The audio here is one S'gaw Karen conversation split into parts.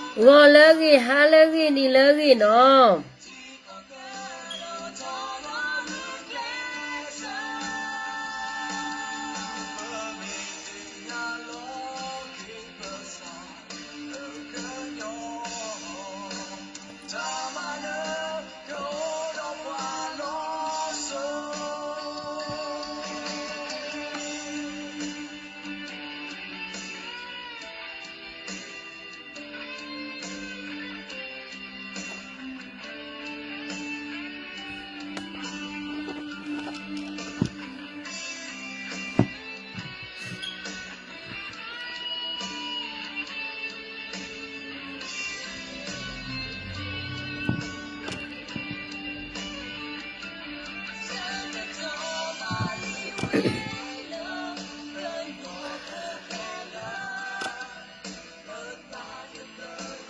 ဂီၤလၢအဂ့ၤ ဟါလၢအဂ့ၤ နံၤလၢအဂ့ၤနီၤ. တနံၤညါအံၤဧါ, တ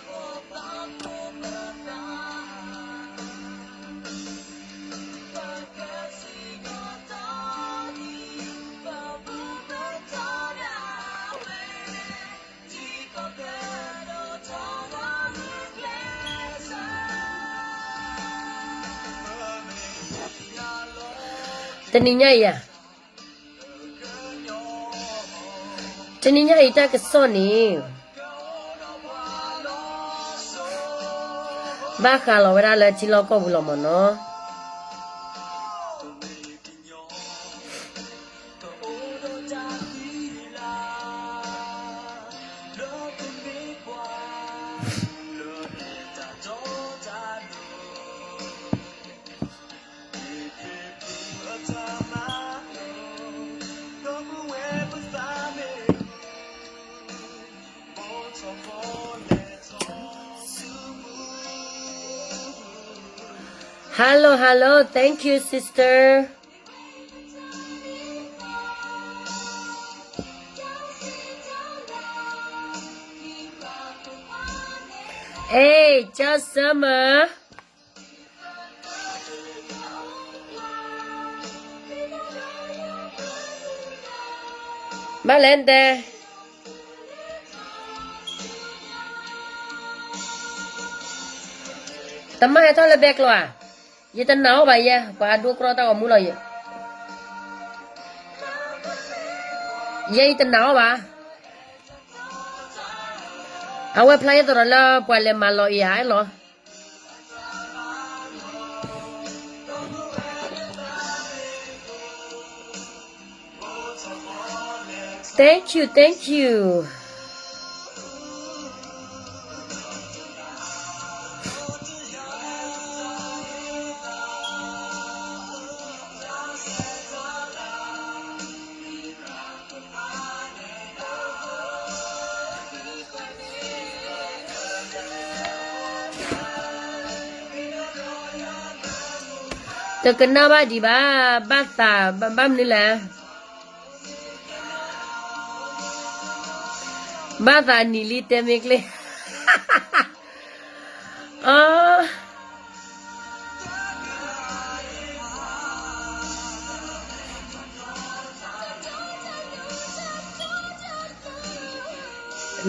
နံၤညါအံၤတၢ်ကစီၣ်န့ၣ် ဘၣ်ဃးလီၤဝဲဒၣ်လၢထံလီၢ်ကီၢ်ပူၤလီၤမ့ၢ်နီၤ. ဟါလိၤ ဟါလိၤ thank you sister. Hey, just summer. ဘၣ်လဲၣ်တဲ, တမ့ၢ်ဟဲထီၣ်လၢဘဲကျိၤဧါ, ယတနာ်အီၤဘၣ်ယဲ, ပှၤဒိကြၢးတၢ်ဂီၤမူလီၤယဲ, ယဲယတနာ်အီၤဘၣ်. အဝဲဖျါယဲသိးဒီးလၢပှၤလဲၤမၤလီၤအံၤဧါလီၤ. Thank you, thank you. တကနၣ်ဘၣ်ဒံးဘၣ်, ဘၣ်သး, ဘၣ်မနုၤလဲၣ်, ဘၣ်သးနံၤလံတဲမ့ၢ်ကျ့, အ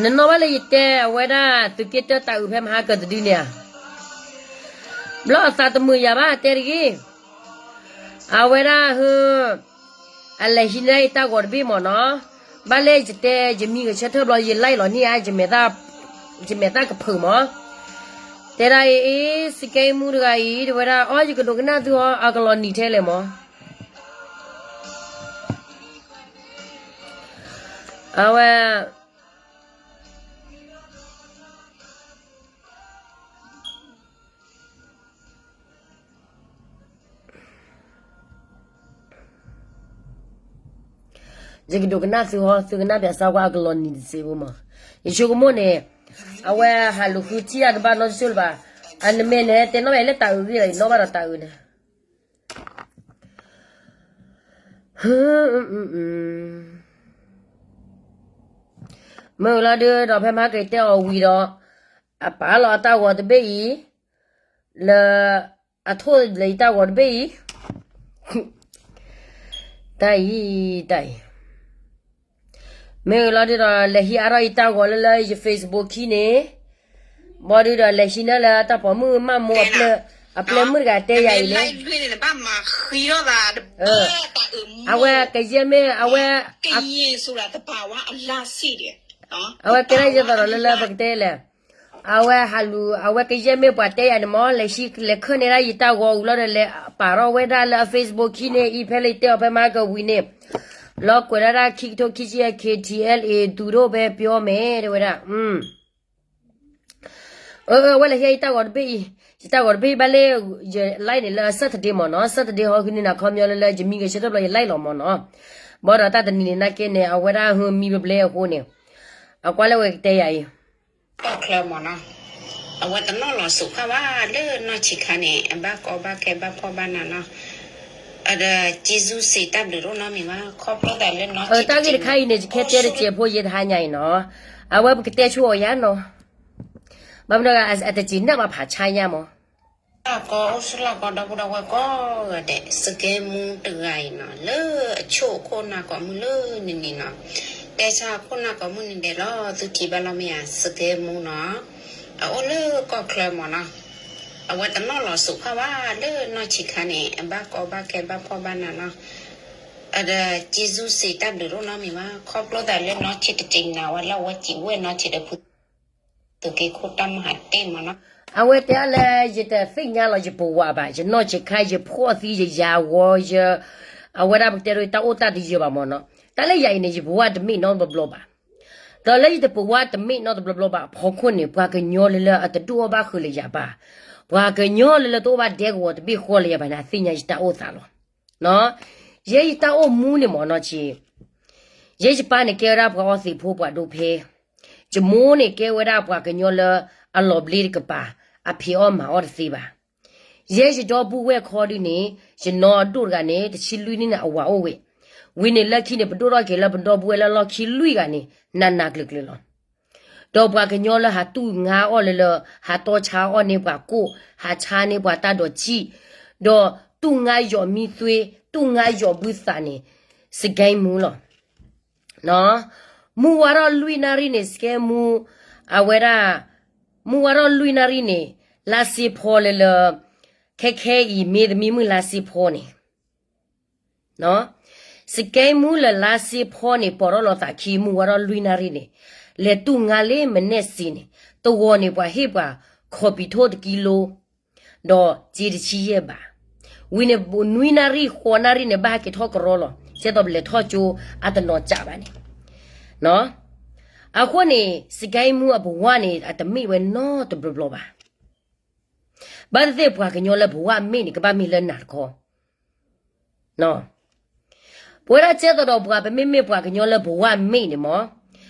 နနီၣ်ဘၣ်လၢယတဲအဝဲဒၣ် သုးက့တၢတၢ်အုးဖဲမဟါကၢၤတဒုန့ၣ်ဧါ, ဘျီအသးတမုာ်ယၤဘၣ်တဲတဂ့ၤ, အဝဲဒၣ်ဟ အလဲၤဟံးန့ၢ်ယတၢ်ဂီၤတဘ့ၣ်မ့ၢ်နီၤ, ဘၣ်လဲၣ်ယတဲယမံၤဂဲၤဆၢထၢၣ်ဘျီ ယ like လီၤန့ၣ်ဧါ, ယမဲာ်သၣ်ကဖုးမး, တဲဒၣ်အံၤ စကဲမူတဂၤအံၤ တဲဝဲဒၣ် အီ ယကဒိးကနၣ်သုဟီ အကလီၤနံၤထဲလဲၣ်မး, အဝဲ ယကဒိးကနၣ်သုဟီ သုကနၣ်ပၠးစၢ်ကွၢ်အကလီၤနံၤတစဲးဖိမး, ယဆိကမိၣ်န့ၣ်, အဝဲဟးလူၤဃုထံၣ်တၢ်တဘၣ်နီတစိၢ်လၢၤဘၣ်, အနမ့ၢ်န့ၣ် တဲနီၣ်ဘၣ်လၢတၢ်အုးဂ့ၢ်လီၤ ယနီၣ်ဘၣ်ဒီးတၢ်အုးန့ၣ် မ့ၢ်လီၤဒုးဒီးဖဲမဟါကတဲအီၤဝံၤဒီး, အပာ်လီၤအတၢ်ဂီၤတဘ့ၣ်အံၤ, လၢ, အထိၣ်လၢယတၢ်ဂီၤတဘ့ၣ်အံၤ, တၢ်အံၤ, တၢ်အံၤ, မ့ၢ်လီၤဒုးဒီး လဲၤဟံးအါထီၣ်ယတၢ်ဂီၤလၢလၢယ Facebook ခံန့ၣ်, ဘၣ်ဒုးဒီးလဲၤဟံးန့ၢ်လၢတၢ်ပိာ်မုၣ်မးမိၢ်အပျဲၢ်, အပျဲၢ်မုၣ်တဂၤတဲယၤအံၤန့ၣ် အဝဲကယဲၢ်မ့ၢ်အဝဲ, အဝဲကဲထီၣ်ယဲၢ်သီဒီးလၢလၢပကတဲလဲၣ်, အဝဲဟးလူၤ အဝဲကယဲၢ်မ့ၢ်ပှၤတဲယၤန့ၣ်မး လဲၤဟံး လဲၤခၢၣ်န့ၢ်ဒၣ်ယတၢ်ဂီၤဝံၤလီၤဒီး လဲၤပာ်ထီၣ်ဝဲဒၣ်လၢအ Facebook ခံန့ၣ်အံၤ ဖဲလၢယတဲအီၤဖဲမဟါကဝံၤန့ၣ်, လီၤကွဲးဒၣ်ဒၣ်ခံကထိခံဆံ KTLA သူတို့ပဲပြောမယ် တဲဝဲဒၣ် အဝဲလဲၤဟံးယတၢ်ဂီၤတဘ့ၣ်အံၤ, ယတၢ်ဂီၤတဘ့ၣ်အံၤဘၣ်လၢ, ယ like န့ၣ်လၢ Saturday မ့ၢ်နီၤ, Saturday ဟီ ဃုန့ၢ်နၤခီပညီလၢလၢယမံၤဂဲၤဆၢထၢၣ်ဘျီ ယ like လီၤမ့ၢ်နီၤ, ဘၣ်ဒီးတၢ်တနံၤန့ၣ်နာ်က့န့ၣ် အဝဲဒၣ်ဟၢမံဘျဲဘျဲအဃိန့ၣ်, အကွၢ်လၢဝဲကတဲယၤအံၤ ကီၢ်ချၢမ့ၢ်နီၤ, အဝဲတနီၣ်လီၤစိၤဃာ်ဘၣ်လၢနီၢ်ဆံးခါန့ၣ် အဘၣ်ကီဘၣ်ခဲဘၣ်ဖှီၣ်ဘၣ်နးနီၤ, အဒီး ကျေးဇူး စံးတၢ်ဘျုးဒိၣ်နီတမံၤဘၣ် ခီဖျိသးလၢနီၢ်ဆံးတက့ၢ်န့ၣ်, တၢ်ဂ့ၢ်တခါအံၤန့ၣ် ယခဲတဲတစဲးဖိယဲတဟါညါအံၤနီၤ, အဝဲပကတဲဆိအီၤယါနီၤ, ဘၣ်မနုၤအတစံးနၢ်ဘၣ်ဖးဆါညါမး ကီၢ်အိၣ်ဆူၣ်လီၢ်ကီၢ်ဒီပုၢ်ဒီဝဲၢ်ကိးဂၤဒဲး စကဲမူတဂၤအံၤနီၤ လၢအဆိၣ်အခိၣ်နၢ်ကိးမုၢ်လၢနံၤနံၤနီၤ, တဲဆါအခိၣ်နၢ်ကိးမုၢ်နံၤဒဲးလီၤ သုထံၣ်ဘၣ်လီၤမ့ၢ်ဧါ စကဲမူနီၤ, အအိၣ်လၢကီၢ်ချၢမ့ၢ်နီၤ, အဝဲတနီၣ်လီၤစိၤဃာ်ဘၣ်လၢနီၢ်ဆံးခါန့ၣ် အဘၣ်ကီဘၣ်ခဲဘၣ်ဖှီၣ်ဘၣ်နးနီၤ, အဒီး ကျေးဇူး စံးတၢ်ဘျုးဒိၣ်နီတမံၤဘၣ် ခီဖျိသးလၢနီၢ်ဆံးတက့ၢ်န့ၣ် အဝဲလၢအဝဲစံးဝဲနီၢ်ဆံးဒီးဖု သုးက့ခိၣ်တၢ်မၤဟးတ့ၢ်မ့ၢ်နီၤ, အဝဲတဲအါလၢ ယတသ့ၣ်ညါလီၤယပဝးဘၣ် ယနီၢ်ဆံးခါ ယဖှီၣ်သံ ယယၤဝီ ယ, အဝဲဒၣ်ပကတဲဒိတၢ်အိၣ်တၢ်တယၢၤဘၣ်မ့ၢ်နီၤ, တၢ်လၢယၤအံၤန့ၣ် ယပဝးတမ့ၢ်နီတဘျီဘျီဘၣ်, ဒီးလၢယတပဝးတမ့ၢ်နီတဘျီဘျီဘၣ်အဖီခိၣ်န့ၣ် ပှၤကညီလၢလၢအတဒိၣ်အီၣ်ဘၣ်ဃုာ်လၢယၤဘၣ်, ပှၤကညီလၢလၢတအိၣ်ဘၣ်ဒဲကဝီၤတဘ့ၣ်ဃီလၢယၤဘၣ်န့ၣ် အသ့ၣ်ညါယတၢ်အိၣ်သးလီၤ. ယဲယတၢ်အိၣ်မူန့ၣ်မ့ၢ်နီၤဆံး, ယဲယပၢ်န့ၣ်ကဲဝဲဒၣ်ပှၤအီသံးဖိပှၤဒိဖဲ, ယမိၢ်န့ၣ်ကဲဝဲဒၣ်ပှၤကညီလၢအလီၤဘျ့တကပၤ, အဖံးအီၣ်မၤအီၣ်တသ့ဘၣ်. ယဲယဒီပုၢ်ဝဲၢ်ခီဒုန့ၣ် ယနီၢ်အဒိၣ်တဂၤန့ၣ် တဆံလွံၢ်နံၣ်န့ၣ် အဝၤအိၣ်ဝဲ, ဝံၤန့ၣ်လၢခံန့ၣ် ပဒိၣ်ထီၣ်က့ၤလၢပဒီပုၢ်ဝဲၢ်လၢလီၢ်ခံလွံၢ်ဂၤန့ၣ် နးနးကျၢၤကျၢၤလီၤ. ဒီးပှၤကညီလၢဟးတူၢ်ငါအီၣ်လၢလၢ ဟးတီဆါအီၣ်န့ၢ်ပှၤကိၣ်, ဟးဆါန့ၢ်ပှၤတၢ်ဒိးစံၣ်, ဒီးတူၢ်ငါယီၤမံသွ့, တူၢ်ငါယီၤဘုသးန့ၣ် စကဲမူလီၤ. မုၢ်ဝါထီၣ်လွံၢ်နၣ်ရံၣ်န့ၣ် စကဲမူ, အဝဲဒၣ်, မုၢ်ဝါထီၣ်လွံၢ်နၣ်ရံၣ်န့ၣ် လါစ့ဖီလၢလၢ, ခဲခဲအံၤမ့ၢ်တမံၤမုၢ်လါစ့ဖီန့ၣ် စကဲမူလၢလါစ့ဖီန့ၣ် ပိာ်ထီၣ်လီၤသးခံ မုၢ်ဝါထီၣ်လွံၢ်နၣ်ရံၣ်န့ၣ်, လဲၤတူၢ်ငါလၢမနဲၣ်စ့န့ၣ်, တဂီၤန့ၣ် ပှၤဟ့ၣ်ပှၤ ခီပံၤထိၣ်တကံလိ, ဒီးစ့တဆံယဲၢ်ဘး, ဝံၤန့ၣ် နွံနၣ်ရံၣ်ဃိးနၣ်ရံၣ်န့ၣ် ဘၣ်ဟဲက့ၤထီၣ်ကရီလီၤ, ကဲသိးပလဲၤထီၣ်ကၠိအတနီၤကးဘၣ်န့ၣ် အဃိန့ၣ် စကဲမူအပဝါန့ၣ် အတမ့ၢ်ဝဲနီတဘျီဘျီဘၣ်. ဘၣ်သ့ၣ်သ့ၣ်ပှၤကညီလၢပဝါမ့ၢ်န့ၣ် ကဘၣ်မ့ၢ်လၢနၤတခီ ပဝဲဒၣ်ကဲသိးဒီးပှၤပမ့မ့ၢ်ပှၤကညီလၢပဝါမ့ၢ်န့ၣ်မ့ၢ်,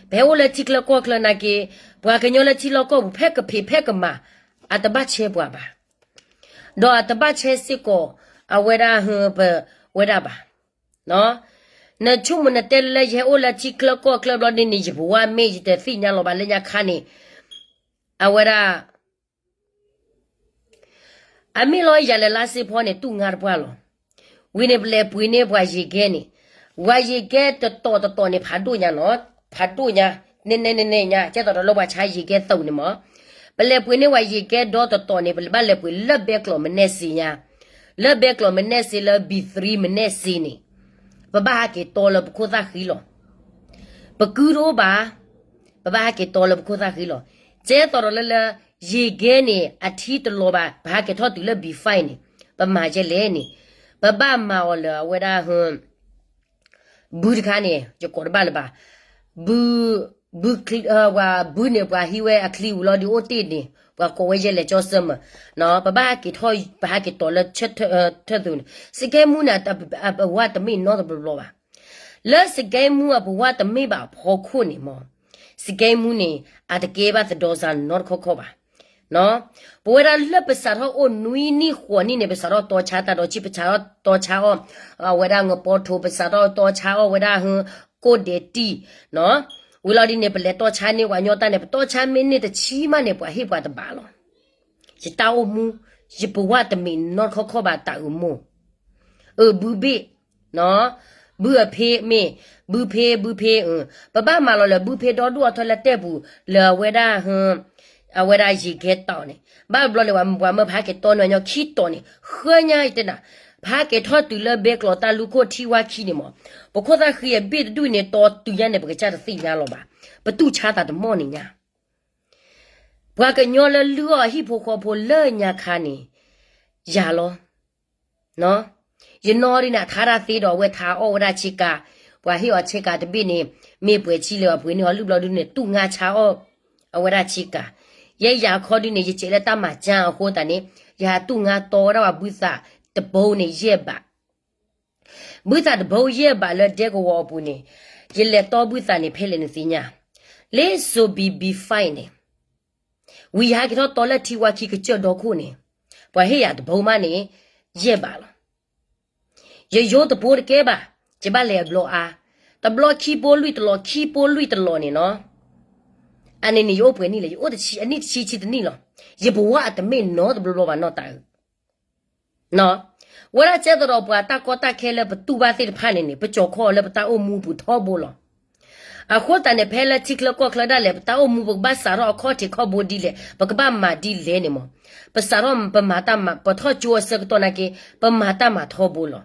ပဟဲအိၣ်လၢထံချၢကီၢ်ချၢနာ်က့, ပှၤကညီလၢထံလီၢ်ကီၢ်ပူၤ ဖဲကဖံးဖဲကမၤ, အတဘၣ်ဆဲပှၤဘၣ်. ဒီးအတဘၣ်ဆဲစ့ၢ်ကီး, အဝဲဒၣ်ဟၢပဝဲဒၣ်ဘၣ်. နဆိကမိၣ်နတဲလၢယဟဲအိၣ်လၢထံချၢကီၢ်ချၢဘျီဒ်န့ၣ် ယဘဝမ့ၢ်ယတသ့ၣ်ညါလီၤဘၣ်လၢညါခါန့ၣ်, အဝဲဒၣ် အမ့ၢ်လီၤယၤလၢလါစ့ဖီန့ၣ် တူၢ်ငါတပှၢ်လီၤ. ဝံၤန့ၣ် ပလဲၤပှ့ၤန့ၢ်ပှၤယံၤကဲန့ၣ်, ပှၤယံၤကဲတတီၤတတီၤန့ၣ် ဖးဒိၣ်ညါနီၤ, ဖးဒိၣ်ညါ, နဲနဲနဲနဲညါ ကဲသိးဒီးလၢပှၤဆါယံၤကဲသိးန့ၣ်မး, ပလဲၤပှ့ၤန့ၢ်ပှၤယံၤကဲဒီတတီၤန့ၣ် ပဘၣ်လဲၤပှ့ၤလၢဘဲကျိးမနဲစ့ညါ, လၢဘဲကျိးမနဲစ့လၢ ဘံၣ်သရံ မနဲစ့န့ၣ်, ပဘၣ်ဟးက့ၤတီလၢပခိၣ်သၣ်ဃံလီၤ. ပကုတအိၣ်ဘၣ်, ပဘၣ်ဟးက့ၤတီလၢပခိၣ်သၣ်ဃံလီၤ. ကဲသိးဒီးလၢလၢ ယံၤကဲန့ၣ် အထံတလီၤဘၣ် ပဟးက့ၤထီၣ်တုၤလၢ ဘံၣ်သရံ န့ၣ်, ပမၤယဲလဲၣ်န့ၣ်, ပဘၣ်မၤအီၤလၢအဝဲဒၣ် ဘုတခါန့ၣ် ယကိးတဘၣ်လၢၤဘၣ်, ဘု, ဘု, ပှၤဘုန့ၣ် ပှၤဟံးဝဲအချံဝံၤလီၤဒုးအိၣ်တ့ၢ်န့ၣ် ပှၤကိးဝဲယဲလဲၣ်ကၠီစၢမၢ်, ပဘၣ်ဟးက့ၤထီၣ် ပဟးက့ၤတီၤလၢ ထၢၣ်သူန့ၣ်, စကဲမူန့ၣ် အပဝါတမ့ၢ်နီတဘျီဘျီဘၣ်. လၢစကဲမူအပဝါတမ့ၢ်ဘၣ်အဖီခိၣ်န့ၣ်မး, စကဲမူန့ၣ် အတကဲဘၣ်သဒီစါနီတခီခီဘၣ်. ပဝဲဒၣ်လၢပစးထီၣ်အိၣ်နွံနံၣ်ဃိးနံၣ်န့ၣ် ပစးထီၣ်တီဆါတၢ်ဒီးဆံး ပစးထီၣ်တီဆါအီၣ် အဝဲဒၣ်ငပီထိ ပစးထီၣ်တီဆါအီၣ်ဝဲဒၣ်ဟၢ ကိၣ်ဒဲးတံၢ်, ဝံၤလီၤဒ်န့ၣ် ပလဲၤတီဆါန့ၢ်ပှၤညီတၢ်န့ၣ် ပတီဆါမ့ၢ်န့ၢ်တဆံမးန့ၣ် ပှၤဟ့ၣ်ပှၤတဘၣ်လီၤ. ယတၢ်အိၣ်မူ, ယပဝါတမ့ၢ်နီတခီခီဘၣ်တၢ်အုးမိၢ်, အုးဘုဘ့ၣ် ဘုအဖ့မ့ၢ်, ဘုဖ့ဘုဖ့, ပဘၣ်မၤလီၤလၢဘုဖ့ဒီဒူၣ်အထၢလၢတဲပူၤ လၢအဝဲဒၣ်, အဝဲဒၣ်ယံၤကဲတီၤန့ၣ် ဘၣ်ဘျီန့ၣ် ပှၤမၢပဟးက့ၤတီန့ၢ်ညီခံတီၤန့ၣ် ဃၢညါယတဲနၤ, ပဟးက့ၤထီၣ်တုၤလၢဘဲကျိးတၢ်လူခိၣ်ထံဝါခံန့ၣ်မး, ပခိၣ်သၣ်ဃံအဘ့ၣ်တဒူၣ်န့ၣ် တီတုၤညါန့ၣ် ပကစၢ်တသ့ၣ်ညါလီၤဘၣ်, ပတူၢ်ဆါသးတမီၢ်န့ၣ်ညါ ပှၤကညီလၢလုၢ်အီၣ်အဟံၣ်ဖိဃီဖိလၢညါခါန့ၣ်, ယၤလီၤ. ယနီၢ်ဒ်န့ၣ် အထါတၢ်သ့ဒီးအဝဲထါအီၣ်ဝဲဒၣ်ဆ့ကၤ, ပှၤဟ့ၣ်အီၤဆ့ကၤတဘ့ၣ်န့ၣ် မ့ၢ်ပှဲၤဆံလၢအပှ့ၤန့ၢ်အီၤလုၢ်ဘျီဒုန့ၣ် တူၢ်ငါဆါအီၣ် အဝဲဒၣ်ဆ့ကၤ, ယဲယၤခီဒုန့ၣ် ယစဲးလၢတၢ်မၤကၠၢအဃိသတးန့ၣ် ယဟးတူၢ်ငါတီဝဲဒၣ်ပှၤဘုသးတဘိန့ၣ်ယဲၢ်ဘး ဘုသးတဘိယဲၢ်ဘးလၢဒဲကဝီၤအပူၤန့ၣ်, ယလဲၤတီဘုသးန့ၣ် ဖဲလဲၣ်နသ့ၣ်ညါ, လၢ ဆိုဘံၣ် ဘံၣ်ဖဲန့ၣ်, ဝံၤယဟဲက့ၤထီၣ်တီလၢထံဝါခံကစၢၢ်ဒီခိၣ်န့ၣ်, ပှၤဟ့ၣ်ယၤတဘိမးန့ၣ်, ယဲၢ်ဘးလီၤ. ယယိတဘိတကဲဘၣ်, ယဘၣ်လဲၤအဘျီအါ, တဘျီခံဘိလွံၢ်တလီၤ ခံဘိလွံၢ်တလီၤန့ၣ်နီၤ, အန့ၣ်န့ၣ် ယအိၣ်ပှဲၤနံၣ်လဲၣ်, ယအိၣ်တဆံအနံၣ်တဆံဆံတနံၣ်လီၤ. ယပဝါအတမ့ၢ်နီတဘျီဘျီဘၣ်နီၢ်တၢ်အုး ဝဲဒၣ်ကဲသိးဒီးပှၤတၢ်ကီတၢ်ခဲလၢပတူၢ်ဘၣ်သ့ၣ်တဖၣ်န့ၣ်န့ၣ် ပကၠီၤခီအီၤလၢပတၢ်အိၣ်မူပူၤထီဘိလီၤ. အဃိသတးန့ၣ် ဖဲလၢထံချၢကီၢ်ချၢဒၣ်လဲာ် ပတၢ်အိၣ်မူပကဘၣ်စးထီၣ်အခီၣ်ထံးခီၣ်ဘိဒ်လဲၣ် ပကဘၣ်မၤဒ်လဲၣ်န့ၣ်မး, ပစးထီၣ်ပမၤတၢ်မၤ ပထီၣ်ကၠိအဆၢကတီၢ်နာ်က့ ပမၤတၢ်မၤထီဘိလီၤ.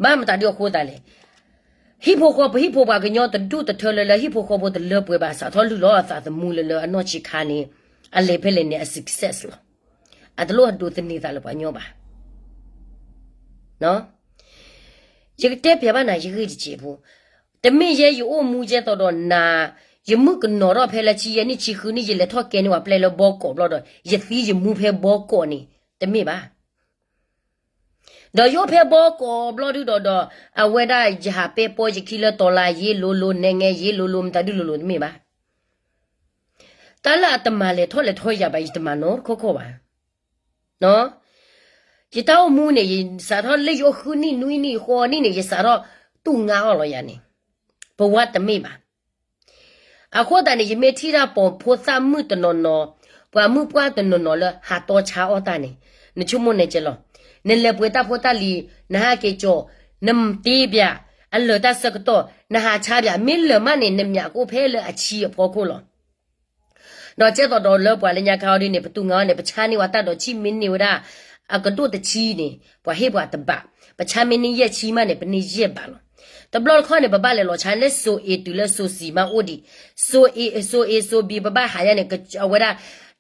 ဘၣ်မတၤဒုအဃိသတးလဲၣ် ဟံၣ်ဖိဃီဖိ ဟံၣ်ဖိပှၤကညီတဒူၣ်တထၢလၢလၢ ဟံၣ်ဖိဃီဖိတလၢပှဲၤဘၣ် စးထီၣ်လုၢ်လီၤအသးသမူလၢလၢအနီၢ်ဆံးခါန့ၣ် အလဲၤဖဲလဲၣ်န့ၣ် အ success လီၤ. အတလိၣ်အဒိးသန့ၤသးလၢပှၤကညီဘၣ်. ယကတဲပျးဘၣ်နၤ ယဂ့ၢ်တစဲးဖိ, တမ့ၢ်ယဲယအိၣ်မူကဲသိးဒီးနၤ, ယမုၣ်ကနီၤထီၣ်ဖဲလၢဆံယဲၢ်နံၣ်ဆံဃုနံၣ် ယလဲၤထီၣ်ကဲန့ၢ်ပှၤပျဲလၢဘီကီးဘျီဒီး ယသံယမူဖဲဘီကီးန့ၣ် တမ့ၢ်ဘၣ်. ဒီးယအိၣ်ဖဲဘီကီးဘျီဒုဒီးဒီး အဝဲဒၣ်ယဟးပဲပီယခံလၢတီၤလၤယ့လိၤလိၤ နဲငဲယ့လိၤလိၤ မတၤဒုလိၤလိၤတမ့ၢ်ဘၣ်. တၢ်လၢအတမၤလဲၤထီၣ်လဲၤထီယၤဘၣ် ယတမၤနီတခီခီဘၣ်. ယတၢ်အိၣ်မူန့ၣ် ယစးထီၣ်လၢယအိၣ်ဃုနံၣ်နွံနံၣ်ဃိးနံၣ်န့ၣ် ယစးထီၣ်တူၢ်ငါအီၣ်လီၤယၤန့ၣ်, ပဝါတမ့ၢ်ဘၣ်. အဃိသတးန့ၣ် ယမ့ၢ်ထံၣ်တၢ်ပိာ်ဖိသၣ်မုၣ်တနီၤနီၤ, ပှၤမုၣ်ပှၢ်တနီၤနီၤလၢဟးတီဆါအီၣ်တၢ်န့ၣ်, နဆိကမိၣ်န့ၣ်ကဲလီၤ. နလဲၤပှ့ၤတၢ်ဖိတၢ်လံၤ, နဟးက့ၤကၠီ, နတ့ပျး, အလၢာ်တၢ်ဆၢကတီၢ်, နဟးဆါပျး, မ့ၢ်လၢာ်မးန့ၣ် နမၠးကအိၣ်ဖဲလၢအဆံအဖီခိၣ်လီၤ. ဒီးကဲသိးဒီးလၢပှၤလၢညါခါအီၤဒ်န့ၣ် ပတူၢ်ငါအီၤန့ၣ် ပဆါန့ၢ်ဝဲတၢ်ဒီးဆံၣ်မ့ၢ်န့ၢ်ဝဲဒၣ် အကဒိၣ်တဆံန့ၣ် ပှၤဟ့ၣ်ပှၤတဘး, ပဆါမ့ၢ်န့ၢ်ယဲၢ်ဆံမးန့ၣ် ပန့ၢ်ယဲၢ်ဘးလီၤ. တဘျီတခီၣ်န့ၣ် ပဘၣ်လဲၤလီၤဆါလၢ စိၤအ့ၤ တုၤလၢစိၤစံၤမးအိၣ်ဒံး, စိၤအ့ၤ စိၤအ့ၤ စိၤဘံၤ ပဘၣ်ဟးယါန့ၣ် အဝဲဒၣ်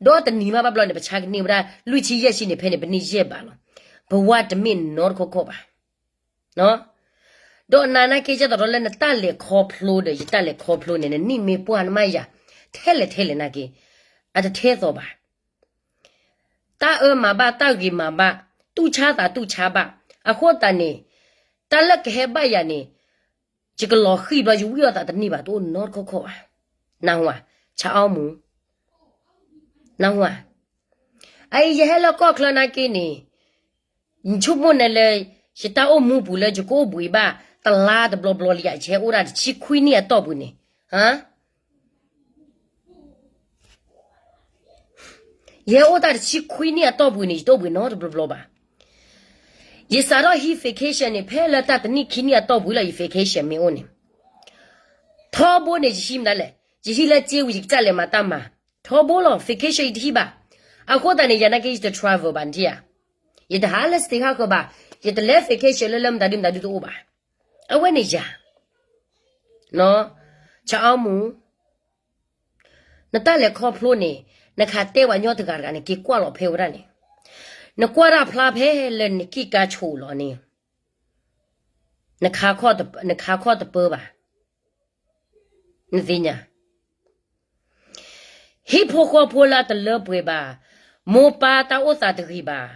ဒီတနံၤမးဘၣ်ဘျီန့ၣ် ပဆါကန့ၢ်ဝဲဒၣ် လွံၢ်ဆံယဲၢ်ဆံန့ၣ် ဖဲန့ၣ် ပန့ၢ်ယဲၢ်ဘးလီၤ. ပဝါတမ့ၢ်နီတခီခီဘၣ်. ဒီးနၤနာ်က့ ကဲသိးဒီးလၢနတၢ်လဲၤခီဖျိဒီး ယတၢ်လဲၤခီဖျိန့ၣ် နနံၣ်မ့ၢ်ပှၢ်နမးယၤ ထဲလဲၣ်ထဲလဲၣ်နာ်က့ အတထဲသိးဘၣ်. တၢ်အၢမၤဘၣ် တၢ်ဂ့ၤမၤဘၣ် တူၢ်ဆါသးတူၢ်ဆါဘၣ်. အဃိသတးန့ၣ် တၢ်လၢကဟဲဘၣ်ယၤန့ၣ် ယကလီၤဃံၣ်ဘျီ ယဝံၣ်အီၣ်သးတန့ၢ်ဘၣ် တအိၣ်နီတခီခီဘၣ်. နၢ်ဟူဧါ, ဆါအီၣ်မူ, နၢ်ဟူဧါ. အအံၤယဟဲလၢကီၢ်ချၢနာ်က့န့ၣ် ယဆိကမိၣ်နၤလၢ ယတၢ်အိၣ်မူပူၤလၢယကအိၣ်ဘှံးဘၣ် တလါတဘျီဘျီလံဧါ, ယဟဲအိၣ်ဒၣ်တဆံခွံနံၣ်အတီၢ်ပူၤန့ၣ်, ဟါ ယဟဲအိၣ်တၢ်တဆံခွံနံၣ်အတီၢ်ပူၤန့ၣ် ယတအိၣ်ဘှံးနီတဘျီဘျီဘၣ်. ယစးထီၣ်ဟံး vacation န့ၣ် ဖဲလၢတၢ်တနံၣ်ခံနံၣ်အတီၢ်ပူၤလီၤ ယ vacation မ့ၢ်အိၣ်န့ၣ်, ထီဘိန့ၣ် ယဟံးမနုၤလဲၣ်, ယဟံးလၢစ့ဝံၤ ယကစၢ်လဲၤမၤတၢ်မၤ, ထီဘိလီၤ vacation ယတဟံးဘၣ်. အဃိသတးန့ၣ် ယၤနာ်က့ ယတ travel ဘၣ်နထံၣ်ဧါ, ယတဟးလၢ state ဟးဃၢၤဘၣ်, ယတလဲၤ vacation လၢလၢမတၤဒုမတၤဒုတအိၣ်ဘၣ်. အဝဲန့ၣ်ယၤ, ဆၣ်အီမူ နတၢ်လဲၤခီဖျိန့ၣ် နခးတဲပှၤညီတဂၤတဂၤန့ၣ် က့ၤကွၢ်လီၤဖဲဝဲဒၣ်န့ၣ်, နကွၢ်တၢ်ဖျါဖဲလၢနက့ၢ်ကါဆိးလီၤန့ၣ်, နခးခီၣ်တပၢဘၣ်, နသ့ၣ်ညါ, ဟံၣ်ဖိဃီဖိလၢအတလၢပှဲၤဘၣ်, မိၢ်ပၢ်တၢ်အိၣ်သးတဂ့ၤဘၣ်,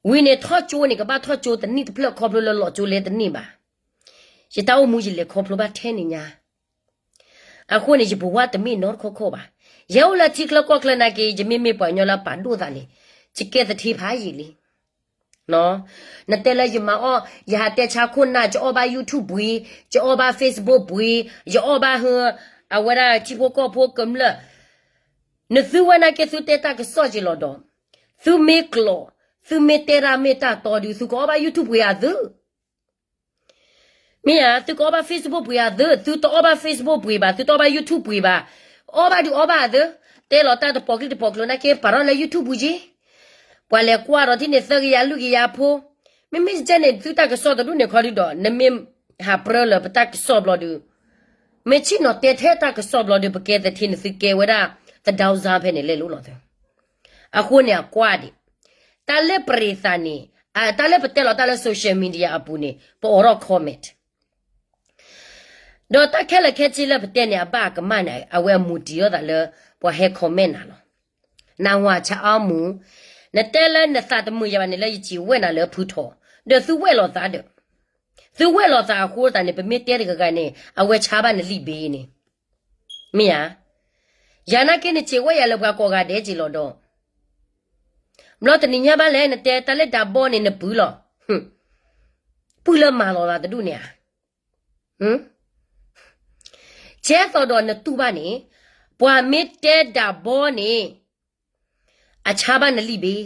ဝံၤန့ၣ်ထီၣ်ကၠိန့ၣ် ကဘၣ်ထီၣ်ကၠိတနံၣ်တဖျၢၣ်ခီဖျိလၢလီၤကၠိလဲတန့ၢ်ဘၣ်. ယတၢ်အိၣ်မူယလဲၤခီဖျိဘၣ်ထဲန့ၣ်ညါ အဃိန့ၣ် ယဘဝတမ့ၢ်နီတခီခီဘၣ်. ယဟဲအိၣ်လၢထံချၢကီၢ်ချၢနာ်က့ ယမ့မ့ၢ်ပှၤကညီလၢအပာ်ဒိၣ်သးန့ၣ်, ယကဲသထ့ဖးယံာ်လံ. နတဲလၢယမၤအီၣ်, ယဟးတဲဆါခိၣ်နၢ်, ယအီၣ်ဘၣ် YouTube ပှ့ၤ, ယအီၣ်ဘၣ် Facebook ပှ့ၤ, ယအီၣ်ဘၣ်ဟၢ, အဝဲဒၣ်ထံဖိကီၢ်ဖိကမျၢၢ်, နသုဝဲနာ်က့သုတဲတၢ်ကစီၣ်က့ၤလီၤဒီး, သုမ့ၢ်ကျိာ်, သုမ့ၢ်တဲတၢ်မ့ၢ်တၢ်တီဒုး သုကအီၣ်ဘၣ် YouTube ပှ့ၤအသု မ့ၢ်ဧါ, သုကအီၣ်ဘၣ် Facebook ပှ့ၤအသု, သုတအီၣ်ဘၣ် Facebook ပှ့ၤဘၣ်, သုတအီၣ်ဘၣ် YouTube ပှ့ၤဘၣ်, အီၣ်ဘၣ်ဒုးအီၣ်ဘၣ်အသု, တဲလီၤတၢ်တပီၤကျိၤတပီၤကျိၤနာ်က့ ပာ်ထီၣ်လၢ YouTube ပူၤက့ၤ, ပှၤလဲၤကွၢ်ဒီးထံၣ်န့ၣ်သၢကယၤလွံၢ်ကယၤဖိ, မ့မ့ၢ်ကဲန့ၣ် သုတၢ်ကစီၣ်တဒူၣ်န့ၣ်ခီဒုဒီး နမ့ၢ်ဟးပြၢလၢပတၢ်ကစီၣ်ဘျီဒုး, မ့ၢ်ဆ့ၣ်နီၤတဲထဲတၢ်ကစီၣ်ဘျီဒုး ပကဲသထ့န့ၣ် သုကဲဝဲဒၣ် သဒၢစၢ်ဖဲန့ၣ်လဲၤလိၤလီၤသု အဃိန့ၣ်အကွၢ်ဒံး, တၢ်လၢပရ့ၤသးန့ၣ်, တၢ်လၢပတဲလီၤတၢ်လၢ social media အပူၤန့ၣ် ပအိးထီၣ် comment, ဒီးတၢ်ခဲလၢာ်ခဲဆ့လၢပတဲန့ၣ် အဘၣ်အကမၣ်န့ၣ် အဝဲအမူတံၢ်အီၤသးလၢ ပှၤဟဲ comment နၤလီၤ. နၢ်ဟူဧါ ဆၣ်အီမူ, နတဲလၢနသးတမုာ်ယၤဘၣ်န့ၣ် လၢယစံးဝဲနၤလၢဖုထီၣ်, ဒီးသုဝဲၢ်လိာ်သးဒီး, သုဝဲၢ်လိာ်သးအဃိသတးန့ၣ် ပမ့ၢ်တဲတဂၤဂၤန့ၣ် အဝဲဆါဘၣ်နလံာ်ဘ့န့ၣ်, မ့ၢ်ဧါ. ယၤနာ်က့ နစံးဝဲယၤလၢပှၤကိးဂၤဒဲးက့ၤလီၤဒီး, ဘျီတနံၤညါဘၣ်လဲၣ် နတဲတၢ်လၢဒးဘီန့ၣ် နပုၢ်လီၤ, ပုၢ်လၢမၤလီၤသးတဒူၣ်န့ၣ်ဧါ. ကဲသိးဒီးနတူၢ်ဘၣ်န့ၣ်, ပှၤမ့ၢ်တဲဒးဘီန့ၣ် အဆါဘၣ်နလံာ်ဘ့,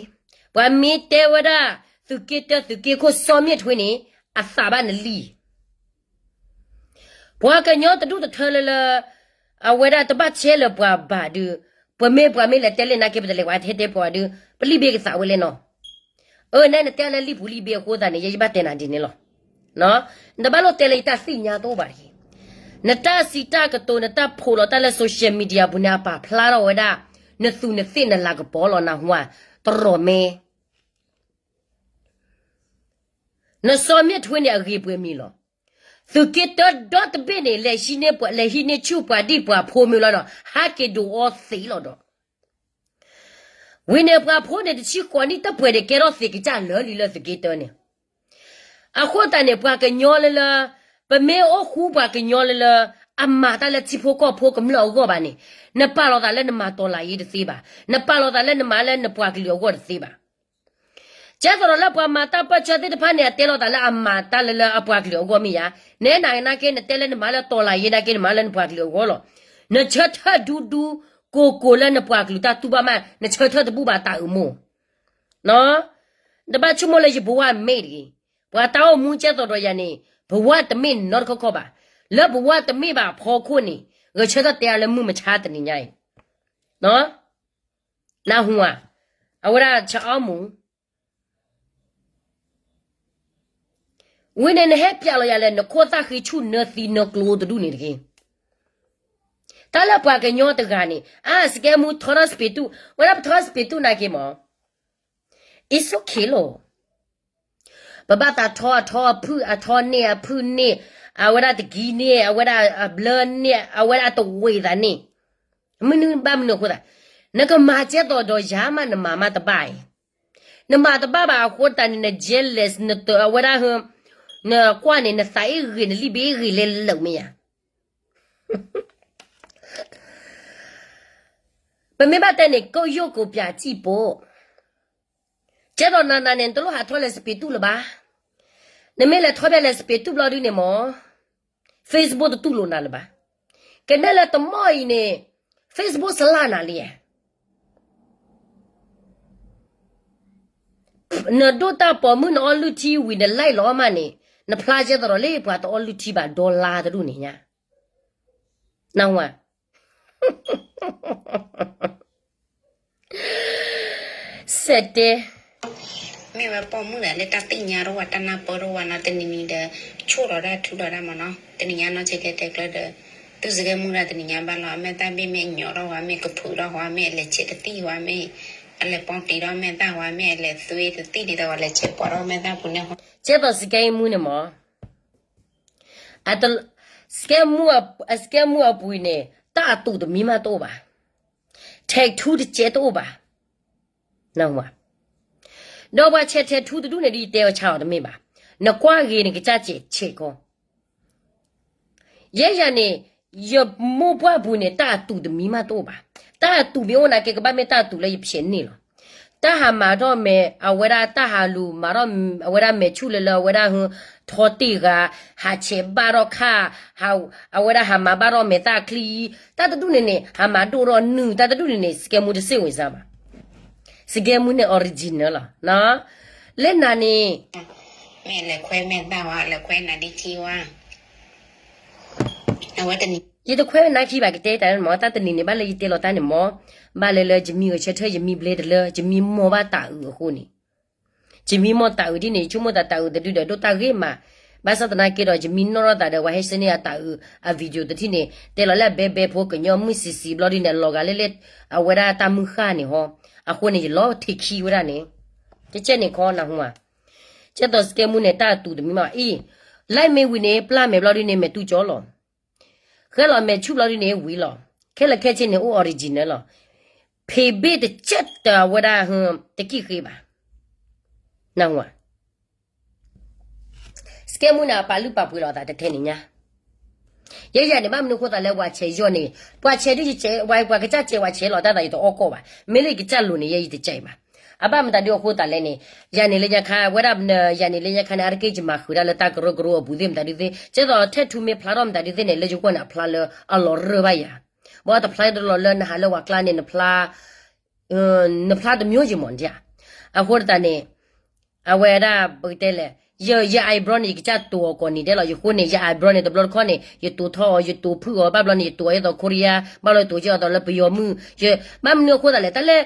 ပှၤမ့ၢ်တဲဝဲဒၣ် သုးက့တၢ သုးက့ခိၣ် စီၤမ့ၣ်ထွ့န့ၣ် အသးဘၣ်နလံာ်. ပှၤကညီတဒူၣ်တထၢလၢလၢ အဝဲဒၣ်တဘၣ်ဆဲးလၢပှၤဘၣ်ဒုး, ပမ့ၢ်ပှၤမ့ၢ်လဲၤတဲလၢနာ်က့ ပတလဲၤဝဲထဲတဲပှၤဒုး ပလံာ်ဘ့ကသးဝဲလဲၣ်နီၤ. အၢ နဲနတဲလၢလံာ်ပူၤလံာ်ဘ့အဃိသတးန့ၣ် ယဲယဘၣ်တဲနၤဒ်န့ၣ်လီၤ. နတဘၣ်လိၣ်တဲလၢယတၢ်သ့ၣ်ညါတအိၣ်ဘၣ်တဂ့ၤ. နတၢ်စံးတၢ်ကတိၤ နတၢ်ဖိးလီၤတၢ်လၢ social media ပူၤန့ၣ် အပာ်ဖျါထီၣ်ဝဲဒၣ် နသူးနသ့ၣ်နလၤကပီၤလီၤ နၢ်ဟူဧါ, တရီၢ်မဲ နစီၤမ့ၣ်ထွ့န့ၣ် အဂ့ၤပှဲၤမံၤလီၤ. သုးက့တၢဒီတဘ့ၣ်န့ၣ် လဲၤဟံးန့ၢ်ပှၤ လဲၤဟံးန့ၢ်ဆူၣ်ပှၤဒံၣ်ပှၤဖိမ့ၢ်လီၤဒီး ဟးက့ၤဒိးအီသံးလီၤဒီး ဝံၤန့ၣ်ပှၤဖိန့ၣ်တဆံဃိးနံၣ် တပှဲၤဒံးကဲထီၣ်သ့ၣ်ကစၢ်လၢာ်လံလၢသုးက့တၢန့ၣ်. အဃိသတးန့ၣ် ပှၤကညီလၢလၢ ပမ့ၢ်အိၣ်ဃူပှၤကညီလၢလၢ အမၤတၢ်လၢထံဖိကီၢ်ဖိကမျၢၢ်အဂီၢ်ဘၣ်န့ၣ် နပာ်လီၤသးလၢနမၤတီၤလၤယ့တသ့ဘၣ်. နပာ်လီၤသးလၢနမၤလၢနပှၤကလုာ်အဂီၢ်တသ့ဘၣ်. ကဲသိးဒီးလၢပှၤမၤတၢ်ပၢၢ်ဆၢသ့ၣ်တဖၣ်န့ၣ် အတဲလီၤသးလၢအမၤတၢ်လၢလၢအပှၤကလုာ်အဂီၢ်မ့ၢ်ယါ. နဲနာ်က့ နတဲလၢနမၤလၢတီၤလၤယ့နာ်က့ နမၤလၢနပှၤကလုာ်အဂီၢ်လီၤ. နဆၢထၢၣ်ဒူဒူ ကိၢ်ကိၢ်လၢနပှၤကလုာ်တၢ်တူၢ်ဘၣ်မး နဆၢထၢၣ်တဘူၣ်ဘၣ်တၢ်အုၣ်မူ တဘၣ်ဆိကမိၣ်လၢယဘဝမ့ၢ်တဂ့ၤ. ပှၤတၢ်အိၣ်မူကဲသိးဒီးယၤန့ၣ် ဘဝတမ့ၢ်နီတခီခီဘၣ်. လၢဘဝတမ့ၢ်ဘၣ်အဖီခိၣ်န့ၣ် ဂဲၤဆၢထၢၣ်တဲအါလၢမုၢ်မဆါတနံၤညါအံၤ နၢ်ဟူဧါ. အဝဲဒၣ်ဆၣ်အီမူ ဝံၤန့ၣ် နဟဲပျးလီၤယၤလၢ နခိၣ်သၣ်ဃံဆူၣ်နၢသံနကျိတဒူၣ်န့ၣ်တဂ့ၤ. တၢ်လၢပှၤကညီတဂၤန့ၣ် အါ စကဲမူထီထီၣ်စပံးတူၣ် ဝဲဒၣ်ပထီထီၣ်စပံးတူၣ်နာ်က့မး it's okay လီၤ. ပဘၣ်သးထီအထီအဖုၣ် အထီန့ၢ်အဖုၣ်န့ၢ် အဝဲဒၣ်တကံန့ၢ် အဝဲဒၣ်အဘျၢန့ၢ် အဝဲဒၣ်တဝ့ၢ်သးန့ၣ် မနုၤဘၣ်မနုၤအဃိသတး နကမၤကဲသိးဒီးယၤမး နမၤမးတဘၣ်အံၤ နမၤတဘၣ်ဘၣ်အဃိသတးန့ၣ် န jealous နတအဝဲဒၣ်ဟ နကွၢ်န့ၣ် နသးအ့ၣ်ဂ့ၤ နလံာ်ဘ့ဂ့ၤလဲၤလၢာ်မ့ၢ်ယါ ပမ့ၢ်ဘၣ်တဲန့ၣ် ကိုယ့်ရုပ်ကိုယ်ပြကြည့်ပေါ့. ကဲသိးနၤနၤန့ၣ် နတလိၣ်ဟးထီၣ်လဲၤစပံးတူၢ်လၢၤဘၣ်. နမ့ၢ်လဲၤထီၣ်ဖဲလဲၤစပံးတူၢ်ဘျီဒုန့ၣ်မၢ် Facebook တတူၢ်လိာ်နၤလၢၤဘၣ်. ကနဲၣ်လၢတမီၢ်အံၤန့ၣ် Facebook စလၢ်နၤလံ. နဒိၣ်တၢ်ပိာ်မုၣ်နအီလုၢ်ထံဝံၤ န like လီၤအီၣ်မးန့ၣ် နဖျါကဲသိးဒီးလၢပှၤတအီလုၢ်ထံဘၣ် dollar တဒူၣ်န့ၣ်ညါ နၢ်ဟူဧါ. စဲးတဲ မ့ၢ်ဝဲပိာ်မုၣ်ဒၣ်လၢတၢ်သ့ၣ်ညါတအိၣ်ဝဲ တၢ်နၢ်ပၢၢ်တအိၣ်ဝဲနီၤ တနံၤနံၤဒီး ဆိၣ်ထီၣ်ဒၣ်ထုးထီၣ်ဒၣ်မၢ်နီၤ တနံၤညါနီၢ်ဆံးကဲတဲကျၢဒီး သူၣ်စ့ၢ်ကဲမူဒါတနံၤညါဘၣ်လီၤ အမဲာ်သၣ်ဘ့ၣ်မ့ၢ်အညီထီၣ်ဝဲ မ့ၢ်ကဖုးထီၣ်ဝဲ မ့ၢ်အလဲၤဆဲးတသံၣ်ဝဲ မ့ၢ်အလဲၤပီတ့ထီၣ်မဲာ်သၣ်ဝဲ မ့ၢ်အလဲၤသွ့တသံၣ်ဒ်သိးဝဲလဲၤဆဲးပီးထီၣ်မဲာ်သၣ်ပူၤန့ၣ် ကဲသိးစကဲမူန့ၣ်မၢ် အတ စကဲမူအ စကဲမူအပူၤန့ၣ် တၢ်အတူးတမံၤမးတအိၣ်ဘၣ်. tattoo တကဲတအိၣ်ဘၣ်. နၢ်ဟူဧါ. ဒီးပှၤဆဲး tattoo တဒူၣ်န့ၣ်ဒ်ယတဲအီၤဆါအီၤတမ့ၢ်ဘၣ်. နကွၢ်ဂ့ၤန့ၣ် ကစၢ်ဆဲးဆဲးကီး ယဲယၤန့ၣ် ယမိၢ်ပှၢ်ပူၤန့ၣ် တၢ်အတူးတမံၤမးတအိၣ်ဘၣ်. တၢ်အတူးမ့ၢ်အိၣ်နာ်က့ ကဘၣ်မ့ၢ်တၢ်အတူးလၢယဖျဲးန့ၢ်လီၤ. တၢ်ဟးမၤထီၣ်မဲာ် အဝဲဒၣ်တၢ်ဟးလူၤမၤထီၣ် အဝဲဒၣ်မဲာ်ဆူၣ်လၢလၢအဝဲဒၣ် ထီတ့ၢ်ဂၤ ဟးဆဲးဘၣ်ထီၣ်ခၣ် အဝဲဒၣ်ဟးမၤဘၣ်ထီၣ်မဲာ်သၣ်ချံ တၢ်တဒူၣ်န့ၣ်န့ၣ် ဟးမၤဒိၣ်ထီၣ်နုၢ် တၢ်တဒူၣ်န့ၣ်န့ၣ် စကဲမူတစ့ၣ်ဝံၤစၢ်ဘၣ်. စကဲမူန့ၣ် original လီၤ. လၢနၤန့ၣ် မ့ၢ်လဲၤခွဲမဲာ်သၣ်ဝဲ လဲၤခွဲနၤဒ့ခံဝဲ အဝဲတနံၤ ယတခွဲနၤခံဘၣ် ကတဲတၢ်မၢ် တၢ်တနံၤန့ၣ် ဘၣ်လၢယတဲလီၤတၢ်န့ၣ်မၢ် ဘၣ်လၢလၢယမံဂဲၤဆၢထၢၣ် ယမံဘျဲတလၢ ယမံမီၢ်ဘၣ်တၢ်အုးအဃိန့ၣ် ယမံမီၢ်တၢ်အုးဒ်န့ၣ် ယဆိကမိၣ်သးတၢ်အုးတဒုဒီးဒိၣ်တၢ်ဂ့ၤမး, ဘၣ်ဆၣ်သနာ်က့ဒီး ယမံနီၣ်ထီၣ်သးဒီး ပှၤဟဲရှဲန့ၢ်အတၢ်အုး အ video တထံၣ်န့ၣ် တဲလီၤလၢအဘဲဘဲဖိကညီမုၢ်ဆံးဆံးဘျီဒ်န့ၣ် လီၤဂာ်လၢလၢ အဝဲဒၣ်တၢ်မုၢ်ဃၢ်န့ၣ်ဟီ, အဃိန့ၣ် ယလီၤထံခံဝဲဒၣ်န့ၣ်, ကကဲန့ၣ်ခီနၢ်ဟူဧါ, ကဲသိးစကဲမူန့ၣ် တၢ်အတူးတမံၤမးအံၤ, လၢမဲာ်ဝံၤန့ၣ် ပျၢ်မဲာ်ဘျီဒ်န့ၣ် မဲာ်တူၢ်ကၠီလီၤ ဃဲလီၤမဲာ်ဆူၣ်ဘျီဒ်န့ၣ်ဝံၤလီၤ, ခဲလၢာ်ခဲဆ့န့ၣ် အိၣ် original လီၤ, ဖံးဘ့ၣ်တကဲတဝဲဒၣ် တကံၢ်ဃ့ဘၣ်, နၢ်ဟူဧါ, စကဲမူန့ၣ်အပာ်လုၢ်ပာ်ပှ့ၤလီၤအသးတထဲန့ၣ်ညါ ယဲယၤန့ၣ် ဘၣ်မနုၤအဃိသတးလဲၣ် ပှၤဆဲးယီၤန့ၣ်, ပှၤဆဲးဒ်ယဆဲး ပှၤကစၢ်ဆဲးပှၤဆဲးလီၤတၢ်သး ယတအီၣ်ကီၢ်ဘၣ်, မ့ၢ်လၢယကစၢ်လိၤန့ၣ် ယဲယတကဲအံၤဘၣ်, အဘၣ်မတၤဒုအဃိသတးလဲၣ်န့ၣ်, ယၤန့ၣ်လၢညါခါ ဝဲဒၣ် ယၤန့ၣ်လၢညါခါန့ၣ် အါတက့ၢ်ယမၤဃုာ်ဒၣ်လၢတၢ်ကရၢကရိအပူၤသ့ၣ်မတၤဒုသ့ၣ်, ကဲသိးထဲထူမ့ၢ်ဖျါထီၣ်မတၤဒုသ့ၣ်န့ၣ် လၢယဂီၢ်န့ၣ် အဖျါလၢအလီၤရၢၢ်ဘၣ်ယၤ, ဘၣ်တဖျါတလီၤလၢနဟးလၢဝၤကျါန့ၣ် နဖျါ နဖျါတမျိုးယမၢ်ဒ်ဧါ, အဃိသတးန့ၣ် အဝဲဒၣ်ပကတဲလဲၣ်, ယ ယ eyebrow န့ၣ် ယကစၢ်တိၤအီၤကိးနံၤဒဲးလီၤ, ယဃိန့ၣ် ယ eyebrow န့ၣ် တဘျီတခီၣ်န့ၣ် ယတိၤထီၣ်အီၤ ယတိၤဖုၣ်အီၤ ဘၣ်ဘျီန့ၣ် ယတိၤအီၤဒ်သိး Korea ဘၣ်ဘျီယတိၤကဲအီၤဒ်သိးလၢပယီၤမုၣ်, ဘၣ်မနုၤအဃိသတးလဲၣ်, တၢ်လၢ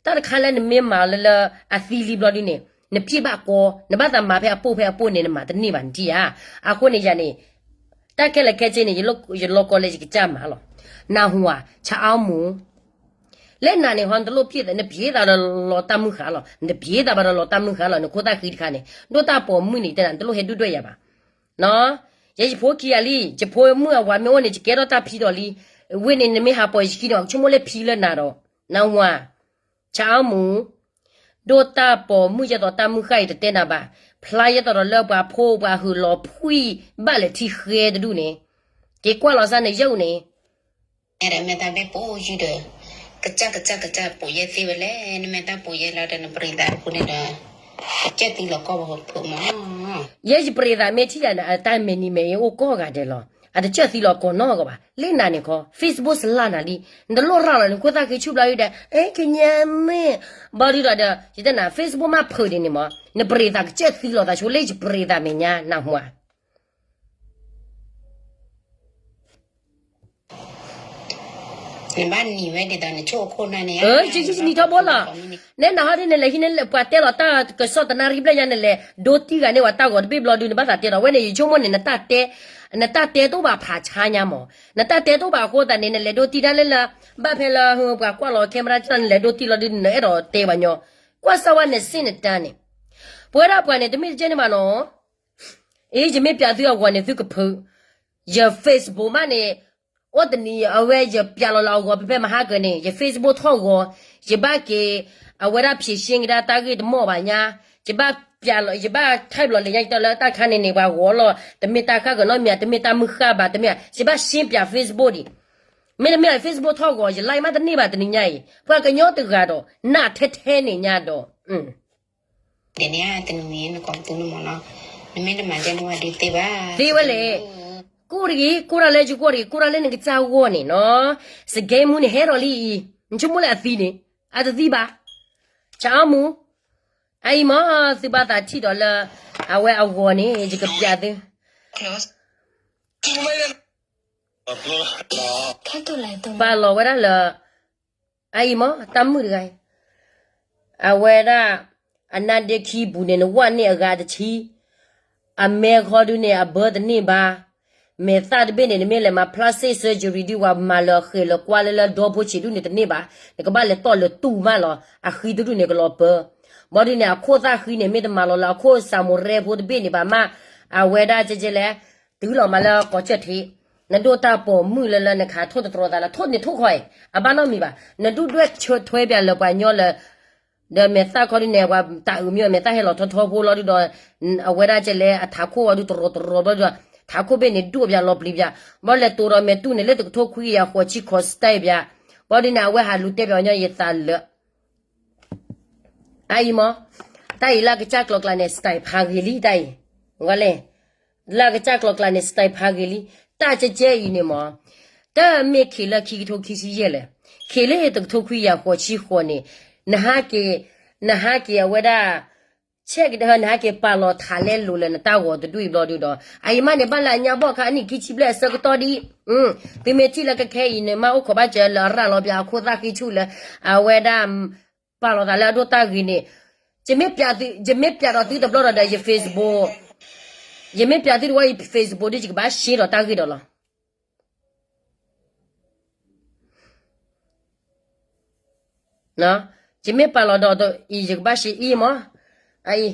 တၢ်တခါလၢနမ့ၢ်မၤလၢလၢ အသံလံဘျီဒ်န့ၣ် နပျ့ၢ်ဘၣ်ကီ, နဘၣ်သးမၤဖဲအပိၢ်ဖဲအပိၢ်န့ၣ် နမၤတန့ၢ်ဘၣ်နထံၣ်ဧါ, အဃိန့ၣ်ယၤန့ၣ် တၢ်ခဲလၢာ်ခဲဆ့န့ၣ် ယလီၤကီလၢယကစၢ်မၤလီၤ, နၢ်ဟူဧါ, ဆါအါမူ လၢနၤန့ၣ်ဟီ နတလိၣ်ပျ့ၢ်သး နပျ့ၢ်သးဒီးလီၤတၢ်မုၢ်ဃၢ်လီၤ, နပျ့ၢ်သးဘၣ်ဒီးလီၤတၢ်မုၢ်ဃၢ်လီၤ, နခိၣ်သၣ်ဃံတခါန့ၣ် ဒိၣ်တၢ်ပိာ်မုၣ်န့ၣ် တဲနၤ နတလိၣ်ဟဲဒုၣ်ဒွဲၣ်ယၤဘၣ်, ယဲယဖိခံဂၤလံ, ယဖိမုၣ်အဝၤမ့ၢ်အိၣ်န့ၣ် ယကဲထီၣ်တၢ်ဖံဒီးလံ, ဝ့ၢ်န့ၣ် နမ့ၢ်ဟးပိာ်ယခံန့ၣ် ကဆိကမိၣ်လၢဖံလၢနၤဒီး, နၢ်ဟူဧါ, ဆါအါမူ ဒိၣ်တၢ်ပိာ်မုၣ်ယဲသိးတၢ်မုၢ်ဃၢ်အံၤတတဲနၤဘၣ်, ဖျါယဲသိးဒီးလၢပှၤဖိပှၤဟုးလီၤဖှံဘၣ်လဲၤထံဃဲတဒူၣ်န့ၣ်, က့ၤကွၢ်လီၤစၢ်န့ၣ်ယဲၢ်န့ၣ် မဲာ်တၢ်မဲာ်သၣ်ဘ့ၣ်ပိာ်ယုၢ်ဒီး, ကစၢ်ကစၢ်ကစၢ်ပိာ်ယဲၢ်သ့ဝဲလဲၣ်, နမဲာ်သၣ်ပိာ်ယဲၢ်လီၤဒီး နပရံသးဖိန့ၣ်ဒီး, ကစၢ်သံလီၤကီၢ်ပဖိမး, ယဲယပရံသးမ့ၢ်ထံၣ်ယၤန့ၣ် အတၢ်မဲာ်နံၤမဲာ်အ့အိၣ်ကိးဂၤဒဲးလီၤ, အတကစၢ်သံလီၤကီၢ်နီတဂၤဘၣ်, လၢနၤန့ၣ်ခီ Facebook စလၢ်နၤလံ, နတလိၣ်ရၤလီၤ နခိၣ်သၣ်ဃံဆူၣ်ဘျီဒ်ဒီး အဲ ကညါမ့ၢ်, ဘျီဒ်ဒီး ယတဲနၤ Facebook မ့ၢ်ဖုးဒ်န့ၣ်မး နပရံသးကစၢ်သံလီၤသးဆိလၢယပရံသးမဲာ်ညါ နၢ်ဟူဧါ နဘၣ်နံၤဝဲဒ်သိးနဆိကမိၣ်ခိၣ်နၢ်န့ၣ်, ယနံၤထီဘိလီၤ, နဲနဟီဒ်နလဲၤဟံးန့ၢ်ပှၤတဲလီၤတၢ်ကစီၣ်တနၣ်ရံၣ်ဘျဲၣ်ညါ နလဲၤဒိတံၢ်ဂၤန့ၢ်ဝဲတၢ်ဂီၤတဘ့ၣ်ဘျီဒုး နဘၣ်သးတဲဒီး ဝဲန့ၣ် ယဆိကမိၣ်န့ၣ် နတၢ်တဲတအိၣ်ဘၣ်ဖးဆါညါမး, နတၢ်တဲတအိၣ်ဘၣ်အဃိသတးန့ၣ် နလဲၤဒိတံၢ်တၢ်လၢလၢ, ဘၣ်ဖဲလၢပှၤကွၢ်လီၤ camera တၢ် နလဲၤဒိတံၢ်လီၤဒုး နအဲၣ်ဒိးတဲပှၤညီ, ကွၢ်စၢ်ဝဲန့ၣ်စ့ၢ်နတၢ်န့ၣ်, ပဝဲဒၣ်ပှၤန့ၣ် တမ့ၢ်တကဲန့ၣ်ဘၣ်နီၤ အ့ ယမ့ၢ်ပျးသုအဂီၤန့ၣ် သုကဖုး, ယ Facebook မးန့ၣ်, အိၣ်တနံၤ အဝဲယပျးလီၤလၢအဂီၤဖဲဖဲမဟါကၢန့ၣ် ယ Facebook ထီၣ်ဂီၤ, ယဘၣ်က့ၤ, အဝဲဒၣ်ဖြေရှင်းကဒါတၢ်ဂ့ၢ်တမီၢ်ဘၣ်ညါ, ယဘၣ်ပျးလီၤ ယဘၣ် type လီၤလၢညါ ယတဲလၢတၢ်ခါန့ၣ်န့ၣ် ပှၤဂီၤလီၤ တမ့ၢ်တၢ်ဃၣ်ကနီတမံၤ တမ့ၢ်တၢ်မုၢ်ဃၢ်ဘၣ် တမ့ၢ် ယဘၣ်ရှင်းပျး Facebook ဒံး, မ့တမ့ၢ် Facebook ထီၣ်ဂီၤ ယ like မးတန့ၢ်ဘၣ်တနံၤညါအံၤ ပှၤကညီတဂၤဒီး နၢ်ထဲထဲန့ၣ်ညါဒီး, ဒ်န့ၣ်ဧါ တနံၤနကိးပသူန့ၣ်မ့ၢ်နီၤ, နမ့ၢ်တမၤဒ်န့ၣ်ဝဲဒုးသ့ဘၣ်, သ့ဝဲလဲၣ်, ကိၢ်တဂ့ၤ, ကိၢ်တၢ်လၢယကိၢ်တဂ့ၤ, ကိၢ်တၢ်လၢနကစၢ်ဂီၢ်န့ၣ်နီၤ, စကဲမူန့ၣ်ဟဲထီၣ်လံအံၤ, နဆိကမိၣ်လၢအသံန့ၣ်, အတသံဘၣ်, ဆၢအီမူ, အအံၤမ့ၢ်သုဘၣ်သးထံၣ်ဒီးလၢ အဝဲအဂီၢ်န့ၣ် ယကပျးသု ပာ်လီၤဝဲဒၣ်လၢ အအံၤမ့ၢ်တၢ်မုာ်တဂၤအံၤ, အဝဲဒၣ် အနါဒ့ခံပူၤန့ၣ် နဝၣ်န့ၢ်အဂၤတဆံ, အမဲခီဒုန့ၣ် အဘၢတန့ၢ်ဘၣ်, မဲာ်သၣ်တဘ့ၣ်န့ၣ် နမ့ၢ်လဲၤမၤ plastic surgery ဒုး ပှၤမၤလၢအဃဲၤလၢကွၢ်လၢလၢဒီဖိဆံးဒုန့ၣ်တန့ၢ်ဘၣ်, နကဘၣ်လဲၤတီၢ်လၢတူၢ်မးလီၤ, အဃံတဒုန့ၣ်ကလီၤပၢ, ဘီဒုန့ၣ် အခိၣ်သၣ်ဃံန့ၣ် မ့ၢ်တမၤလီၤလၢအခိၣ်စၤမိၤရဲဖိတဘ့ၣ်န့ၣ်ဘၣ်မး, အဝဲဒၣ်ကဲကဲလဲၣ် တုၤလီၤမးလၢကိးကၢၢ်ထံး, နဒိၣ်တၢ်ပိာ်မုၣ်လၢလၢနခးထိၣ်တတြီသးလၢ ထိၣ်န့ၣ်ထိၣ်ခီအံၤ အဘၣ်နီတမံၤဘၣ်, နဒုၣ်ဒွဲၣ်ဆၢထွဲပၠးလၢပှၤညီလၢ ဒီးမဲာ်သၣ်ခီဒုန့ၣ် ပှၤတၢ်အုးမံၤအမဲာ်သၣ်ဟဲလီၤထီထီဖိလီၤဒုဒီး အဝဲဒၣ်ကဲလဲၣ် အထးခိၣ်အီၤဒုတရီတရီဘျီဒီး ထးခိၣ်ဘ့ၣ်န့ၣ်ဒိၣ်ပၠးလီၤပျံၤပၠး, ဘီလဲၤတိၤဒီးမဲာ်တူၢ်န့ၣ် လၢတကထိခွံကယၤဃိးဆံဃိး style ပၠး, ဘီဒုန့ၣ် အဝဲဟးလူၤတဲပၠးပှၤညီယသးလၢ အအံၤမ့ၢ်, တၢ်အံၤလၢအကစၢ်ကျိၤကျါန့ၣ် style ဖးဂ့ၤလံ တၢ်အံၤ, ဝဲလဲၣ်, လၢအကစၢ်ကျိၤကျါန့ၣ် style ဖးဂ့ၤလံ, တၢ်ကဲကဲအံၤန့ၣ်မ့ၢ်, တမ့ၢ်ခံးလၢခံကထိခံဆံယဲၢ်လဲၣ်, ခံးလၢတကထိခွံကယၤဃိးဆံဃိးန့ၣ်, နဟးက့ၤ, နဟးက့ၤအဝဲဒၣ် check နဟးက့ၤပာ်လီၤထးလဲလိာ်လၢနတၢ်ဂီၤတဒူၣ်အံၤဘျီဒုဒီး အအံၤမးန့ၣ် ဘၣ်လၢအညါဘီၣ်ခါအနံၣ်ခံဆံဘျဲၣ်အဆၢကတီၢ်ဒံး, သုမ့ၢ်ထံၣ်လၢကခဲအံၤန့ၣ် မ့ၢ်အိၣ်ခိးဘၣ်စၢၤလၢအရၤလီၤပၠးအခိၣ်သၣ်ဃံဆူၣ်လၢ အဝဲဒၣ် ပာ်လီၤသးလၢအဒိၣ်တၢ်ဂ့ၤန့ၣ်, ယမ့ၢ်ပၠးသု, ယမ့ၢ်ပၠးဒီးသုတဘျီဒီးဒီးယ Facebook, ယမ့ၢ်ပၠးသုတဝီအံၤ Facebook ဒ်ယကဘၣ်ရှဲဒီးတၢ်ဂ့ၢ်ဒီးလီၤ. ယမ့ၢ်ပာ်လီၤဒီးအံၤ ယကဘၣ်ရှဲအံၤမ့ၢ်, အအံၤ,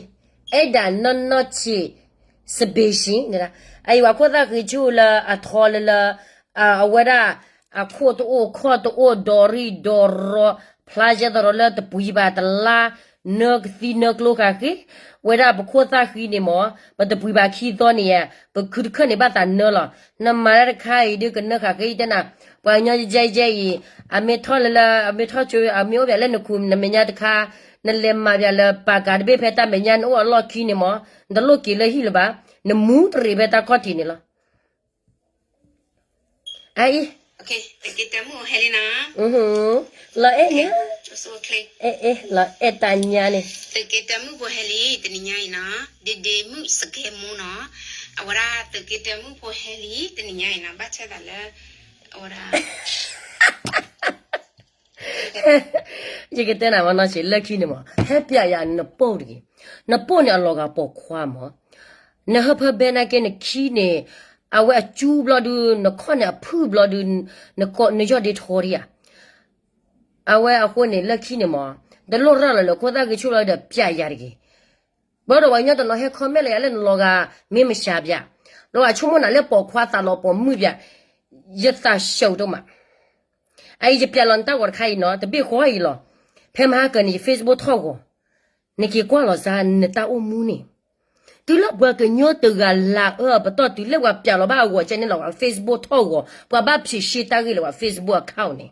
အဲၣ်ဒၣ်နီၢ်နီၢ်ဆံး စပ့းရှံ, အအံၤပှၤခိၣ်သၣ်ဃံဆူၣ်လၢအထီလၢလၢ, အဝဲဒၣ် အခိၣ်တအိၣ်ခီၣ်တအိၣ် ဒီရံၣ်ဒီရီ, ဖျါယဲၢ်သရီလၢတပှံၤဘၣ်တလါ, နၢကသံနၢကျိဃာ်ဃ့, ဝဲဒၣ်ပခိၣ်သၣ်ဃံန့ၣ်မ့ၢ်, ပတပှံၤဘၣ်ခံသီန့ၣ်ဧါ, ပခုတခၢၣ်န့ၣ်ဘၣ်သးနၢလီၤ. နမၤတၢ်တခါအံၤဒုးကနၢဃာ်ဃ့ ယတဲနၤ, ပှၤကညီယဲယဲအံၤ, အမ့ၢ်ထီၣ်လၢလၢ အမ့ၢ်ထီၣ်ဆိ အမ့ၢ်အိၣ်ပၠးလၢနခူ နမဲာ်ညါတခါ, နလဲၤမၤပၠးလၢပာ်ကၤတဘ့ၣ်ဖဲတၢ်မဲာ်ညါ နအိၣ်အလီၢ်ခံန့ၣ်မ့ၢ်, နတလိၣ်က့ၤလၢဟံၣ်လၢၤဘၣ်, နမူတရံးဖဲတၢ်ခီၣ်ထံးန့ၣ်လီၤ. အအံၤ, လီၤအဲၣ်ညါ, လီၤအဲၣ်တၢ်ညါန့ၣ်, သုးက့တၢမုၣ်ဖိဟဲလံ တနံၤညါအံၤနီၤ, ဒ့ဒ့မုၣ်စကဲမူနီၤ, အဝဲဒၣ်သုးက့တၢမုၣ်ဖိဟဲလံ တနံၤညါအံၤနီၤ, ဘၣ်ဆၣ်သးလၢ အဝဲဒၣ် ယကတဲနၤမ့ၢ်နီၢ်ဆံး လၢခံန့ၣ်မ့ၢ် ဟဲပျးယၤနပိၢ်တဂ့ၤ, နပိၢ်န့ၣ်အလီၤဂာ်ပိာ်ခွါမ့ၢ်, နဟၢဖၢဘဲနာ်က့နခံန့ၣ်, အဝဲအကၠူဘျီဒုး နခီၣ်န့ၣ်အဖုၣ်ဘျီဒုး, နယီၢ်ဒ့ထီဒံးဧါ, အဝဲအဃိန့ၣ် လၢခံန့ၣ်မ့ၢ်, တလိၣ်ရၤလီၤလၢခိၣ်သၣ်ဂ့ၤဆူၣ်လီၤဒီးပျးယၤတဂ့ၤ, ဘၣ်ဒီးပှၤကညီတနီၤဟဲ comment လၢယၤလၢနလီၤဂာ်မ့ၢ်မစှၤပျး, ဒီးအဆိကမိၣ်နၤလၢပိာ်ခွါသးလီၤပိာ်မုၣ်ပျး, ယသးဆၢကဒိၣ်မး အအံၤယပျးလီၤနတၢ်ဂီၤတခါအံၤနီၤ, တဘ့ၣ်ဃီအံၤလီၤ. ဖဲမဟါကၢန့ၣ် ယ Facebook ထီၣ်ဂီၤ, နက့ၤကွၢ်လီၤစၢ်နတၢ်အိၣ်မူန့ၣ်, တုၤလၢပှၤကညီတဂၤလၢအအၢပတီၢ်တုၤလၢပှၤပျးလီၤဘၣ်အဂီၤကဲန့ၣ်လီၤ ပှၤ Facebook ထီၣ်ဂီၤ, ပှၤဘၣ်ဖံးရှ့တၢ်ဂ့ၢ်လၢပှၤ Facebook account န့ၣ်,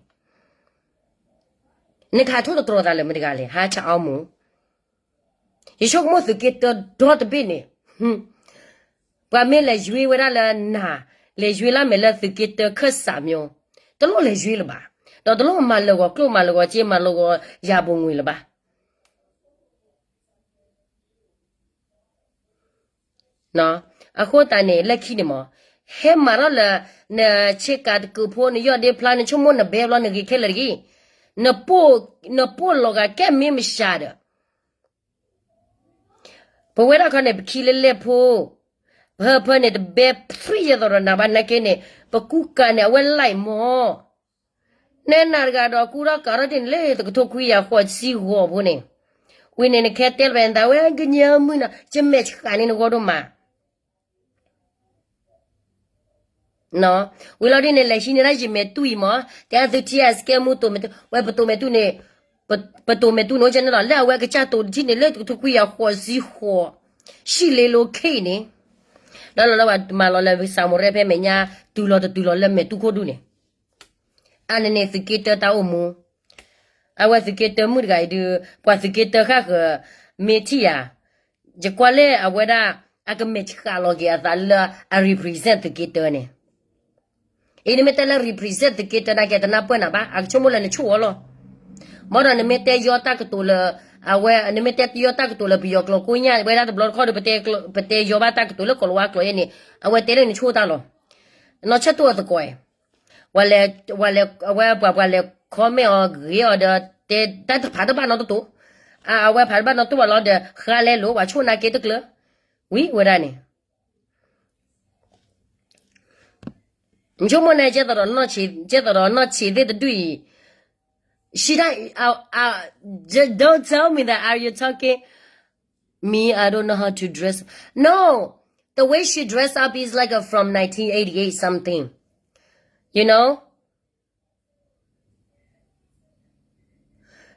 နကဟးထိၣ်သတြီၤသးလၢမတၤတဂၤလဲၣ် ဟါဆၣ်အီမူ ယဆိကမိၣ်သုးက့တၢဒီတဘ့ၣ်န့ၣ်, ပှၤမ့ၢ်လဲၤယွ့ဝဲဒၣ်လၢနၤ, လဲၤယွ့လၢမဲာ်လၢသုးက့တၢခၢၣ်စးမၠိ, တလိၣ်လဲၤယွ့လၢၤဘၣ်, ဒီးတလိၣ်မၤလၢာ်ဂီၤကျိၣ်မၤလၢာ်ဂီၤစ့မၤလၢာ်ဂီၤယၤဘိငွေလၢၤဘၣ်. အဃိသတးန့ၣ် လၢခံန့ၣ်မ့ၢ်, ဟဲမၤထီၣ်လၢ နဆ့ကၤတကုးဖိ နယီၢ်ဒ့ဖျါ နဆိကမိၣ်နဘဲဘျီနဂ့ၤခဲလၢာ်တဂ့ၤ, နပိၢ်လီၤဂာ်ကဲမ့ၢ်မစှၤဒီး ပဝဲဒၣ်ခီန့ၣ် ပခံလၢလဲၢ်ဖိ, ပဟၢဖၢန့ၣ် တဘဲဖြံၣ်ယဲၢ်သီဒီးနၤဘၣ်နာ်က့န့ၣ် ပကူကၤန့ၣ် အဝဲလၢ်မ့ၢ်, နဲနၤတဂၤဒီးကူထီၣ်ကၤထီၣ်ဒ်န့ၣ်လၢတကထိခွံကယၤဃိးဆံဂီၤဖိန့ၣ်, ဝံၤန့ၣ် နကဟဲတဲလၢၤဘၣ်နသးဝဲကညီမုၣ်နီၤ ယမဲာ်ဆှးန့ၢ်နဂီၢ်ဒိၣ်မး ဝံၤလီၤဒ်န့ၣ် လဲၤဟံးန့ၢ်ဒၣ်ယမဲာ်တူၢ်အံၤမ့ၢ်, တဲသုထံၣ်အစကဲမူတိၢ်မဲာ်တူၢ်, ဝဲပတိၢ်မဲာ်တူၢ်န့ၣ်, ပတိၢ်မဲာ်တူၢ်န့ၣ် အိၣ်ကဲန့ၣ်လီၤ လၢအဝဲကစၢ်တိၢ်တထံၣ်န့ၣ် လၢတကထိခွံကယၤဃိးဆံဃိး, ဆံလ့လိခဲအံၤန့ၣ်, ဒီးလီၤလၢပှၤမၤလီၤလၢပစၢ်မိၣ်ရဲဖဲမဲာ်ညါ တုၤလီၤတတုၤလီၤလၢမဲာ်တူၢ်ခိၣ်ဒူၣ်န့ၣ်, အန့ၣ်န့ၣ်သုးက့တၢတၢ်အိၣ်မူ အဝဲသုးက့တၢမုၣ်တဂၤအံၤဒုး ပှၤသုးက့တၢဃၣ်ဃၢၤ မ့ၢ်ထံၣ်ယၤ, ယကွၢ်လၢအဝဲဒၣ် အကမဲာ်ဆှးလီၤက့ၤအသးလၢအ represent သုးက့တၢန့ၣ်, အံၤနမ့ၢ်တဲလၢ represent သုးက့တၢန့ၣ်ကဲ တနၢ်ပၢၢ်နၤဘၣ်, အကဆိကမိၣ်လၢနဆိၣ်အီၤလီၤ. ဘၣ်ဒီးနမ့ၢ်တဲယီတၢ်ကတိၤလၢ အဝဲ နမ့ၢ်တဲယီတၢ်ကတိၤလၢပယီၤကျိာ်ကိညၣ် ဝဲဒၣ်တဘျီတခီၣ်ဒီး ပတဲယီဘၣ်တၢ်ကတိၤလၢကိၤလၤဝါကျိာ်ယဲန့ၣ် အဝဲတဲလၢနဆိၣ်တၢ်လီၤ. နီၢ်ဆဲးတိၣ်အသကိးအံၤ ပှၤလဲၤ ပှၤလဲၤ အဝဲပှၤ ပှၤလဲၤ comment အီၤဂ့ၤအီၤဒီး တဲတၢ်တဖးတဘၣ်နီတတိၢ်, အဝဲဖးတဘၣ်နီတတိၢ်ဘၣ်လီၤဒီး ဃါလဲလိာ် ပှၤဆိၣ်နာ်က့တကျၢၤ, ဝံၤဝဲဒၣ်န့ၣ် ဆိကမိၣ်န့ၣ် ကဲသိးဒီးနီၢ်ဆံး ကဲသိးဒီးနီၢ်ဆံးသ့ၣ်တဒူၣ်အံၤ, she don't, don't tell me that are you talking me, I don't know how to dress. No, the way she dress up is like a from nineteen eighty-eight something, you know.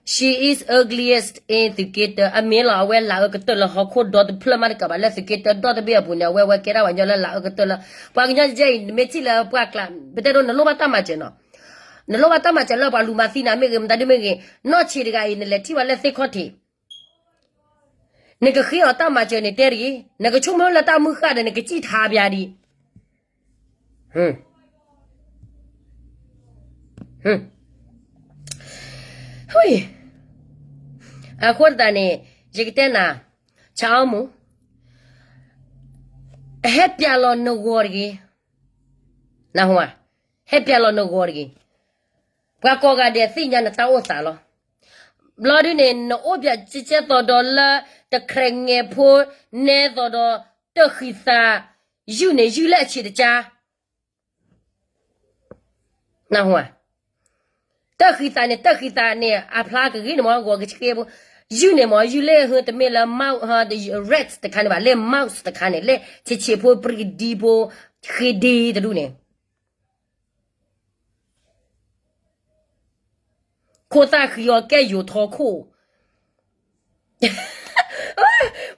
She is ugliest in သုးက့တၢ အမ့ၢ်လီၤ အဝဲလၢအအၢကတၢၢ်လၢဟီၣ်ခိၣ်ဒီတဖျၢၣ်မးတကးဘၣ် လၢသုးက့တၢဒီတဘ့ၣ်အပူၤန့ၣ် အဝဲဝဲကဲဒၣ်ပှၤကညီလၢလၢအအၢကတၢၢ်လၢ ပှၤကညီယဲအံၤ နမ့ၢ်ထံၣ်လၢပှၢ်ကျါ ပတဲဒိ နလိၣ်ဘၣ်တၢ်မၤစၢၤနီၤ, နလိၣ်ဘၣ်တၢ်မၤစၢၤလၢပှၤလူၤမၤသံနၤမ့ၢ်ဂ့ၤ မတၤဒုမ့ၢ်ဂ့ၤ, နီၢ်ဆံးတဂၤအံၤ နလဲၤထံၣ်ဝဲလၢသ့ၣ်ခီၣ်ထံး နကဃ့အီၤတၢ်မၤစၢၤန့ၣ်တဲတဂ့ၤ, နကဆိကမိၣ်လၢတၢ်မုၢ်ဃၢ်ဒီး နကစံၣ်ထါပျါဒံး အဃိသတးန့ၣ် ယကတဲနၤ, ဆၣ်အီမူ ဟဲပျးလီၤနဂီၤတဂ့ၤ, နၢ်ဟူဧါ, ဟဲပျးလီၤနဂီၤတဂ့ၤ, ပှၤကိးဂၤဒဲးသ့ၣ်ညါနတၢ်အိၣ်သးလီၤ. ဘျီဒုန့ၣ် နအိၣ်ပျးကဲကဲသိးဒီးလၢ တခရဲးငဲးဖိ နဲသိးဒီး တၢၢ်ဃံသး ယုၢ်န့ၣ်ယုၢ်လၢအဆံးတကၢ နၢ်ဟူဧါ, တၢၢ်ဃံသးန့ၣ် တၢၢ်ဃံသးန့ၣ် အဖျါကဂ့ၤန့ၣ်မ့ၢ် ဂီၤကဆှ့ဖိ, ယုၢ်န့ၣ်မ့ၢ် ယုၢ်လၢဟၢတမ့ၢ်လၢ mouse, rats တခါန့ၣ်ဘၣ်, လၢ mouse တခါန့ၣ် လၢဆံးဆံးဖိ ပြံကဒံဖိ ဃ့ဒ့တဒူၣ်န့ၣ် ခိၣ်သၣ်ဃံအီၤကဲယိာ်ထီခိၣ်,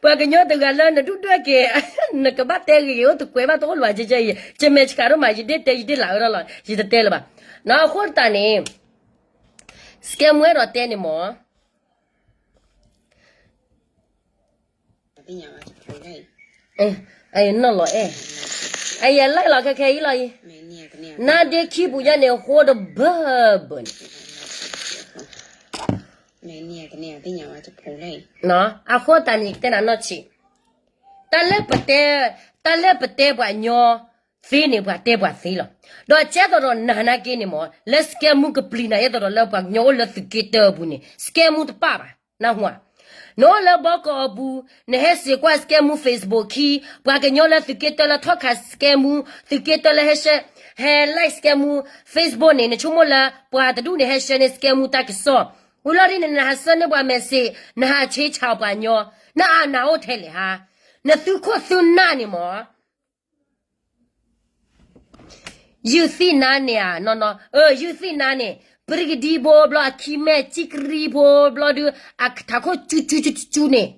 ပှၤကညီတဂၤလၢနဒုၣ်ဒွဲၣ်က့ၤ, နကဘၣ်တဲဂ့ၤဂ့ၤ အိၣ်တကွဲးဘၣ်တအိၣ်လၢၤဘၣ် ကဲကဲအံၤ ကမဲာ်ဆှးဒိၣ်မး ယဒ့တဲ ယဒ့လၢအၢထီၣ်လီၤ ယတတဲလၢၤဘၣ်, နီၢ်အဃိသတးန့ၣ် scam ဝဲဒီးတဲန့ၣ်မ့ၢ် နီၢ်လီၤအဲၣ်, အယဲၢ်လၢလီၤခဲခဲအံၤလီၤအံၤ, နါဒ့ခံပူၤညါန့ၣ် ဟိတဘၢဘၢန့ၣ်, အဃိသတးန့ၣ် ယကတဲနၤနီၢ်ဆံး, တၢ်လၢပတဲ, တၢ်လၢပတဲပှၤကညီသ့န့ၣ် ပှၤတဲပှၤသ့လီၤ, ဒီးကဲသိးဒီးနၤနာ်က့န့ၣ်မ့ၢ် လၢ scam မူကပျံၤနၤ ကဲသိးဒီးလၢပှၤကညီအိၣ်လၢသုးက့တၢအပူၤန့ၣ် scam မူတပၣ်ဘၣ်, နၢ်ဟူဧါ, နအိၣ်လၢဘီကီၢ်အပူၤ, နဟဲစံးကွၢ် scam မူ Facebook ခံ, ပှၤကညီလၢသုးက့တၢလၢထီၣ်ခး scam မူ, သုးက့တၢလၢဟဲ share, ဟဲ like scam မူ Facebook န့ၣ် နဆိကမိၣ်လၢ ပှၤတဒူၣ်န့ၣ် ဟဲ share န့ၢ် scam မူတၢ်ကစီၣ်, ဝံၤလီၤဒ်န့ၣ် နဟးဆှၢန့ၢ်ပှၤ message, နဟးဆ့ဆးပှၤကညီ, နအနၢ်အိၣ်ထဲလဲၣ်ဧါ, နသုခိၣ်သုနၢ်န့ၣ်မ့ၢ် ယုၢ်သ့ၣ်နါန့ၣ်ဧါ, နီၢ်နီၢ်, ယုၢ်သ့ၣ်နါန့ၣ် ပြံကဒံဖိဘျီ အခံမဲာ် ကံကရံဖိဘျီဒုး အထးခိၣ်ကၠူကၠူကၠူကၠူန့ၣ်,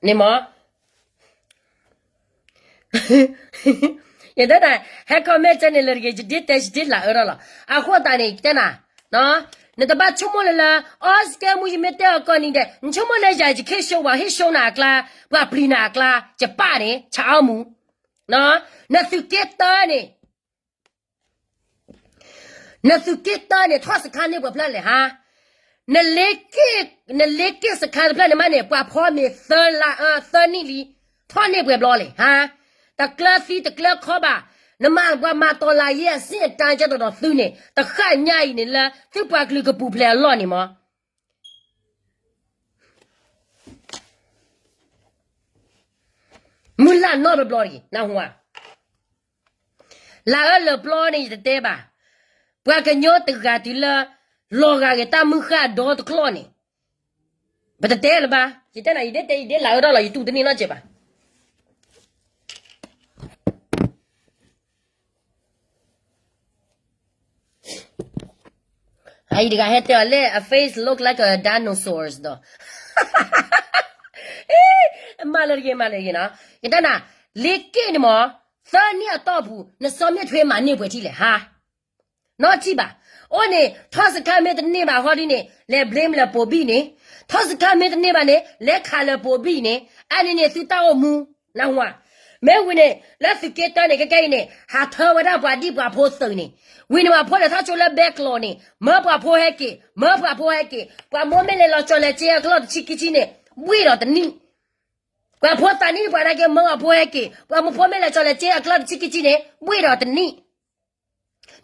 န့ၣ်မ့ၢ် ယတဲနၤ ဟဲ comment ကဲန့ၣ်လၢတဂ့ၤ ယဒ့တဲ ယဒ့လၢအၢထီၣ်လီၤ. အဃိသတးန့ၣ် ယတဲနၤ, နတဘၣ်ဆိကမိၣ်လၢလၢ အီ scam မူ ယမ့ၢ်တဲအီၤကိးနံၤဒဲး နဆိကမိၣ်လၢယၤ ယကဟ့ၣ် show ပှၤဟ့ၣ် show နၤအကျါ, ပှၤပျံၤနၤအကျါ, ယပၣ်န့ၣ် ဆၣ်အီမူ, နသုးက့တၢန့ၣ် နသုးက့တၢန့ၣ် ထီၣ်စခါန့ၢ်ပှဲၤဖျၢၣ်လဲၣ်ဟါ, နလ့က့ၣ် နလ့က့ၣ်စခါတဖျၢၣ်န့ၣ်မးန့ၣ် ပှၤဖီမ့ၤသၢလါ သၢနံၣ်လံ, ထီၣ်န့ၢ်ပှဲၤဘျီလဲၣ်ဟါ, တကျၢၤသံတကျၢၤခီဘၣ်, နမၤပှၤမၤတီၤလၤယ့ၢ်အဆ့ၣ်အတၢ်ကဲသိးဒီးသုန့ၣ် တဃၣ်ညါအံၤန့ၣ်လၢ သုပှၤကလုာ်ကပူၤဖျဲးအလီၢ်န့ၣ်မး မုၢ်လၢ်နီတဘျီတဂ့ၤ နၢ်ဟူဧါ. လၢအၢလၢပျီန့ၣ် ယတတဲဘၣ်. ပှၤကညီတဂၤတုၤလၢ လီၤဂာ်က့ၤတၢ်မုၢ်ဃၢ်ဒီတကျီၢ်န့ၣ် ပတတဲလၢၤဘၣ်. ယတဲနၤ ယဒ်တဲ ယဒ်လၢအၢထီၣ်လီၤ ယတူၢ်တန့ၢ်နီတစဲးဘၣ်. အအံၤတဂၤဟဲတဲအီၤလၢ အ face look like a dinosaurs ဒီး မၤလၢတဂ့ၤ မၤလၢတဂ့ၤနီၤ. ယတဲနၤ လ့က့ၣ်န့ၣ်မး သၢနံၣ်အတီၢ်ပူၤ နစီၤမ့ၣ်ထွဲမၤန့ၢ်ပှဲၤထံလဲၣ်ဟါ. နီၢ်ထံၣ်ဘၣ်. အိၣ်န့ၣ် ထီၣ်စခါမ့ၢ်တန့ၢ်ဘၣ်ဟီဒ်န့ၣ် လဲၤ blame လၢပိာ်ဘံၣ်န့ၣ်, ထီၣ်စခါမ့ၢ်တန့ၢ်ဘၣ်န့ၣ် လဲၤခးလၢပိာ်ဘံၣ်န့ၣ်, အန့ၣ်န့ၣ်သုတၢ်အိၣ်မူ, နၢ်ဟူဧါ. မ့ၢ်ဝံၤန့ၣ် လၢသုးက့တၢန့ၣ် ခဲကဲအံၤန့ၣ် ဟးထၢဝဲဒၣ်ပှၤဒံၣ်ပှၤဖိသုးန့ၣ်, ဝံၤန့ၣ်ပှၤဖိလဲၤထီၣ်ဆိလၢဘဲကျိၤန့ၣ် မၢပှၤဖိဟဲက့ၤ, မၢပှၤဖိဟဲက့ၤ, ပှၤမိၢ်မ့ၢ်လဲၤလီၤကၠီၤလဲၤစ့အကျီၢ်တဆံခံဆံန့ၣ် ဘှ့ၣ်ဒီးတနံၣ် ပှၤဖိသးနံၣ်ပှၤနာ်က့ မၢပှၤဖိဟဲက့ၤ, ပှၤမိၢ်ဖိမ့ၢ်လဲၤကၠီၤလဲၤစ့အကျီၢ်တဆံခံဆံန့ၣ် ဘှ့ၣ်ဒီးတနံၣ်.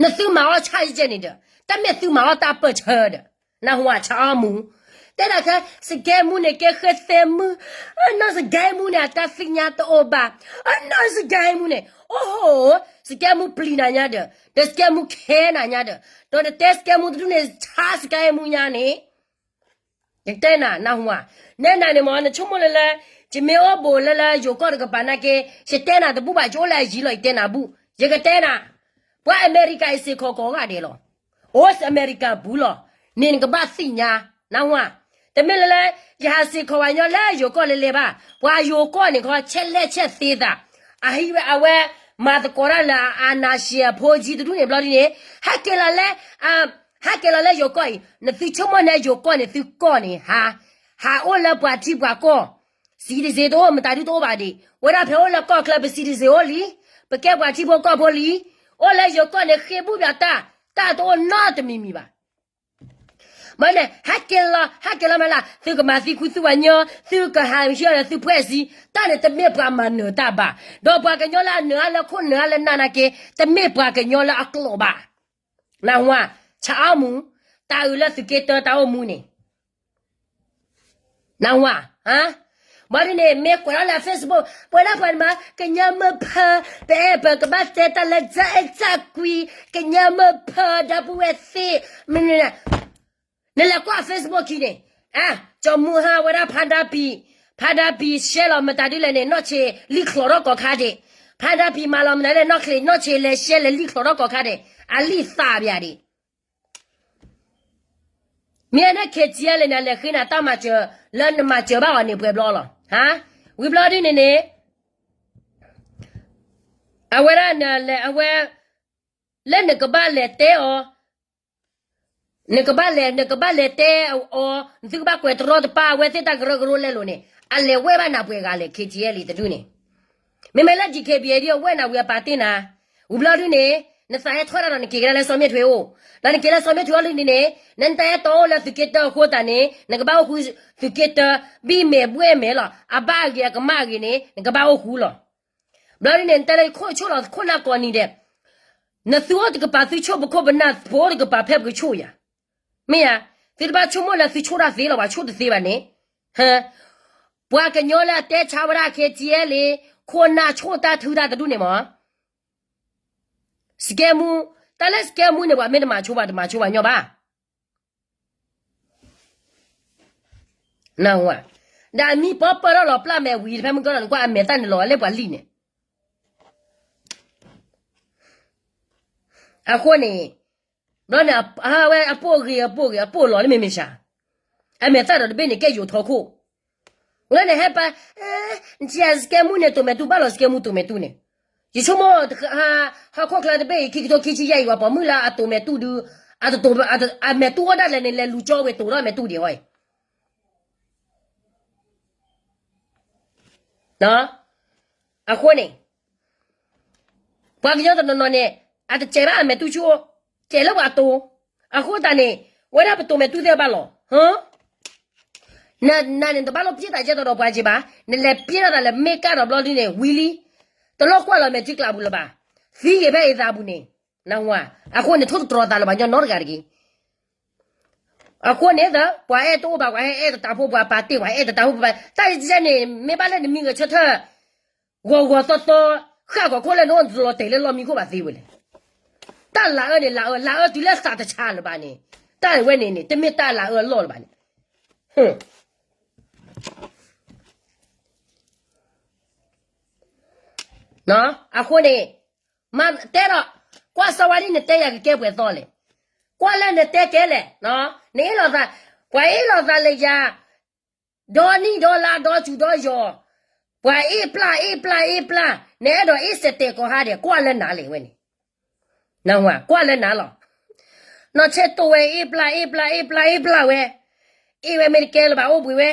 နသုမၤအီၣ်ဆၣ်ယဲၢ်န့ၣ်ဒီး တမ့ၢ်သုမၤအီၣ်တၢ်ပၢၢ်ဆၢဒီး နၢ်ဟူဧါ ဆၣ်အီၣ်မူ, တဲဒၣ်ခဲ စကဲမူန့ၣ် ကဲဃဲသဲမုၢ်, အနီၢ်စကဲမူန့ၣ် အတၢ်သ့ၣ်ညါတအိၣ်ဘၣ်, အနီၢ်စကဲမူန့ၣ် အိၣ်ဟိ, စကဲမူပျံၤနၤညါဒီး ဒီးစကဲမူခဲနၤညါဒီး ဒီးနတဲစကဲမူတဒူၣ်န့ၣ် ဆါစကဲမူညါန့ၣ် ယတဲနၤ နၢ်ဟူဧါ, နဲနၤန့ၣ်မ့ၢ် နဆိကမိၣ်လၢလၢ ယမ့ၢ်အိၣ်ဘူးလၢလၢယိၤကီၢ်တကပၤနာ်က့ ယတဲနၤတဘူၣ်ဘၣ် ယအိၣ်လၢအယံၤလီၤ ယတဲနၤဘူၣ်, ယကတဲနၤ, ပှၤအမဲရကၤအံၤစ့ၢ်ကီးကိးဂၤဒဲးလီၤ, အိၣ်အမဲရကၤဘူးလီၤ, န့ၣ်နကဘၣ်သ့ၣ်ညါ, နၢ်ဟူဧါ, တမ့ၢ်လၢလၢ ယဟးစ့ၢ်ကီးပှၤကညီလၢယိၤကီၢ်လဲၤလဲၤဘၣ်, ပှၤယိၤကီၢ်န့ၣ်ခီ ဆဲးလဲၣ်ဆဲးသ့သး, အဟံးဝဲအဝဲ မၤသကိးတၢ်လၢအနၢ်ရှံအဖိကၠံတဒူၣ်န့ၣ်ဘျီဒ်န့ၣ် ဟဲက့ၤလီၤလၢ ဟဲက့ၤလီၤလၢယိၤကီၢ်အံၤ နသုဆိကမိၣ်န့ၣ် ယိၤကီၢ်န့ၣ် သုကီၢ်န့ၣ် ဟး, ဟးအိၣ်လၢပှၤထံပှၤကီၢ်, citizen တအိၣ် မတၤဒုတအိၣ်ဘၣ်ဒံး, ဝဲဒၣ်ဖဲအိၣ်လၢကီၢ်ချၢပ citizen အိၣ်လံ, ပကဲပှၤထံဖိကီၢ်ဖိလံ, အိၣ်လၢယိၤကီၢ်န့ၣ် ဃ့ဘူၣ်ဘၣ်တၢ်, တၢ်တအိၣ်နီတမံၤမံၤဘၣ်. မ့ၢ်န့ၣ် ဟဲက့ၤလီၤ ဟဲက့ၤလီၤမးလၢ သုကမၤသံခူသူၣ်ပှၤညီ, သုကဟးဟံးအီၤဒီးသုဖှဲးစံ, တၢ်န့ၣ်တမ့ၢ်ပှၤမၤနၢၤတၢ်ဘၣ်, ဒီးပှၤကညီလၢအနၢၤအါလၢခိၣ်နၢၤအါလၢနးနာ်က့ တမ့ၢ်ပှၤကညီလၢအကျိာ်ဘၣ်. နၢ်ဟူဧါ, ဆၣ်အီၣ်မူ, တၢ်အုးလၢသုးက့တၢတၢ်အိၣ်မူန့ၣ် နၢ်ဟူဧါ, ဘၣ်ဒ်န့ၣ် မ့ၢ်ကွဲးထီၣ်လၢ Facebook ပဝဲဒၣ်ပှၤန့ၣ်မး ကညီမုၢ်ဖၢ, ပအဲၣ်ပကဘၣ်တဲတၢ်လၢ တၢ်အဲၣ်တၢ်ကွံ, ကညီမုၢ်ဖၢ ဒီပုၢ်ဝဲၢ်သ့ၣ်, မ့ၢ်န့ၣ် နလဲၤကွၢ် Facebook ခံန့ၣ်, ကၠီမူဟါဝဲဒၣ်ဖါဒါပံၤ, ဖါဒါပံၤ ရှဲလီၤမတၤဒ်လဲၣ်န့ၣ် နီၢ်ဆ့လံၣ်ချီၣ်ထီၣ်ကီၢ်ခါဒံး, ဖါဒါပံၤမၤလီၤမတၤဒ်လဲၣ် နီၢ်ဆ့ နီၢ်ဆ့လဲၤရှဲလဲၤလံၣ်ချီၣ်ထီၣ်ကီၢ်ခါဒံး, အလံၣ်သးပယၤဒံး မ့ၢ်အန့ၣ် KTLA န့ၣ် အလဲၤဃ့နၤတၢ်မၤစၢၤ လၢနမၤစၢၤဘၣ်အီၤန့ၣ် ပှဲၤဘျီလီၤ. ဝံၤဘျီဒ်န့ၣ်န့ၣ် အဝဲဒၣ်နလဲၤ အဝဲ လၢနကဘၣ်လဲၤတဲအီၤ, နကဘၣ်လဲၤ နကဘၣ်လဲၤတဲအီၤ, နသုကဘၣ်ကွဲးတရီတပါ အဝဲသ့ၣ်တၢ်ကရၢကရိလဲလိာ်န့ၣ် အလဲၤဝဲဘၣ်နၤပှဲၤဂၤလဲၣ် KTLA တဒူၣ်န့ၣ်, မ့မ့ၢ်လၢ DKBA ဒ်အဝဲနၤဝံၤအပာ်တ့ၢ်နၤ, ဝံၤဘျီဒ်န့ၣ် နသးဟဲထီၣ်တၢ်ဒီးနက့ၤကဒါလၢစီၤမ့ၣ်ထွဲအိၣ်, ဒီးနက့ၤလၢစီၤမ့ၣ်ထွဲအိၣ်ဒ်န့ၣ်န့ၣ် နတၢ်ဟဲတီအိၣ်လၢသုးက့တၢအဃိသတးန့ၣ် နကဘၣ်အိၣ်ဃူသုးက့တၢ ဘံၣ်မဲာ်ဘှဲၣ်မဲာ်လီၤ, အဘၣ်အဂ့ၤအကမၣ်အဂ့ၤန့ၣ် နကဘၣ်အိၣ်ဃူလီၤ. ဘျီဒ်န့ၣ် နတဲလၢယခိၣ်ဆိၣ်လီၤ ခိၣ်နၢ်ကိးနံၤဒဲး, နသုအိၣ်တကပၤသုဆိၣ်ပခိၣ်ပနၢ် ပအိၣ်တကပၤဖဲပကဆိၣ်ယၤ, မ့ၢ်ဧါ, သုတဘၣ်ဆိကမိၣ်လၢသုဆိၣ်တၢ်သ့လီၤ ပှၤဆိၣ်တသ့ဘၣ်န့ၣ်, ပှၤကညီလၢအတဲဆါဝဲဒၣ် KTLA ခိၣ်နၢ်ဆိၣ်တၢ်ထုတၢ်တဒူၣ်န့ၣ်မး စကဲမူ, တၢ်လၢစကဲမူန့ၣ် ပှၤမ့ၢ်တမၤဆိဘၣ် တမၤဆိဘၣ်ညီဘၣ်. နၢ်ဟူဧါ, ဒီးအမံၤပီပၢၢ်ထီၣ်လီၤပျၢ်မဲာ်ဝံၤ ဖဲမုၢ်ကီၢ်လီၤ နကွၢ်အမဲာ်သၣ်န့ၣ်လီၤ အလၢပှၤလံၣ်န့ၣ် အဃိန့ၣ်, ဘျီန့ၣ် အဝဲအပိၢ်ဂ့ၤ အပိၢ်ဂ့ၤ အပိၢ်လီၤလၢမ့မ့ၢ်ဆှး, အမဲာ်သၣ်ဒီးတဘ့ၣ်န့ၣ် ကဲယိၤထီခိၣ်, လၢန့ၣ်ဟဲပာ်, နစကဲမူန့ၣ် တိၢ်မဲာ်တူၢ် ဘၣ်လီၤစကဲမူတိၢ်မဲာ်တူၢ်န့ၣ်, ယဆိကမိၣ် ဟီၣ်ခိၣ်ချၢတဘ့ၣ်အံၤ ခံကထိခံဆံယဲၢ်အံၤ ပှၤပိာ်မုၣ်လၢအတိၢ်မဲာ်တူၢ်ဒုး, အမဲာ်တူၢ်အိၣ်ဒၣ်လဲာ်န့ၣ် လဲၤလူၤကၠီဝဲတိၢ်ဒီးအမဲာ်တူၢ်ဒံးအီၤအံၤ အဃိန့ၣ်, ပှၤကညီတနီၤနီၤန့ၣ် အတစဲးဘၣ်အမဲာ်တူၢ်ဆူၣ်, စဲးလၢပှၤတိၢ်, အဃိသတးန့ၣ် ဝဲဒၣ်ပတိၢ်မဲာ်တူၢ်သ့ၣ်ဘၣ်လီၤ, နနၤန့ၣ် နတဘၣ်လိၣ်ပျဲတၢ်ကဲထီၣ်ဒီးပှၤက့ဘၣ်, နလဲၤပျဲထီၣ်သးလၢမ့ၢ်ကၢ်ဒီးဘျီဒ်န့ၣ် ဝံၤလံ, တလိၣ်ကွၢ်လီၤမဲာ်ထံကျးပူၤလၢၤဘၣ်, သံဂ့ၤဖဲအသးပူၤန့ၣ်, နၢ်ဟူဧါ, အဃိန့ၣ် ထိၣ်သတြီၤသးလၢၤဘၣ်ညီနီတဂၤတဂ့ၤ အဃိန့ၣ် ပှၤအဲၣ်တအိၣ်ဘၣ် ပှၤဟဲအဲၣ်တတးဖိ ပှၤပာ်တ့ၢ် ပှၤဟဲအဲၣ်တတးဖိ ပှၤ တၢ်အံၤန့ၣ် မ့ၢ်ဘၣ်လၢနမံၤဂဲၤဆၢထၢၣ် ဂီၤဂီၤသီသီ ဃၣ်ဂီၤခိၣ်လၢနအိၣ်နတလီၤတဲာ်လၢလီၢ်မံခိၣ်ဘၣ်သ့ဝဲလဲၣ်. တၢ်လၤအၢန့ၣ် လၤအၢ လၤအၢတုၤလၢသးတဆါလၢၤဘၣ်န့ၣ်, တၢ်ဝဲန့ၣ်န့ၣ် တမ့ၢ်တၢ်လၤအၢအလီၢ်လၢၤဘၣ်န့ၣ် အဃိန့ၣ် မ့ၢ်တဲဒီး ကွၢ်စီဝါဒ်နတဲယၤကကဲပှဲၤသီလဲၣ်. ကွၢ်လၢနတဲကဲလဲၣ်, နအ့ၣ်လိာ်သး, ပှၤအ့ၣ်လိာ်သးလၢယၤ, ဒီနံၣ်ဒီလါဒီစူၤဒီယီၤ, ပှၤအ့ၣ်ပျၢ်အ့ၣ်ပျၢ်အ့ၣ်ပျၢ်, နအဲၣ်ဒိးအ့ၣ်စဲးတဲာ်ကိးဟါဒဲး ကွၢ်လၢနၤလဲၣ်ဝဲန့ၣ်, ကွၢ်လၢနၤလီၤ. နီၢ်ဆဲးတိၢ်ဝဲ အ့ၣ်ပျၢ် အ့ၣ်ပျၢ် အ့ၣ်ပျၢ် အ့ၣ်ပျၢ်ဝဲ, အ့ၣ်ဝဲမ့ၢ်တကဲလၢၤဘၣ် အိၣ်ဘှံးဝဲ,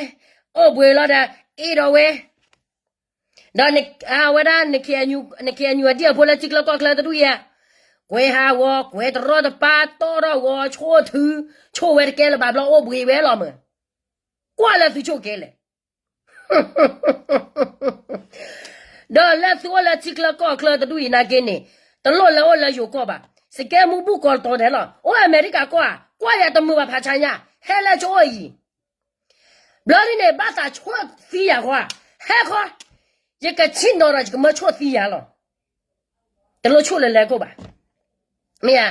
အိၣ်ဘှံးလီၤဒီး အ့ၣ်ဒီးဝဲ, ဒီးအဝဲဒၣ် နခ့အညူအဒံၣ်အဖိလၢထံချၢကီၢ်ချၢတဒူၣ်အံၤ, ကွဲးဟးဂီၤ ကွဲးတရီတပါ တီၢ်ထီၣ်ဂီၤ ဆိၣ်ထု, ဆိၣ်ဝဲတကဲလၢၤဘၣ်ဘျီ အိၣ်ဘှံးဝဲလီၤမး, ကွၢ်လၢသုဆိၣ်ကဲလဲၣ် ဒီးလၢသုအိၣ်လၢထံချၢကီၢ်ချၢတဒူၣ်အံၤနာ်က့န့ၣ်, တလိၣ်လၢအိၣ်လၢယိၤကီၢ်ဘၣ်, စကဲမူဘူၣ်ကီးတတီၤဒဲးလီၤ, အိၣ်အမဲရကၤကီၢ်ဧါ, ကွၢ်ယၤတမုာ်ဘၣ်ဖးဆါညါ, ဟဲလၢဆိအိၣ်အံၤ, ဘျီဒ်န့ၣ် ဘၣ်သးဆိၣ်သံယၤဃီ, ဟဲဃီ, ယကဆံၣ်နီၤဒီးယကမၢဆိၣ်သံယၤလီၤ, တလိၣ်ဆိၣ်လၢလဲၤကိၣ်ဘၣ်, မ့ၢ်ဧါ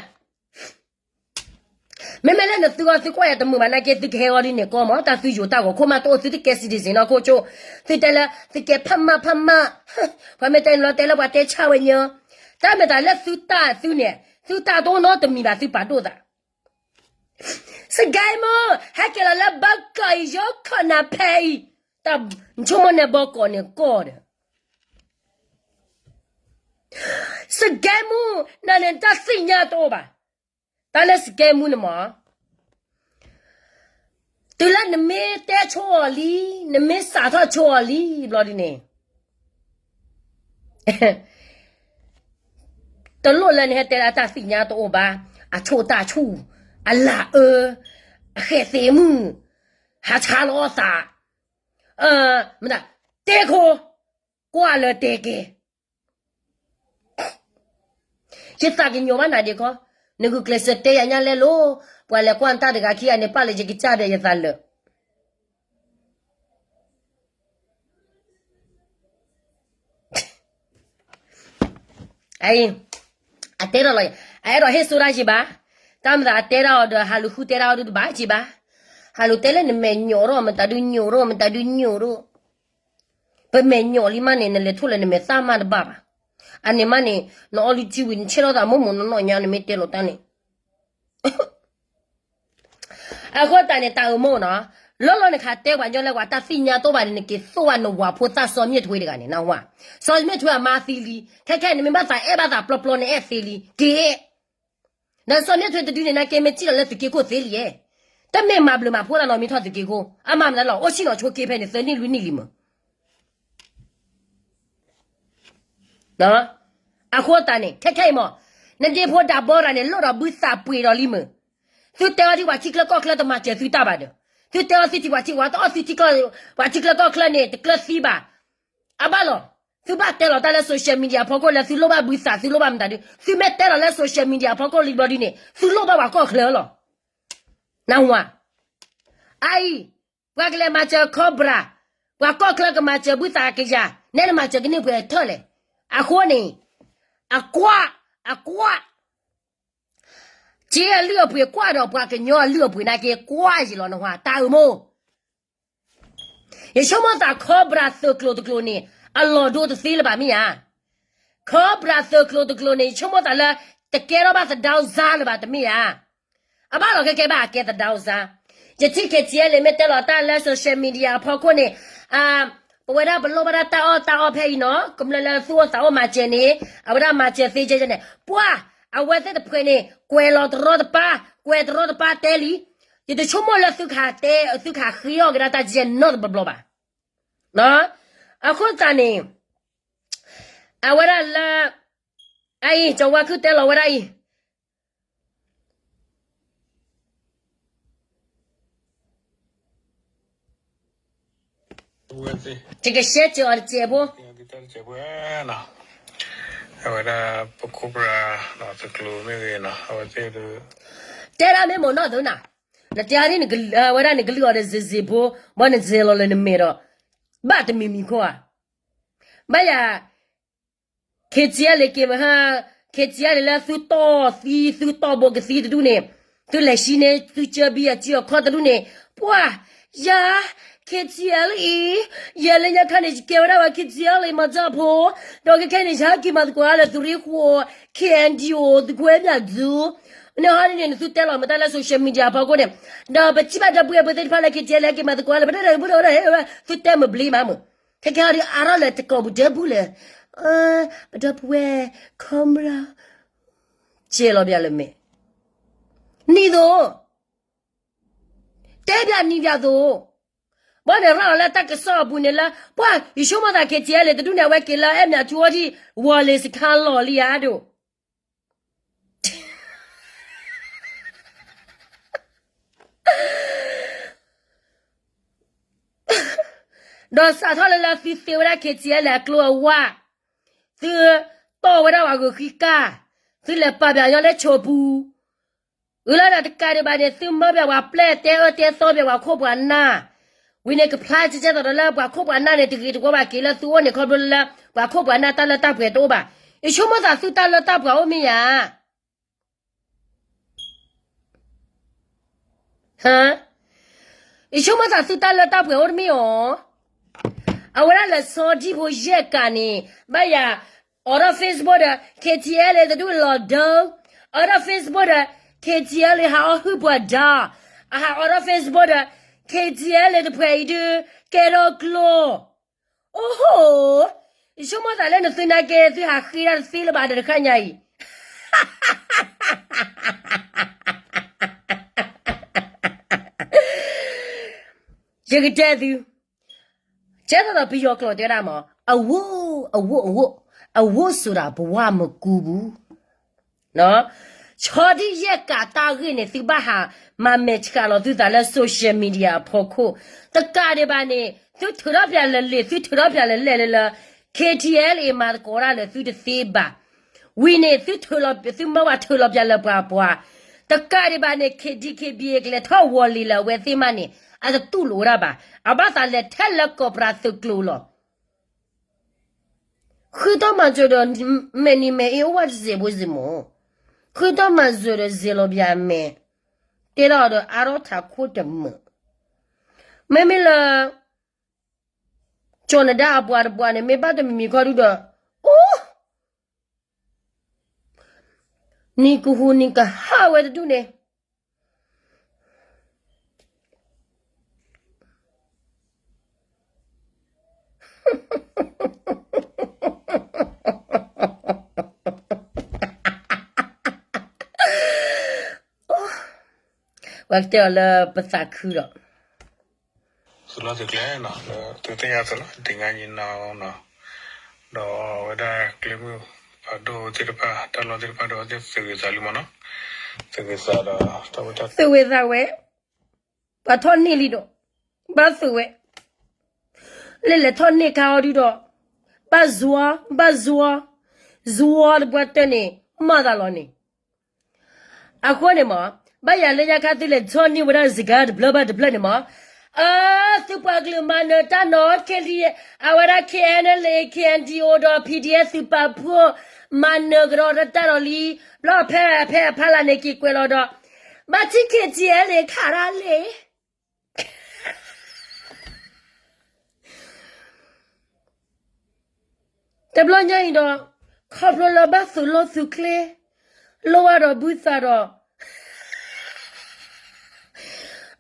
မ့မ့ၢ်လၢနသုဂီၢ်သုကွၢ်ယၤတမုာ်ဘၣ်နာ်က့ သုကဟဲဂီၤဒ်န့ၣ်ကီမး, တၢ်သုယိၤတၢ်ဂီၤခိၣ်မးတအိၣ် သုတကဲ citizen နီၢ်ခိၣ်ဆိ, သုတဲလၢ သုကဲဖးမၢ်ဖးမၢ်, ပှၤမ့ၢ်တဲန့ၣ်လီၤ တဲလၢပှၤတဲဆၣ်ဝဲညီ, တၢ်မ့ၢ်တၢ်လၢသုတၢ်သုန့ၣ် သုတၢ်တအိၣ်နီတမံၤဘၣ် သုပာ်ဒိၣ်သး, စကဲမူ, ဟဲက့ၤလီၤလၢဘီကီးအံၤ ယိၤကီၢ်နၤဖဲအံၤ, တၢ်ဆိကမိၣ်န့ၣ်ဘီကီးန့ၣ်ကီၢ်ဒီး စကဲမူ, နန့ၣ်တၢ်သ့ၣ်ညါတအိၣ်ဘၣ်, တၢ်လၢစကဲမူန့ၣ်မး, တုၤလၢနမ့ၢ်တဲဆိအီၤလံ, နမ့ၢ်စးထီၣ်ဆိအီၤလံဘျီဒ်န့ၣ်, တလိၣ်လၢနဟဲတဲဒၣ်တၢ်သ့ၣ်ညါတအိၣ်ဘၣ်, အဆိၣ်တၢ်ဆူၣ်, အလၢအအၢ, အဃဲးသ့မုၣ်, ဟးဆါလီၤအီၣ်သး, မ့ၢ်ဒၣ်, တဲခိၣ်, ကွၢ်လၢတဲကဲ ယသးကညီၤဘၣ်နၤဒံးခီ, နဂုာ်ကျဲးစၢးတဲယၤညါလဲလိာ်, ပှၤလဲၤကွၢ်နတၢ်တဂၤခံဂၤန့ၣ် ပာ်လၢယကစၢ်ဒီးယသးလၢာ်, အအံၤ, အတဲထီၣ်လီၤ, အအဲၣ်ဒိးဟ့ၣ်စိတၢ်ယံၤဘၣ်, တၢ်မၤသးအတဲဒၣ်အီၤဒီး ဟးလူၤဃုတဲဒၣ်အီၤဒုတဘၣ်က့ၤဘၣ်, ဟးလူၤတဲလၢနမဲာ်ညိးထီၣ် မတၤဒုညိးထီၣ် မတၤဒုညိးထီၣ် ပမဲာ်ညိးလံမးန့ၣ် နလဲၤထိၣ်လၢနမဲာ်သၣ်မးတဘၣ်ဘၣ်, အန့ၣ်မးန့ၣ် နအီလုၢ်ထံဝံၤ နဆဲးထီၣ်သးမိၢ်မိၢ်နီၢ်နီၢ်ညါ နမ့ၢ်တဲလိာ်တၢ်န့ၣ် အဃိသတးန့ၣ် တၢ်အၢမိၢ်နီၤ, လီၤလီၤနခးတဲပှၤညီလၢပှၤတၢ်သ့ၣ်ညါတအိၣ်ဘၣ်န့ၣ် နက့ၤသိၣ်ဘၣ်နဝၤဖိသၣ်စီၤမၠ့ၣ်ထွ့တဂၤန့ၣ် နဝၤ, စီၤမၠ့ၣ်ထွ့အမါသံလံ, ခဲခဲနမ့ၢ်ဘၣ်သးအဲၣ်ဘၣ်သးပျီပျီ နအဲၣ်သ့လံ, က့ၤအဲၣ် ဒီးစီၤမၠ့ၣ်ထွ့တဒုန့ၣ် နာ်က့မ့ၢ်စံၣ်လီၤလၢသုးက့ခိၣ်သ့လံ, တမ့ၢ်မၤဘျုးမၤဖှိၣ်တၢ်နီတမံၤထီၣ်သုးက့ခိၣ်, အမၤမနုၤလီၤ အိၣ်ဆံၣ်နီၤဆိက့ဖဲန့ၣ် သၢနံၣ်လွံၢ်နံၣ်လံမး အဃိသတးန့ၣ် ခဲခဲအံၤမး, နဒ့ဖိဒၣ်ဘီရၤန့ၣ် လိၣ်ဒီးဘုသးပှ့ၤဒီးလံမး, သုတဲအီၤဒ်ပှၤထံချၢကီၢ်ချၢတမၤစၢၤသုတၢ်ဘၣ်ဒီး, သုတဲအီၤသုထံၣ်ပှၤထံၣ်ဝဲ တအီၣ်သုထံချၢ, ပှၤထံချၢကီၢ်ချၢန့ၣ် တကျၢၤသံဘၣ်, အဘၣ်လီၤ, သုဘၣ်တဲလီၤတၢ်လၢ social media ဖီခိၣ်လၢသုလိၣ်ဘၣ်ဘုသး သုလိၣ်ဘၣ်မတၤဒု, သုမ့ၢ်တဲလီၤလၢ social media ဖီခိၣ်လံဘျီဒုန့ၣ် သုလိၣ်ဘၣ်ပှၤကီၢ်ချၢလီၤ နဝၤ, အအံၤ, ပှၤကလဲၤမၤစၢၤ Cobra, ပှၤကီၢ်ချၢကမၤစၢၤဘုသးကယၤ, နဲနမၤစၢၤကန့ၢ်ပှဲၤထၢၣ်လဲၣ်, အဃိန့ၣ်, အကွၢ်, အကွၢ်, က့အလုၢ်အပှ့ၤကွၢ်ဒီးပှၤကညီအလုၢ်အပှ့ၤနာ်က့ ကွၢ်ယံၤလီၤနဝၤ တၢ်အၢမိၢ် ယဆိကမိၣ်သး Cobra သုးကျိၤတကျိၤန့ၣ် အလီၢ်ဒိတသ့လၢၤဘၣ်မ့ၢ်ဧါ, Cobra သုးကျိၤတကျိၤန့ၣ် ယဆိကမိၣ်သးလၢ တကဲထီၣ်ဘၣ်သဒၢစါလၢၤဘၣ်တမ့ၢ်ဧါ, အဘၣ်လီၤခဲကဲဘၣ်အကဲသဒၢစါ, ယထံၣ် KTLA မ့ၢ်တဲလီၤတၢ်လၢ social media အဖီခိၣ်န့ၣ်, ပဝဲဒၣ်ပလိၣ်ဘၣ်ဒၣ်တၢ်အီၣ်တၢ်အီဖဲအံၤနီၤ ကမျၢၢ်လၢသုအိၣ်သးအိၣ်မၤစၢၤန့ၣ် အဝဲဒၣ်မၤစၢၤသ့ကဲန့ၣ် ပှၢ်, အဝဲသ့ၣ်တဖှဲးန့ၣ် ကွဲးလီၤတရီတပါ, ကွဲးတရီတပါတဲလံ ယတဆိကမိၣ်လၢသုခးတဲ သုခးဃ့အီၣ်က့ၤဒၣ်တၢ်ကဲနီတဘျီဘျီဘၣ်, အဃိသတးန့ၣ်, အဝဲဒၣ်လၢ, အအံၤ ကၠီဝါခုၣ်တဲလီၤဝဲဒၣ်အံၤ, ယကရှဲစၢၤအီၤတစဲးဖိ, အဝဲဒၣ်ပခိၣ်ပြၢ သုးကျိၤမ့ၢ်ဂ့ၤနီၤ အဝဲသ့ၣ်ဒုး, တဲဒၣ်မ့ၢ်မ့ၢ်နီၢ်သုနၤ, နတဲအီၤဒ် ဝဲဒၣ်နကလုၢ်အီၤဒီးစ့စ့ဖိ, ဘၣ်နစဲလီၤလၢနမဲာ်ဒီး, ဘၣ်တမံၤမံၤခိၣ်ဧါ, ဘၣ်ယၤ KTLA က့ၤမဟါ, KTLA လၢသုတီၢ်သံ သုတီၢ်ဘိကသံတဒူၣ်န့ၣ်, သုလဲၤဆံန့ၢ် သုကၢဘံအစုအခီၣ်တဒူၣ်န့ၣ်, ပှၢ်, ယၤ, KTLA အံၤ, ယဲလၢညါခါန့ၣ် ယကဲဝဲဒၣ်ပှၤ KTLA မၤတၢ်ဖိ, ဒီးခဲခဲန့ၣ် ယဟဲက့ၤမၤသကိးလၢသုးရ့ၣ်ဃိး, KNDO သုးခွဲးမၠၣ်ဒူ, န့ၣ်ဟီဒ်န့ၣ် နသုတဲလီၤမတၢ်လၢ social media အဖီခိၣ်န့ၣ်, ဒီးပစံးဘၣ်ဒီပုၢ်ဝဲၢ်ဖိသ့ၣ်တဖၣ်လၢ KTLA ဟဲက့ၤမၤသကိးလၢ ပတၢ်ဒီပုၢ်ဒီဝဲၢ် သုတဲမဘျ့မးမး, ခဲခဲအံၤဒ်အါထီၣ်လၢတကိးပူၤတပူၤလၢ, ပဒီပုၢ်ဝဲၢ် ခီမရၤ ကဲလီၤဘၣ်လၢမဲာ်, နံၤသိး, တဲပၠးနံၤပၠးသိး, ဘၣ်န့ၣ်ရၣ်လီၤလၢတၢ်ကစီၣ်အပူၤန့ၣ်လၢ ပှၤယဆိကမိၣ်သး KTLA တဒူၣ်န့ၣ် အဝဲက့ၤလၢအဲၣ်မၠးကၠူအီထံ ဝီၤလ့ၤစခါလီၢ်လံဧါဒိၣ် ဒီးစးထီၣ်လၢလၢသုသ့ဝဲဒၣ် KTLA အကျိၤအဝါ, သုတီၢ်ဝဲဒၣ်ပှၤဂုၤဃံကၢ်, သုလဲၤပာ်ပၠးညီလၢဆိးပူၤ, အၢလီၤဒီးတကးဒံးဘၣ်န့ၣ် သုမၢပၠးပှၤပျဲၢ်တဲအၢတဲသီပၠးပှၤခိၣ်ပှၤနၢ်, ဝံၤန့ၣ်ကဖျါကဲသိးဒီးလၢပှၤခိၣ်ပှၤနၢ်န့ၣ် တဂ့ၤတဝါဘၣ်က့ၤလၢသုအိၣ်န့ၣ် ခီဖျိလၢပှၤခိၣ်ပှၤနၢ်တၢ်လၢတၢ်ပှဲၤတအိၣ်ဘၣ်. ယဆိကမိၣ်သးသုတၢ်လၢတၢ်ပှဲၤအိၣ်မ့ၢ်ဧါ ယဆိကမိၣ်သးသုတၢ်လၢတၢ်ပှဲၤအိၣ်တမ့ၢ်ဧါ. အဝဲဒၣ်လဲၤဆီဒံဖိယဲၢ်ကးန့ၣ် ဘၣ်ယၤ, အိးထီၣ် Facebook ဒီး KTLA တဒူၣ်လီၤဒၢ, အိးထီၣ် Facebook ဒီး KTLA ဟးအီၣ်ဟုၣ်ပှၤဒါ, အဟးအိးထီၣ် Facebook ဒီး KTLA တဖှဲးအံၤဒုး ကဲထီၣ်ကျိ အိၣ်ဟိ, ယဆိကမိၣ်သးလၢနသုနာ်က့ သုဟးဃ့ဒၣ်တသ့လၢၤဘၣ်ဒီးတခါညါအံၤ ယကတဲသု, ကဲသိးဒီးပယီၤကျိာ်တဲဝဲဒၣ်မး, အဝိၣ်, အဝိၣ်, အဝိၣ်, အဝိၣ်ဆိုတာဘဝမကူဘူး ဆီဒံၣ်ယဲၢ်ကးတၢ်ဂ့ၢ်န့ၣ် သုဘၣ်ဟးမၤမဲာ်ဆှးလီၤသုသးလၢ social media အဖီခိၣ်, တကးဒံးဘၣ်န့ၣ် သုထုးထီၣ်ပၠးလၢလံာ် သုထုးထီၣ်ပၠးလၢလဲၣ်လၢလၢ KTLA မၤသကိးတၢ်လၢသုတသ့ဘၣ်. ဝံၤန့ၣ် သုမၢပှၤထုးလီၤပၠးလၢပှၤပှၤ, တကးဒံးဘၣ်န့ၣ် KDKB ကလဲၤထီၣ်ဝီၤလံၤလၢအဝဲသ့ၣ်မးန့ၣ် အတတူၢ်လိာ်ဝဲဒၣ်ဘၣ်. အဘၣ်သးလဲၤထဲလၢကီးပြးသုးကျိၤလီၤ ဃုတီၢ်မၤစၢၤဒီး မဲာ်နံၤမဲာ်အ့အိၣ်ဝဲတစဲးဖိစ့ၢ်မး, ဃုတီၢ်မၤစၢၤဒီးစဲးလီၤပၠးမဲာ်, တဲထီၣ်ဒီးအါထီၣ်ထးခိၣ်တမုာ်, မ့မ့ၢ်လၢ ကၠီၤနဒါအပှၤတပှၤန့ၣ် မ့ၢ်ဘၣ်တမံၤမံၤခီဒုဒီး, အိ, နံၤကဟူးနံၤကဟးဝဲတဒူၣ်န့ၣ် ပှၤကတဲအီၤလၢပသးခုဒီး သုးလီၢ်သုးကျဲနီၤ လၢသုသ့ၣ်ညါအသိးနီၤ ဒ်ငါယံၤနီၤနီၤ ဒီးအဝဲဒၣ်ကျဲမုၢ်ဖးဒိၣ်သ့ၣ်တဖၣ် တၢ်လီၢ်သ့ၣ်တဖၣ်ဒီး အဝဲသ့ၣ်သုးဂ့ၤသးလံမးနီၤ သုးဂ့ၤသးဒီး သုးဝဲသးဝဲ ပှၤထီၣ်န့ၢ်လံဒီး ဘၣ်သုးဝဲ လဲၤလဲၤထီၣ်န့ၢ်ခါအီၤဒုဒီး ဘၣ်ဇွၤ ဘၣ်ဇွၤ ဇွၤတပှၢ်တၢၢ်န့ၣ် မၤသးလီၤန့ၣ် အဃိန့ၣ်မး ဘၣ်ယၤလၢညါခါသုလဲၤထီၣ်န့ၢ်ဝဲဒၣ်စှၤတဘျၢဘၣ်တဘျၢန့ၣ်မး အၢ သုပှၤကလုာ်မၤနၢၤတၢ်နီၤ ခဲလံ အဝဲဒၣ် KNLA KNDO ဒီး PDF သုးပာ်ဖှိၣ် မၤနၢၤကဒီးတၢ်ဒီးလံ ဘျီဖဲဖဲအဖီလာ်န့ၣ်က့ၤကွဲးလီၤဒီး ဘၣ်ထံၣ် KTLA ခးတၢ်လံ တဘျီညါအံၤဒီး ခီဖျိလၢဘၣ်သုးလီၢ်သုးကျဲ လိၣ်ဝဲဒီးဘုသးဒီး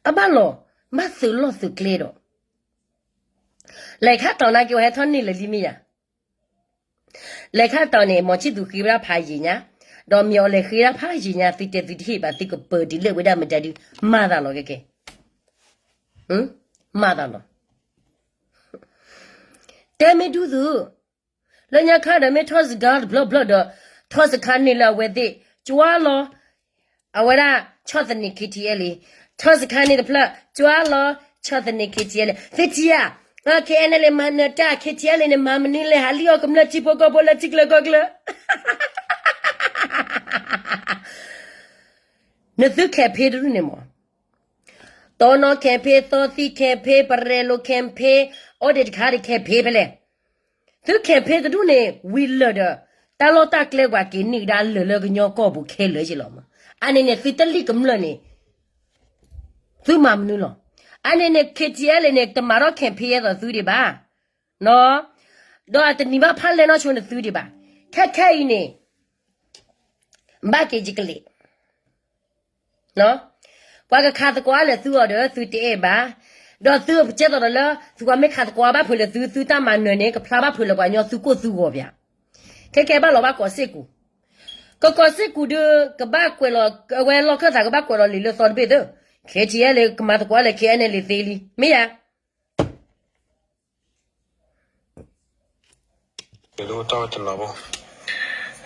အဘၣ်လီၤ ဘၣ်သုးလီၢ်သုးကျဲဒီး လဲၤခါတီၤနာ်က့ အဝဲဟဲထီၣ်န့ၢ်လၢာ်လံမ့ၢ်ယၤ လဲၤခါတီၤန့ၣ် မီၤဆံၣ်သူးဃ့ဝဲဒၣ်ဖးယံာ်ညါ ဒီးမ့ၢ်အီၤလဲၤဃ့ဒၣ်ဖးယံာ်ညါ သုတဲသုတဟ့ၣ်ဘၣ် သုကပၢၤဒ်လဲၣ်ဝဲဒၣ်မတၤဒု မၤသးလီၤကဲကဲ မၤသးလီၤ တဲမ့ၢ်ဒူသု လၢညါခါဒီးမ့ၢ်ထီၣ်စခါတဘျီဘျီဒီး ထီၣ်စခါန့ၣ်လၢအဝဲသ့ၣ် ကွၢ်လီၤ အဝဲဒၣ် ဆီၣ်သနံး KTLA လံ ထီၣ်စခါန့ၣ်တဖျၢၣ် ကွၢ်လီၤ ဆီၣ်သနံး KTLA လံ သုထံၣ်ဧါ KNLA မၤနၢၤတၢ် KTLA လံန့ၣ် မၤမနုၤလဲၣ် ဟးလံၣ်အီၣ်ကမျၢၢ်ထံဖိကီၢ်ဖိလၢထံကျၢၤကီၢ်ကျၢၤ နသု campaign တဒူၣ်န့ၣ်မး တီနီ campaign သီသံ campaign ပရဲလိၤ campaign အိၣ်ဒံးတခါဒံး campaign ဖဲလဲၣ် သု campaign တဒူၣ်န့ၣ် ဝံၤလၢာ်ဒီး တၢ်လီၢ်တၢ်ကျဲပှၤက့ၤန့ၢ်ကဒါလၢာ်လၢကညီကီၢ်ပူၤခဲလၢာ်က့လီၤမး အန့ၣ်န့ၣ် သုတလံၣ်ကမျၢၢ်န့ၣ် သုမၤမနုၤလီၤ အန့ၣ်န့ၣ် KTLA န့ၣ် တမၤထီၣ် campaign ယဲသိးသုဒံးဘၣ် ဒီးအတနံၤဘၣ်ဖးလဲၢ်နီၢ်ဆိနသုဒံးဘၣ် ခဲခဲအံၤန့ၣ် ဘၣ်က့ၤယကလဲၤ ပှၤကခးသကိးအါလဲၣ်သုအီၤဒီး သုတအဲၣ်ဘၣ်, ဒီးသုကဲသိးဒီးလၢ သုပှၤမ့ၢ်ခးသကိးအါဘၣ်ဖုးလၢသု သုတၢ်မၤနၢၤန့ၣ် ကဖျါဘၣ်ဖုးလၢပှၤကညီသုကိၢ်သုဂီၤပၠး, ခဲကဲဘၣ်လီၤဘၣ်ကိးစ့ၢ်ကီး ကီၢ်စ့ၢ်ကူးဒုး ကဘၣ်ကွဲးလီၤ အဝဲလီၢ်ခၢၣ်သးကဘၣ်ကွဲးလီၤလံာ်လၢသီတဘ့ၣ်သၢ, ခဲထံးယဲလၢကမၤသကိးလၢ ခဲအံၤန့ၣ်လံာ်သ့လံ မ့ၢ်ယၤ တၢ်ဝဲတနီၤဖိ,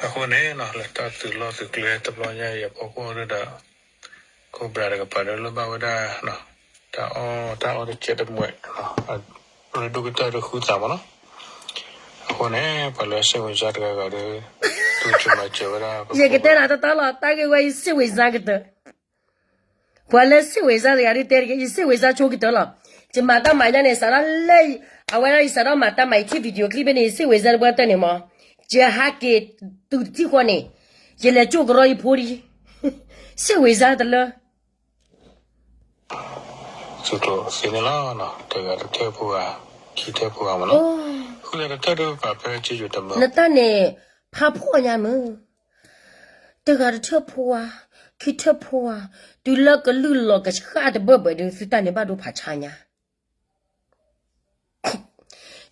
အဃိန့ၣ် လၢတၢ်သုးလီၢ်သုးကျဲတဘျီညါအံၤအဖီခိၣ်ဒီး Cobra တကပၤဒီးလၢဘၣ်ဝဲဒၣ် တၢ်အီၣ်တၢ်အီတကဲးတမှဲး ရ့ဒိၣ်ကတၢၢ်ဒီးဃုသးမးနီၤ. အဃိန့ၣ် ပှၤလၢစ့ၣ်ဝံၤစါတဂၤဂၤဒီး သူၣ်ကမၤစၢၤဝဲဒၣ် ယကတဲနၤတတီလီၤ တၢ်ဂ့ၢ်ဝဲ ယစ့ၣ်ဝံၤစါကတၢၢ် ပှၤလၢစ့ၣ်ဝံၤစါတဂၤဒုးတဲတဂ့ၤ ယစ့ၣ်ဝံၤစါဆိကတၢၢ်လီၤ. ယမၤတၢ်မၤညါန့ၣ် စးထီၣ်လၢ အဝဲဒၣ်ယစးထီၣ်မၤတၢ်မၤယထံၣ် video clip ဖဲန့ၣ် ယစ့ၣ်ဝံၤစါတပှၢ်တၢၢ်န့ၣ်မး, ယဟးက့ၤတုၤတထံၣ်ဃီန့ၣ် ယလဲၤကၠိၣ်ကရီယဖိလံ စ့ၣ်ဝံၤစါတလၢ သုးကျိၤသ့န့ၣ်လီၤ. တဂၤတထၢၣ်ဖိဂၤ ခံထၢၣ်ဖိဂၤမးနီၤ. ဃုလၢတထၢၣ်ဒုးပာ်ဖဲက့ယိၤတမၢ နတၢ်န့ၣ် ဖးဖှီၣ်ညါမုၢ် တဂၤတထၢၣ်ဖိဧါ, ခံထၢၣ်ဖိဧါ, တုၤလၢကလုၢ်လီၤကဆှၣ်တဘၢၣ်ဘၢၣ်ဒီး သုတၢ်န့ၣ်ဘၣ်ဒိဖးဆါညါ.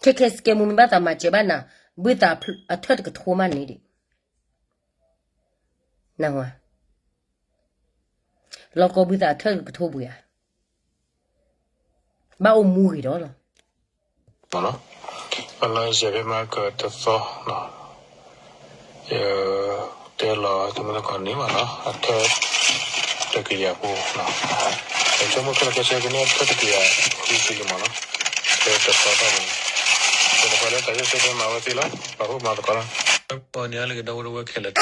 ခဲခဲစကဲမူမ့ၢ်ဘၣ်သးမၤစၢၤဘၣ်နၤ, ဘုသးအထၢၣ်တကထိမးန့ၣ်ဒံး, နၢ်ဟူဧါ, လီၢ်ကီၢ်ဘုသးအထၢၣ်တကထိပှ့ၤဧါ, ဘၣ်အိၣ်မူဂ့ၤဒီးလီၤ. လၢယဲၢ်ဖဲမၤကတသီ တဲလီၤတမုၢ်တကိးန့ၣ်မးနီၤ အထၢၣ်တကယၤဖိ, ဆိကမိၣ်ခဲလၢာ်ခဲဆ့ကန့ၢ်အထၢၣ်တကယၤဃုဆံလံမးနီၤ, ဖဲတသီတၢ်န့ၣ်, ပှၤလၢတၢ်ယိၣ်စ့ဖဲမၤဝဲသ့လီၤ, ပှၤဖိမၤသကိးလီၤ, ပှၤန့ၣ်လၢကဒီပုၢ်ဝဲၢ်ခဲလၢာ်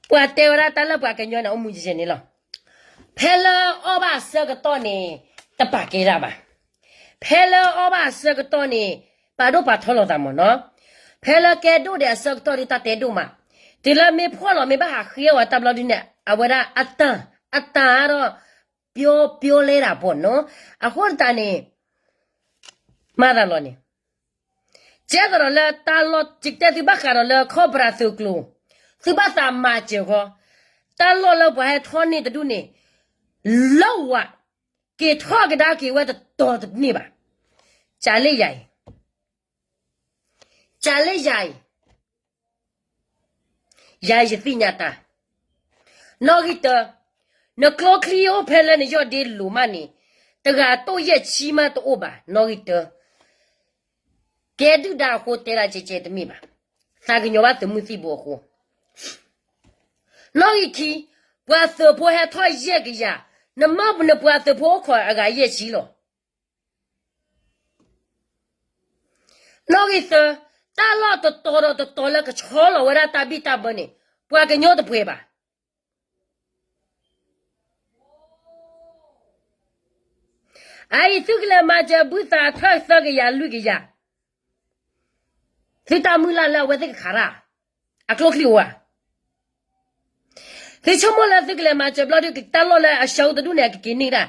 ပှၤတဲဝဲဒၣ်တၢ်လၢပှၤကညီန့ၣ် အိၣ်မူယဲၢ်န့ၣ်လီၤ. ဖဲလၢအီၣ်ဘၣ်အဆၢကတီၢ်န့ၣ် တပာ်ကဲဒၣ်ဘၣ်. ဖဲလၢအီၣ်ဘၣ်အဆၢကတီၢ်န့ၣ် ပာ်ဒိၣ်ပာ်ထီလီၤသးမးနီၤ. ဖဲလၢကဲဒိၣ်ဒီးအဆၢကတီၢ်ဒ်တၢ်တဲဒိၣ်မး, တုၤလၢမ့ၢ်ဖှီၣ်လီၤမ့ၢ်ဘၣ်ဟးဃ့အီၣ်ဝဲတၢ်ဘျီဒုန့ၣ် အဝဲဒၣ်အတၢ်, အတၢ်ဒီး ပျီပျီလဲဒၣ်ပီၤနီၤ. အဃိသတးန့ၣ် မၤသးလီၤန့ၣ် ကဲသးဒီးလၢတၢ်လီၢ် ယကတဲသုဘၣ်ဃးဒီးလၢ Cobra သုးကျိၤ, သုဘၣ်သးမၤစၢၤဃီ, တၢ်လီၢ်လၢပှၤဟဲထီၣ်န့ၢ်တဒူၣ်န့ၣ်, လၢဝၤ, က့ၤထီၣ်ကဒါက့ၤဝဲတတီၤတန့ၢ်ဘၣ်. ကးလၢယၤအံၤ, ကးလၢယၤအံၤ ယၤယသ့ၣ်ညါတၢ်, နီၣ်ဂံၢ်တၢ, နကျိချံအိၣ်ဖဲလၢနယီၢ်ဒ့လိၤမးန့ၣ်, တဂၤတိၢ်ယဲၢ်ဆံမးတအိၣ်ဘၣ်, နီၣ်ဂံၢ်တၢ, ကဲဒုၣ်ဒါအဃိတဲဒၣ်ကဲကဲတမ့ၢ်ဘၣ်, သးကညီၤဘၣ်သုးမုၢ်သံၣ်ဘိအဃိ, နီၣ်ဂံၢ်ခံ, ပှၤသုးဖိဟဲထီၣ်ယဲၢ်ကယၤ, နမၢနပှၤသုးဖိအိၣ်ခိးအဂၤယဲၢ်ဆံလီၤ. နီၣ်ဂံၢ်သၢ, တၢ်လီၢ်တတီၤဒီးတတီၤလၢကဆီလီၤဝဲဒၣ်တၢ်ဘံၣ်တၢ်ဘၢန့ၣ်, ပှၤကညီတပှဲၤဘၣ်. အအံၤသုကလဲၤမၤစၢၤဘုသးထၢၣ်သၢကယၤလွံၢ်ကယၤ, သုတၢ်မုၢ်လၢ်လၢအဝဲသ့ၣ်ကခးတၢ်, အကျိချံအိၣ်ဧါ. သုဆိကမိၣ်လၢသုကလဲၤမၤစၢၤဘျီဒုး တၢ်လီၢ်လၢအဆၢတဒူၣ်န့ၣ် အကက့ၤန့ၢ်ဒၣ်,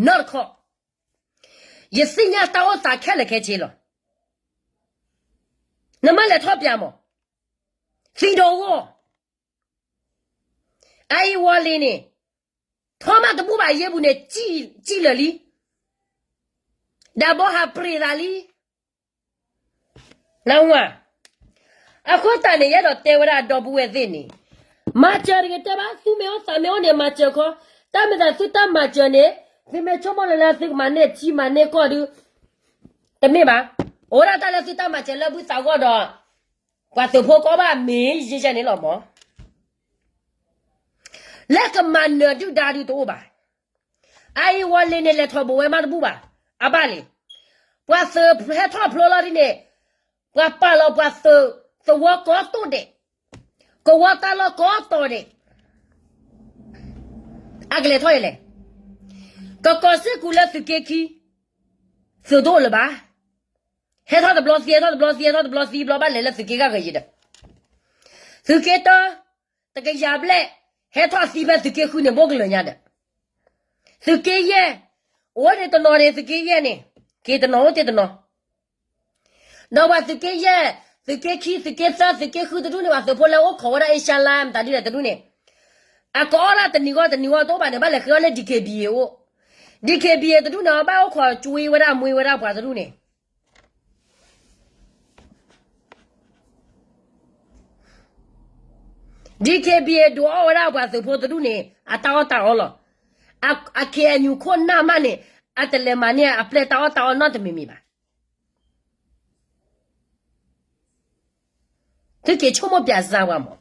နီတခီ, ယသ့ၣ်ညါတၢ်အိၣ်သးခဲလၢာ်ခဲဆ့လီၤ. နမ့ၢ်လဲၤထီၣ်ပၠးမး, သံဒီးဂီၢ်, အအံၤဝီၤလ့ၤန့ၣ်, ထီၣ်မးတဘူၣ်ဘၣ်ယဲၢ်ပူၤန့ၣ်, စံၣ်လၢာ်လံ, ဒၣ်ဘီဟးပြ့းသးလံ နၢ်ဟူဧါ. အဃိသတးန့ၣ် ယအဲၣ်ဒိးတဲဝဲဒၣ်ဒီပုၢ်ဝဲၢ်သ့ၣ်န့ၣ်, မၤစၢၤတဂ့ၤတဲဘၣ်, သူမ့ၢ်အိၣ်သးမ့ၢ်အိၣ်န့ၣ် မၤစၢၤခီ, တၢ်မ့ၢ်သးသုတၢ်မၤစၢၤန့ၣ်, သုမ့ၢ်ဆိကမိၣ်လၢလၢသုကမၤန့ၢ်ထံမၤန့ၢ်ကီၢ်ဒုး, တမ့ၢ်ဘၣ်, အိၣ်ဒၣ်တၢ်လၢသုတၢ်မၤစၢၤလၢဘုသးဂီၢ်ဒီး, ပှၤသုးဖိကအီၣ်ဘၣ်မ့ၢ်ယဲၢ်ယဲၢ်န့ၣ်လီၤမး လၢကမၤနၢၤဒုၣ်ဒါဒုးတအိၣ်ဘၣ်. အအံၤဝီၤလ့ၤန့ၣ် လဲၤထီၣ်ဘူးဝဲမးတဘူၣ်ဘၣ်. အဘၣ်လံ, ပှၤသုးဟဲထီၣ်ဖျိလီၤဒ်န့ၣ်, ပှၤပာ်လီၤပှၤသုးသဝီကိးတိၢ်ဒဲး, ကဝီၤတၢ်လီၢ်ကိးတိၢ်ဒဲး, အကလဲၤထီၣ်ယလဲၣ်. ကကီၢ်စ့ၢ်ကူးလၢသုးက့ခံ, သုးတအိၣ်လၢၤဘၣ်. ဟဲထီၣ်တဘျီသံ ဟဲထီၣ်တဘျီသံ ဟဲထီၣ်တဘျီသံဘျီ ဘၣ်လဲၤလၢသုးက့ဂၤဂ့ၤယံၤဒီး, သုးက့တၢ, တကယၤဘျဲၣ်, ဟဲထီၣ်သံဖဲသုးက့ဃုန့ၣ် ဘိကလၢာ်ညါဒီး, သုးက့ယဲၢ်, အိၣ်ဝဲန့ၣ်တနီၤန့ၣ် သုးက့ယဲၢ်န့ၣ်, က့ၤတနီၤအိၣ်တ့ၢ်တနီၤ, ဒီးပှၤသုးက့ယဲၢ်, သုးက့ခံ, သုးက့သၢ, သုးက့ဃုတဒူၣ်န့ၣ် ပှၤသုးဖိလၢအိၣ်ခိးဝဲဒၣ် အ့ရှါလါ မတၤဒ်လဲၣ်တဒူၣ်န့ၣ်, အကအီၣ်ဒၣ်တနံၤဂီၢ်တနံၤဂီၢ်တအိၣ်ဘၣ်န့ၣ် ဘၣ်လဲၤဃ့အီၣ်လၢ DKBA အိၣ်, DKBA တဒူၣ်န့ၣ် ဘၣ်အိၣ်ခိးကွ့ဝဲဒၣ်မွ့ဝဲဒၣ်ပှၤတဒူၣ်န့ၣ်, ဒ် K B A ဒုးအီၣ်ဝဲဒၣ်ပှၤသုးဖိတဒူၣ်န့ၣ် အတၢ်အီၣ်တၢ်အီလီၤ. အ အ K N U ခိၣ်နၢ်မးန့ၣ် အတလဲၤမၤန့ၢ်အပျဲၢ်တၢ်အီၣ်တၢ်အီနီတမံၤမံၤဘၣ်. သုက့ၤဆိကမိၣ်ပျးစၢ်ဝဲမး.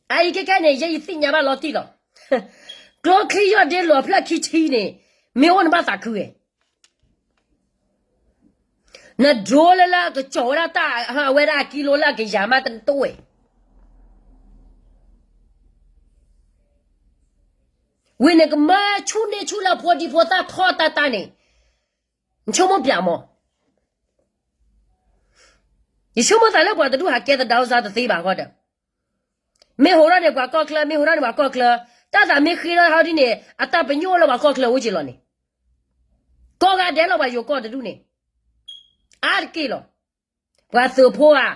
အအံၤခဲခဲန့ၣ် ယဲယသ့ၣ်ညါဘၣ်လီၤတံၢ်လီၤ. ကျိချံယီၢ်ဒ့လီၤဖျၢၣ်ခံဆံန့ၣ် မ့ၢ်အိၣ်နဘၣ်သးခုဝဲ နဒိလၢလၢအကစီၣ်ဝဲဒၣ်တၢ် အဝဲဒၣ်အကံလိလၢအကယၤမးတအိၣ်ဝဲ ဝံၤနကမၢဆူၣ်န့ၢ်ဆူၣ်လၢဖိဒံဖိသၣ်ထီၣ်တၢ်တၢ်န့ၣ် နဆိကမိၣ်ပျးမး. ယဆိကမိၣ်သးလၢပှၤတဒူၣ်ဟးကဲသဒၣ်စၢ်တသ့ဘၣ်ဃီဒီး မ့ၢ်ဟိးထီၣ်န့ၣ်ပှၤကီၢ်ချၢ မ့ၢ်ဟိးထီၣ်န့ၣ်ပှၤကီၢ်ချၢ တၢ်သးမ့ၢ်ဃ့ထီၣ်ဟီဒ်န့ၣ် အတၢ်ပညိၣ်လၢပှၤကီၢ်ချၢအိၣ်က့ၤလီၤန့ၣ် ကိးဂၤဒဲးလီၤပှၤယိၤကီၢ်တဒူၣ်န့ၣ် အါတက့ၢ်လီၤ. ပှၤသုးဖိဧါ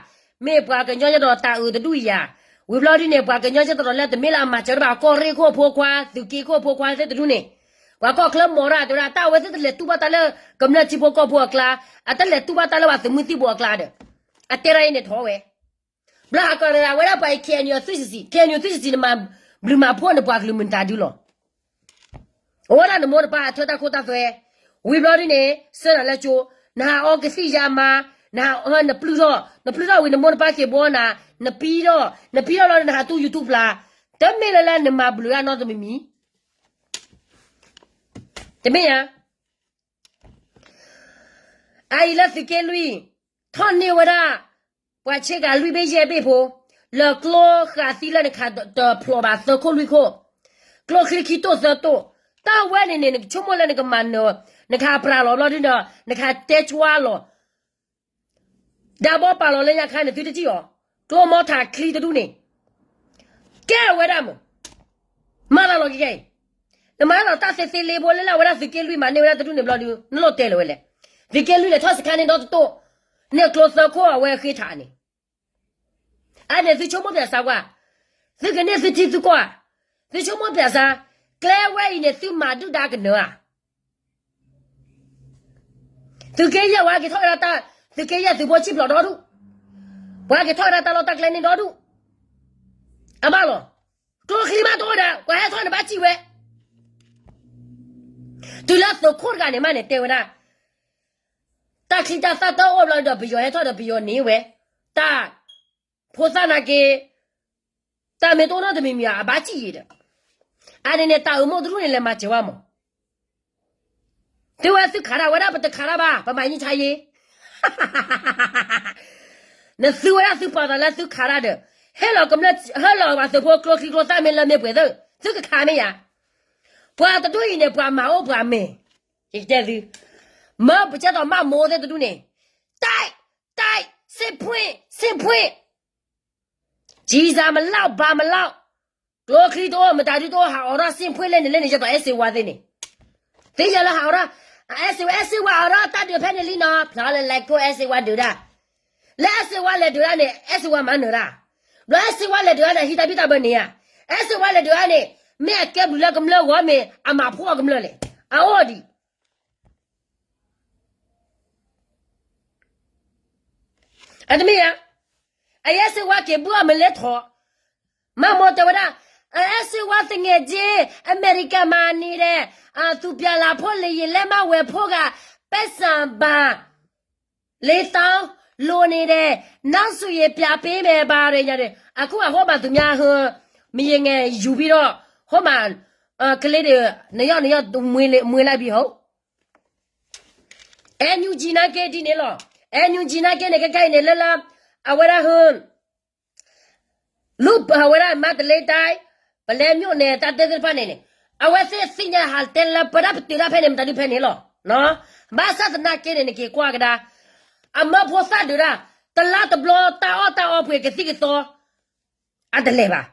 မ့ၢ်ပှၤကညီကဒီးတၢ်အုးတဒူၣ်ယၤ ဝံၤဘျီဒ်န့ၣ် ပှၤကညီကဒီးလၢတမ့ၢ်လၢအမၤစၢၤတဘၣ်ကီၢ်ရ့ၣ်ခိၣ်ဖိခွါ သုးက့ခိၣ်ဖိခွါသ့ၣ်တဒူၣ်န့ၣ် ပှၤကီၢ်ချၢမီၤရၣ်တဲဝဲဒၣ် တၢ်အဝဲသ့ၣ်တလဲၤတူၢ်ဘၣ်တၢ်လၢ ကမျၢၢ်ထံဖိကီၢ်ဖိအကျါ အတလဲၤတူၢ်ဘၣ်တၢ်လၢပှၤသုးမုၢ်သံၣ်ဘိအကျါဒီး အတဲဒ်အံၤန့ၣ်ထီၣ်ဝဲ ဘျီဟးကီးဝဲဒၣ်ပှၤ K N U သုးစံးစံး K N U သုးစံးစံး နမၤဘျုးမၤဖှိၣ်နပှၤကလုာ်မုၢ်တၤဒုလီၤ. အိၣ်ဝဲဒၣ်နမိၢ်နပၢ်အထၢတၢ်ခိတၢ်သွဲ ဝံၤဘျီဒ်န့ၣ် စၢနၤလၢကၠိ နဟးအီကသံၣ်ယါမါ နဟး နပျုၢ်ထီၣ် နပျုၢ်ထီၣ်ဝံၤနမိၢ်နပၢ်က့ၤဘှီနၤ နပံထီၣ် နပံထီၣ်ဘျီနဟးတူၢ် YouTube ဖျါ တမ့ၢ်လၢလၢနမၤဘျုးဒၣ်နီတမံၤမံၤ တမ့ၢ်ဧါ အအံၤလၢသုးက့လွံၢ် ထီၣ်န့ၢ်ဝဲဒၣ် ပှၤဆ့ကၤလွံၢ်ဘ့ၣ်ယဲၢ်ဘ့ၣ်ဖိ လၢကျိဃာ်သံလၢနခးတဖျိးဘၣ်သၢခိၣ်လွံၢ်ခိၣ် ကျိချံခံတိၣ်သၢတိၣ် တၢ်ဝဲန့ၣ်န့ၣ် နကဆိကမိၣ်လၢနကမၤနၢၤ နခးပြးလီၤဘျီဒ်ဒီး နခးတဲကွၢ်လီၤ ဒၣ်ဘီပာ်လီၤလၢညါခါန့ၣ်သုတထံၣ်အီၤ ကျိမီထးချံတဒူၣ်န့ၣ် ကဲဝဲဒၣ်မး မၤသးလီၤက့ၤကဲအံၤ နမၤသးတၢ်သ့သ့လ့ဖိလၢလၢအဝဲဒၣ်သုးက့လွံၢ်မၤန့ၢ်ဝဲဒၣ်တဒူၣ်န့ၣ်ဘျီဒုး နလိၣ်တဲလၢၤဝဲလဲၣ် သုးက့လွံၢ်လဲၤထီၣ်စခါန့ၣ်ဒီတတိၢ် န့ၢ်ကျိသၢခိၣ်အဝဲဃ့ထးန့ၣ် အန့ၣ်သုဆိကမိၣ်ပျးစါကွၢ် သုကန့ၢ်သုထံသုကီၢ်ဧါ သုဆိကမိၣ်ပျးစါ ကျဲဝဲအံၤန့ၣ်သုမၤဒုၣ်ဒါကနၢၤဧါ သုးက့ယဲၢ်ဝဲက့ၤထီၣ်ဝဲဒၣ်တၢ် သုးက့ယဲၢ်သုးဖိဆံၣ်ဖျိးဒီဒူၣ် ပှၤက့ၤထီၣ်ဝဲဒၣ်တၢ်လီၢ်တၢ်ကျဲန့ၣ်ဒီဒူၣ် အဘၣ်လီၤ ကျိချံမးတအိၣ်ဒီး ပှၤဟဲထီၣ်န့ၣ်ဘၣ်စံၣ်ဝဲ တုၤလၢသုးခိၣ်တဂၤန့ၣ်မးန့ၣ်တဲဝဲဒၣ် တၢ်ချံတၢ်သၣ်တအိၣ်ဘျီဒီးပယီၤဟဲထီၣ်ဒီးပယီၤန့ၢ်ဝဲ တၢ် ဖိသၣ်နာ်က့ တၢ်မ့ၢ်တအိၣ်နီတမံၤမံၤ အဘၣ်စံၣ်ယံၤဒီး အန့ၣ်န့ၣ် တၢ်အုးမိၢ်တရူၢ်န့ၣ် လဲၤမၤစၢၤဝဲမး သုဝဲသုခးတၢ်ဝဲဒၣ် ပတခးတၢ်ဘၣ် ပမၤယံဆါယ့ နသုဝဲဒၣ်သုပာ်သးလၢသုခးတၢ်ဒီး ဟ့ၣ်လီၤကမျၢၢ် ဟ့ၣ်လီၤပှၤသုးဖိကျိချံကျိသၣ်မ့ၢ်လၢမ့ၢ်ပှဲၤသၢ သုကခးမ့ၢ်ယၤ ပှၤတဒူၣ်အံၤန့ၣ် ပှၤမၤအိၣ်ပှၤမဲာ် ယကတဲသု မၢပကဲသိးမၢမိၢ်သ့ၣ်တဒူၣ်န့ၣ် တိုက် တိုက် စစ်ဖွင့် စစ်ဖွင့် ကျည်ဆံမလောက် ဘာမလောက် ကျိချံတအိၣ် မတၤဒုတအိၣ် ဟးအိးထီၣ် စစ်ဖွင့် လဲၣ်န့ၣ် လဲၣ်န့ၣ် ယသိးအဲၣ်စ့ဝါသ့ၣ်န့ၣ် သ့ၣ်ညါလၢဟးအိးထီၣ် အဲၣ်စ့ဝါ အဲၣ်စ့ဝါအိးထီၣ်တၢ်ဒုးဖဲန့ၣ်လံနီၤ ဖျါလၢလဲၤခိၣ်အဲၣ်စ့ဝါဒုးဒၣ် လၢအဲၣ်စ့ဝါလဲၤဒုးဒၣ်န့ၣ် အဲၣ်စ့ဝါမၤနၢၤတၢ် ဘျီအဲၣ်စ့ဝါလဲၤဒုးဒၣ်န့ၣ် ဟံးတၢ်ဘံၣ်တၢ်ဘၢန့ၣ်ဧါ အဲၣ်စ့ဝါလဲၤဒုးဒၣ်န့ၣ် မ့ၢ်အကဲဘျုးလၢကမျၢၢ်ဂီၢ်မ့ၢ် အမၤဖှီၣ်ကမျၢၢ်လဲၣ် အအိၣ်ဒံး အတမ့ၢ်ဧါ အအဲၣ်စ့ဝါက့ၤဘုၣ်အမလဲၤထီၣ် မၢမိၢ်တဲဝဲဒၣ် အဲၣ်စ့ဝါသူငယ်ချင်း အမေရိကန်မှာနေတဲ့ သူပြန်လာဖို့ လေယာဉ်လက်မှတ်ဝယ်ဖို့က ပိုက်ဆံပါ လေးသောင်း လိုနေတယ် နောက်ဆိုရင် ပြန်ပေးမယ် ဘာညာတယ် အခုအဟိုမှာ သူများ ဟို မရေငယ်ယူပြီးတော့ ဟိုမှာ ကလေးတွေ နှစ်ယောက် နှစ်ယောက် မွေးလိုက်ပြီ ဟုတ် NUG နာ်က့ဒ်န့ၣ်လီၤ NUG နာ်က့န့ၣ် ခဲခဲအံၤန့ၣ် လၢလၢ အဝဲဒၣ်ဟိ လူ အဝဲဒၣ် မန္တလေးတိုင်း ပလဲမြို့နယ် တၢ်တဲသ့ၣ်တဖၣ်န့ၣ်န့ၣ် အဝဲသ့ၣ်သ့ၣ်ညါဟးတဲလၢပဒၣ်ပတုာ်ဒၣ်ဖဲန့ၣ် မတၤဒုဖဲန့ၣ်လီၤ ဘၣ်ဆၣ်သနာ်က့န့ၣ် နက့ၤကွၢ်ကဒါ အမၢဖိသၣ်ဒုးဒၣ် တလါတဘျီ တၢ်အီၣ်တၢ်အီပှ့ၤကသံၣ်ကသီ အတလဲၤဘၣ်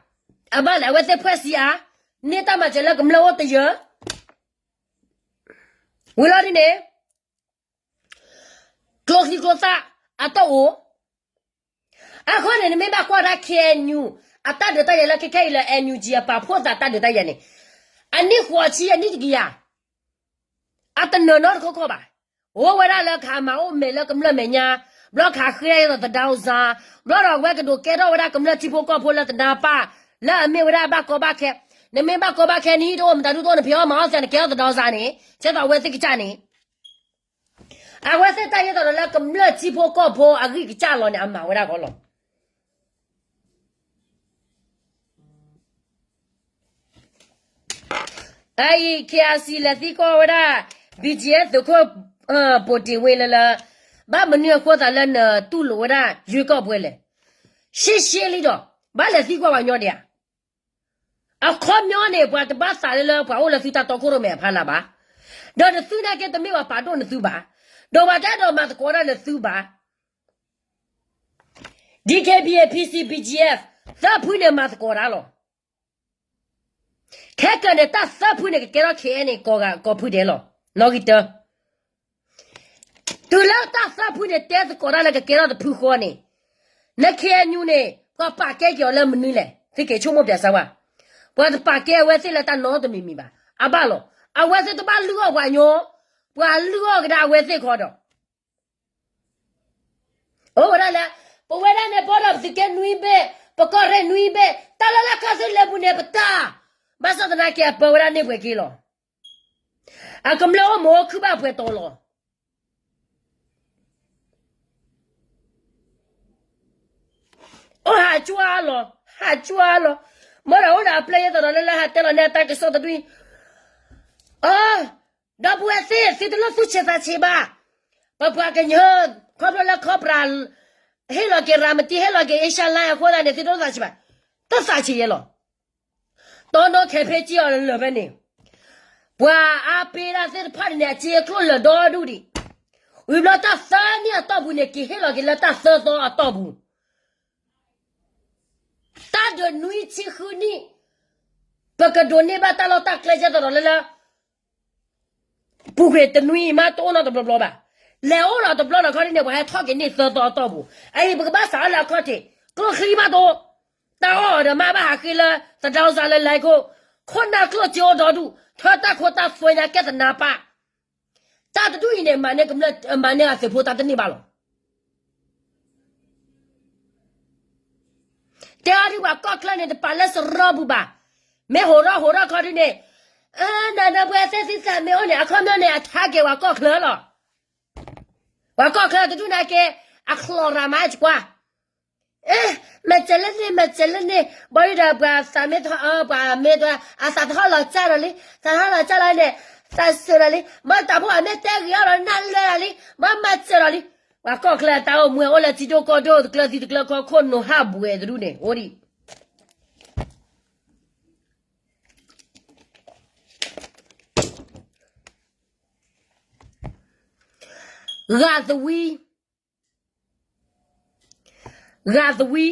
အဘၣ်လဲၣ် အဝဲသ့ၣ်ဖွဲ့စည်းအါ န့ၢ်တၢ်မၤစၢၤလၢကမျၢၢ်အိၣ်တယၢ ဝံၤလီၤဒ်န့ၣ် ကျိချံကျိသၣ် အတအိၣ် အဃိန့ၣ် နမ့ၢ်ဘၣ်ကွၢ်ဒၣ် KNU အတၢ်ဒုးတၢ်ယၤလၢခဲခဲအံၤလၢ NUG အပာ်ဖှိၣ်သးတၢ်ဒုးတၢ်ယၤန့ၣ် အနံၣ်ဃိးဆံအနံၣ်တကယၤ အတနၢၤနီတခီခီဘၣ်. အိၣ်ဝဲဒၣ်လၢကဟးမၤအိၣ်မဲာ်လၢကမျၢၢ်မဲာ်ညါ, ဘျီခးဃ့ဒၣ်ယဲသိးသဒါအူစါ, ဘျီဒီးအဝဲကဒိးကဲထီၣ်ဝဲဒၣ်ကမျၢၢ်ထံဖိကီၢ်ဖိလၢသဒါပၢ်, လၢအမ့ၢ်ဝဲဒၣ်ဘၣ်ကီဘၣ်ခဲ, နမ့ၢ်ဘၣ်ကီဘၣ်ခဲ နဟံၣ်တအိၣ် မတၤဒူၣ်တအိၣ် နဖံးအီၣ်မၤအီၣ်သ့ နကဲထီၣ်သဒါအူစါန့ၣ်, ကဲသိးအဝဲသ့ၣ်ကစၢ်န့ၣ်, အဝဲသ့ၣ်တၢ်ယဲသိးဒီးလၢကမျၢၢ်ထံဖိကီၢ်ဖိအဂံၢ်ကစၢ်လီၤန့ၣ် အမၤဝဲဒၣ်ဂီၢ်လီၤ. အအံၤ KIC လဲၤသံကွၢ်ဝဲဒၣ် BGF သုးခိၣ် ပိာ်တ့ၢ်ဝ့လၢလၢ, ဘၣ်မနုၤအဃိသးလၢနတူၢ်လိာ်ဝဲဒၣ် ရွေးကောက်ပွဲလဲၣ်, ရှဲရှဲလံဒီး ဘၣ်လဲၤသံကွၢ်ပှၤညီဒံးဧါ. အခီပညီန့ၣ် ပှၤတဘၣ်သးလၢလၢပှၤအိၣ်လၢသုတၢ်တီခိၣ်ရိၣ်မဲအဖီလာ်ဘၣ်, ဒီးနသုနာ်က့ တမ့ၢ်ပှၤပာ်ဒိၣ်နသုဘၣ်, ဒီးပှၤတအဲၣ်ဒိးမၤသကိးတၢ်လၢသုဘၣ်. DKBA PC BGF သၢဖုန့ၣ်မၤသကိးတၢ်လီၤ. ခဲကနံၣ်န့ၣ် တၢ်သၢဖုန့ၣ် ကကဲထီၣ် KNA ကိးဂၤကိးဖုဒဲးလီၤ. နီၣ်ဂံၢ်တၢ တုၤလၢတၢ်သၢဖုန့ၣ် တဲသကိးတၢ်လၢကကဲထီၣ်တဖုဃီန့ၣ်, န KNU န့ၣ် ပှၤပာ်ကဲက့ၤအီၤလၢမနုၤလဲၣ်, သုက့ၤဆိကမိၣ်ပၠးစၢၤဝဲ, ပှၤတပာ်ကဲအဝဲသ့ၣ်လၢတၢ်နီတမံၤမံၤဘၣ်. အဘၣ်လီၤ. အဝဲသ့ၣ်တဘၣ်လုၢ်အီၣ်ပှၤညီ, ပှၤလုၢ်အီၣ်ကဒါအဝဲသ့ၣ်ခီဒီး အိၣ်ဝဲဒၣ်လၢ ပဝဲဒၣ်န့ၣ် ဘီဒီးပသုးက့နွံဘ့ၣ်, ပကီၢ်ရ့ၣ်နွံဘ့ၣ်, တၢ်လၢလၢကီၢ်သူလ့ၤပူၤန့ၣ် ပတၢ်, ဘၣ်ဆၣ်သနာ်က့ အပၢဝဲဒၣ်န့ၢ်ပှဲၤက့ၤလီၤ. အကမျၢၢ်အိၣ်မုာ်အိၣ်ခုၣ်ဘၣ်ပှဲၤတီၤလီၤ. အိၣ်ဟးကွၢ်လီၤ, ဟးကွၢ်လီၤ. မ့ၢ်ဒီးအိၣ်ဒီးအပျဲၢ်ယဲသိးဒီးလၢလၢဟးတဲလီၤန့ၢ်အတၢ်ကစီၣ်တဒူၣ်အံၤ, အ ဒီပုၢ်ဝဲၢ်သ့ၣ် သုတလိၣ်သူၣ်ဆံးသးဆံးဘၣ်. ပပှၤကညီ ခီဖျိလၢခီပြး ဟ့ၣ်လီၤက့ၤရၤမတံ ဟ့ၣ်လီၤက့ၤအ့ရှါလါအဃိသတးန့ၣ် သုတလိၣ်သးဆံးဘၣ်. တၢ်သးဆံးယဲလီၤ. တီနီၣ်ခဲဖဲကံအီၤလၢာ်ဖဲန့ၣ်, ပှၤအါပ့ၤဒၣ်သ့ၣ်တဖၣ်န့ၣ်န့ၣ် အစ့အကျိၣ်လၢာ်ဒီဒူၣ်ဒံး. ဝံၤဘျီတၢ်သၢနံၣ်အတီၢ်ပူၤန့ၣ် က့ၤဟ့ၣ်လီၤက့ၤလၢတၢ်သၢသီအတီၢ်ပူၤ တၢ်ဒုးနွံဆံဃုနံၣ်, ပကဒိးန့ၢ်ဘၣ်တၢ်လီၢ်တၢ်ကျဲကဲသိးဒီးလၢလၢ ပူၤကွံာ်တနွံအံၤမးတအိၣ်နီတဘျီဘျီဘၣ်. လဲၤအိၣ်လီၤတဘျီလီၤခီဒ်န့ၣ် ပှၤဟဲထီၣ်က့ၤန့ၢ်သၢသီအတီၢ်ပူၤ. အအံၤ ပကဘၣ်စးထီၣ်လၢအခီၣ်ထံး, ကျိချံမးတအိၣ်, တၢ်အီၣ်အီၤဒီးမးဘၣ်ဟးဃ့လၢ သဒါအူစါလၢလဲၤခိၣ်, ခိၣ်နၢ်ကျိၣ်စ့အိၣ်ဒီဒူၣ်, ထၢတၢ်ခိတၢ်သွဲညါကဲသနါပၢ် တၢ်တဒူၣ်အံၤန့ၣ် မၤန့ၢ်ကမျၢၢ် မၤန့ၢ်အသုးဖိတၢ်တန့ၢ်ဘၣ်လီၤ. တဲအီၤဒ်ပှၤကီၢ်ချၢန့ၣ် တပာ်လၢစရီပူၤဘၣ်. မ့ၢ်ဟိးထီၣ်ဟိးထီၣ်ခီဒ်န့ၣ်, နဒီပုၢ်ဝဲၢ်သ့ၣ်သုသးမ့ၢ်အိၣ်န့ၣ် အခီပညီန့ၣ် အထါက့ၤပှၤကီၢ်ချၢလီၤ. ပှၤကီၢ်ချၢတဒူၣ်နာ်က့ အချီၣ်ရၤမးကွၢ် မၤစၢၤလၢန့ၣ် မၤစၢၤလၢန့ၣ်, ဘၣ်ဒီးပှၤသးမ့ၢ်ထီၣ် ပှၤမ့ၢ်တ အသးထီၣ်လီၤစၢ်ဒီးလံ, သးထီၣ်လီၤစၢ်လီၤန့ၣ်, သးစၢၤဒီးလံ, မ့ၢ်တၢ်ဖိအမ့ၢ်တဲဂ့ၤအီၤဒီးနၢ်လၢာ်ဒီးလံ, မ့ၢ်မၤစၢၤဒီးလံ. ပှၤကီၢ်ချၢတၢ်အိၣ်မူအိၣ်လၢထံဒိၣ်ကီၢ်ဒိၣ် တကျၢၤသံတကျၢၤခီ ခိၣ်နူာ်ဟးဘှဲးတဒူၣ်န့ၣ် အိၣ်ဒံး ဂၤသဝံ, ဂၤသဝံ,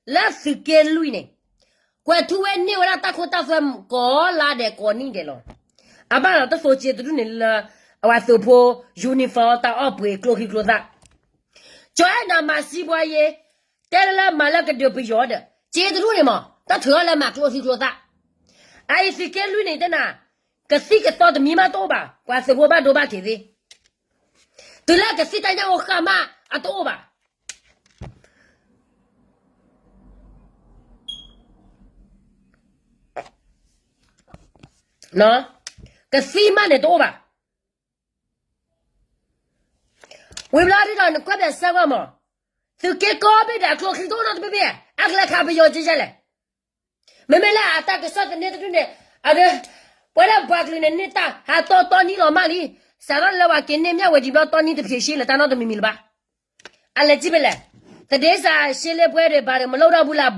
လၢသုးက့လွံၢ်န့ၣ်, ကွဲၤထူဝ့န့ၢ်ဝဲဒၣ်တၢ်ခိတၢ်သွဲကိးလါဒဲးကိးနံၣ်ဒဲးလီၤ. အဘၣ်လီၤတသိးစ့တဒူၣ်န့ၣ်လၢ အဝဲသုးဖိ uniform တၢ်အီၣ်ပှ့ၤကျိချံကျိသၣ်, ကၠီအဲၣ်နၤမၤစံးပှၤယ့, တဲလၢလၢမၤလၢကဒုးပယီၤဒီး စ့တဒူၣ်န့ၣ်မး တၢ်ထုးအီၣ်လၢမၤကျိချံကျိသၣ်. အအံၤသုးက့လွံၢ်န့ၣ်တဲနၤ, ကသံၣ်ကသီတမံၤမးတအိၣ်ဘၣ်, ပှၤသုးဖိဘၣ်ဒိဘၣ်ထံးသ့, တုၤလၢကသံၣ်တၢ်ညၣ်အိၣ်ဃာ်မး အတအိၣ်ဘၣ်. ကသံၣ်မးန့ၣ်တအိၣ်ဘၣ်. ဝံၤဘျီဒ်ဒီးနကွၢ်ဘၣ်ဆၢကွၢ်မး, သုးက့ကိးဘ့ၣ်ဒီးအကျိချံတအိၣ်နီတဘ့ၣ်ဘ့ၣ်, အကလဲၤခးပယီၤကဲလဲၣ်. မ့မ့ၢ်လၢအတၢ်ကစီၣ်သန့တဒူၣ်န့ၣ်, အဒၢ, ပဝဲဒၣ်ပှၤကလုာ်န့ၣ် န့ၢ်တၢ်ဟးတီတီနံလီၤမးလံ, စးထီၣ်လၢပှၤက့ၤန့ၢ်မၠၣ်ဝဲဒံးဘျီတီနံတဖျ့ၡ့လၢတၢ်နီတမံၤမံၤလၢၤဘၣ်. အလဲၤကံၣ်ဖဲလဲၣ်, သဒ့စးရှဲလ့ပှဲၤဒီး ဘၣ်ဒီးမလိၣ်ဒီဘူလၢ်,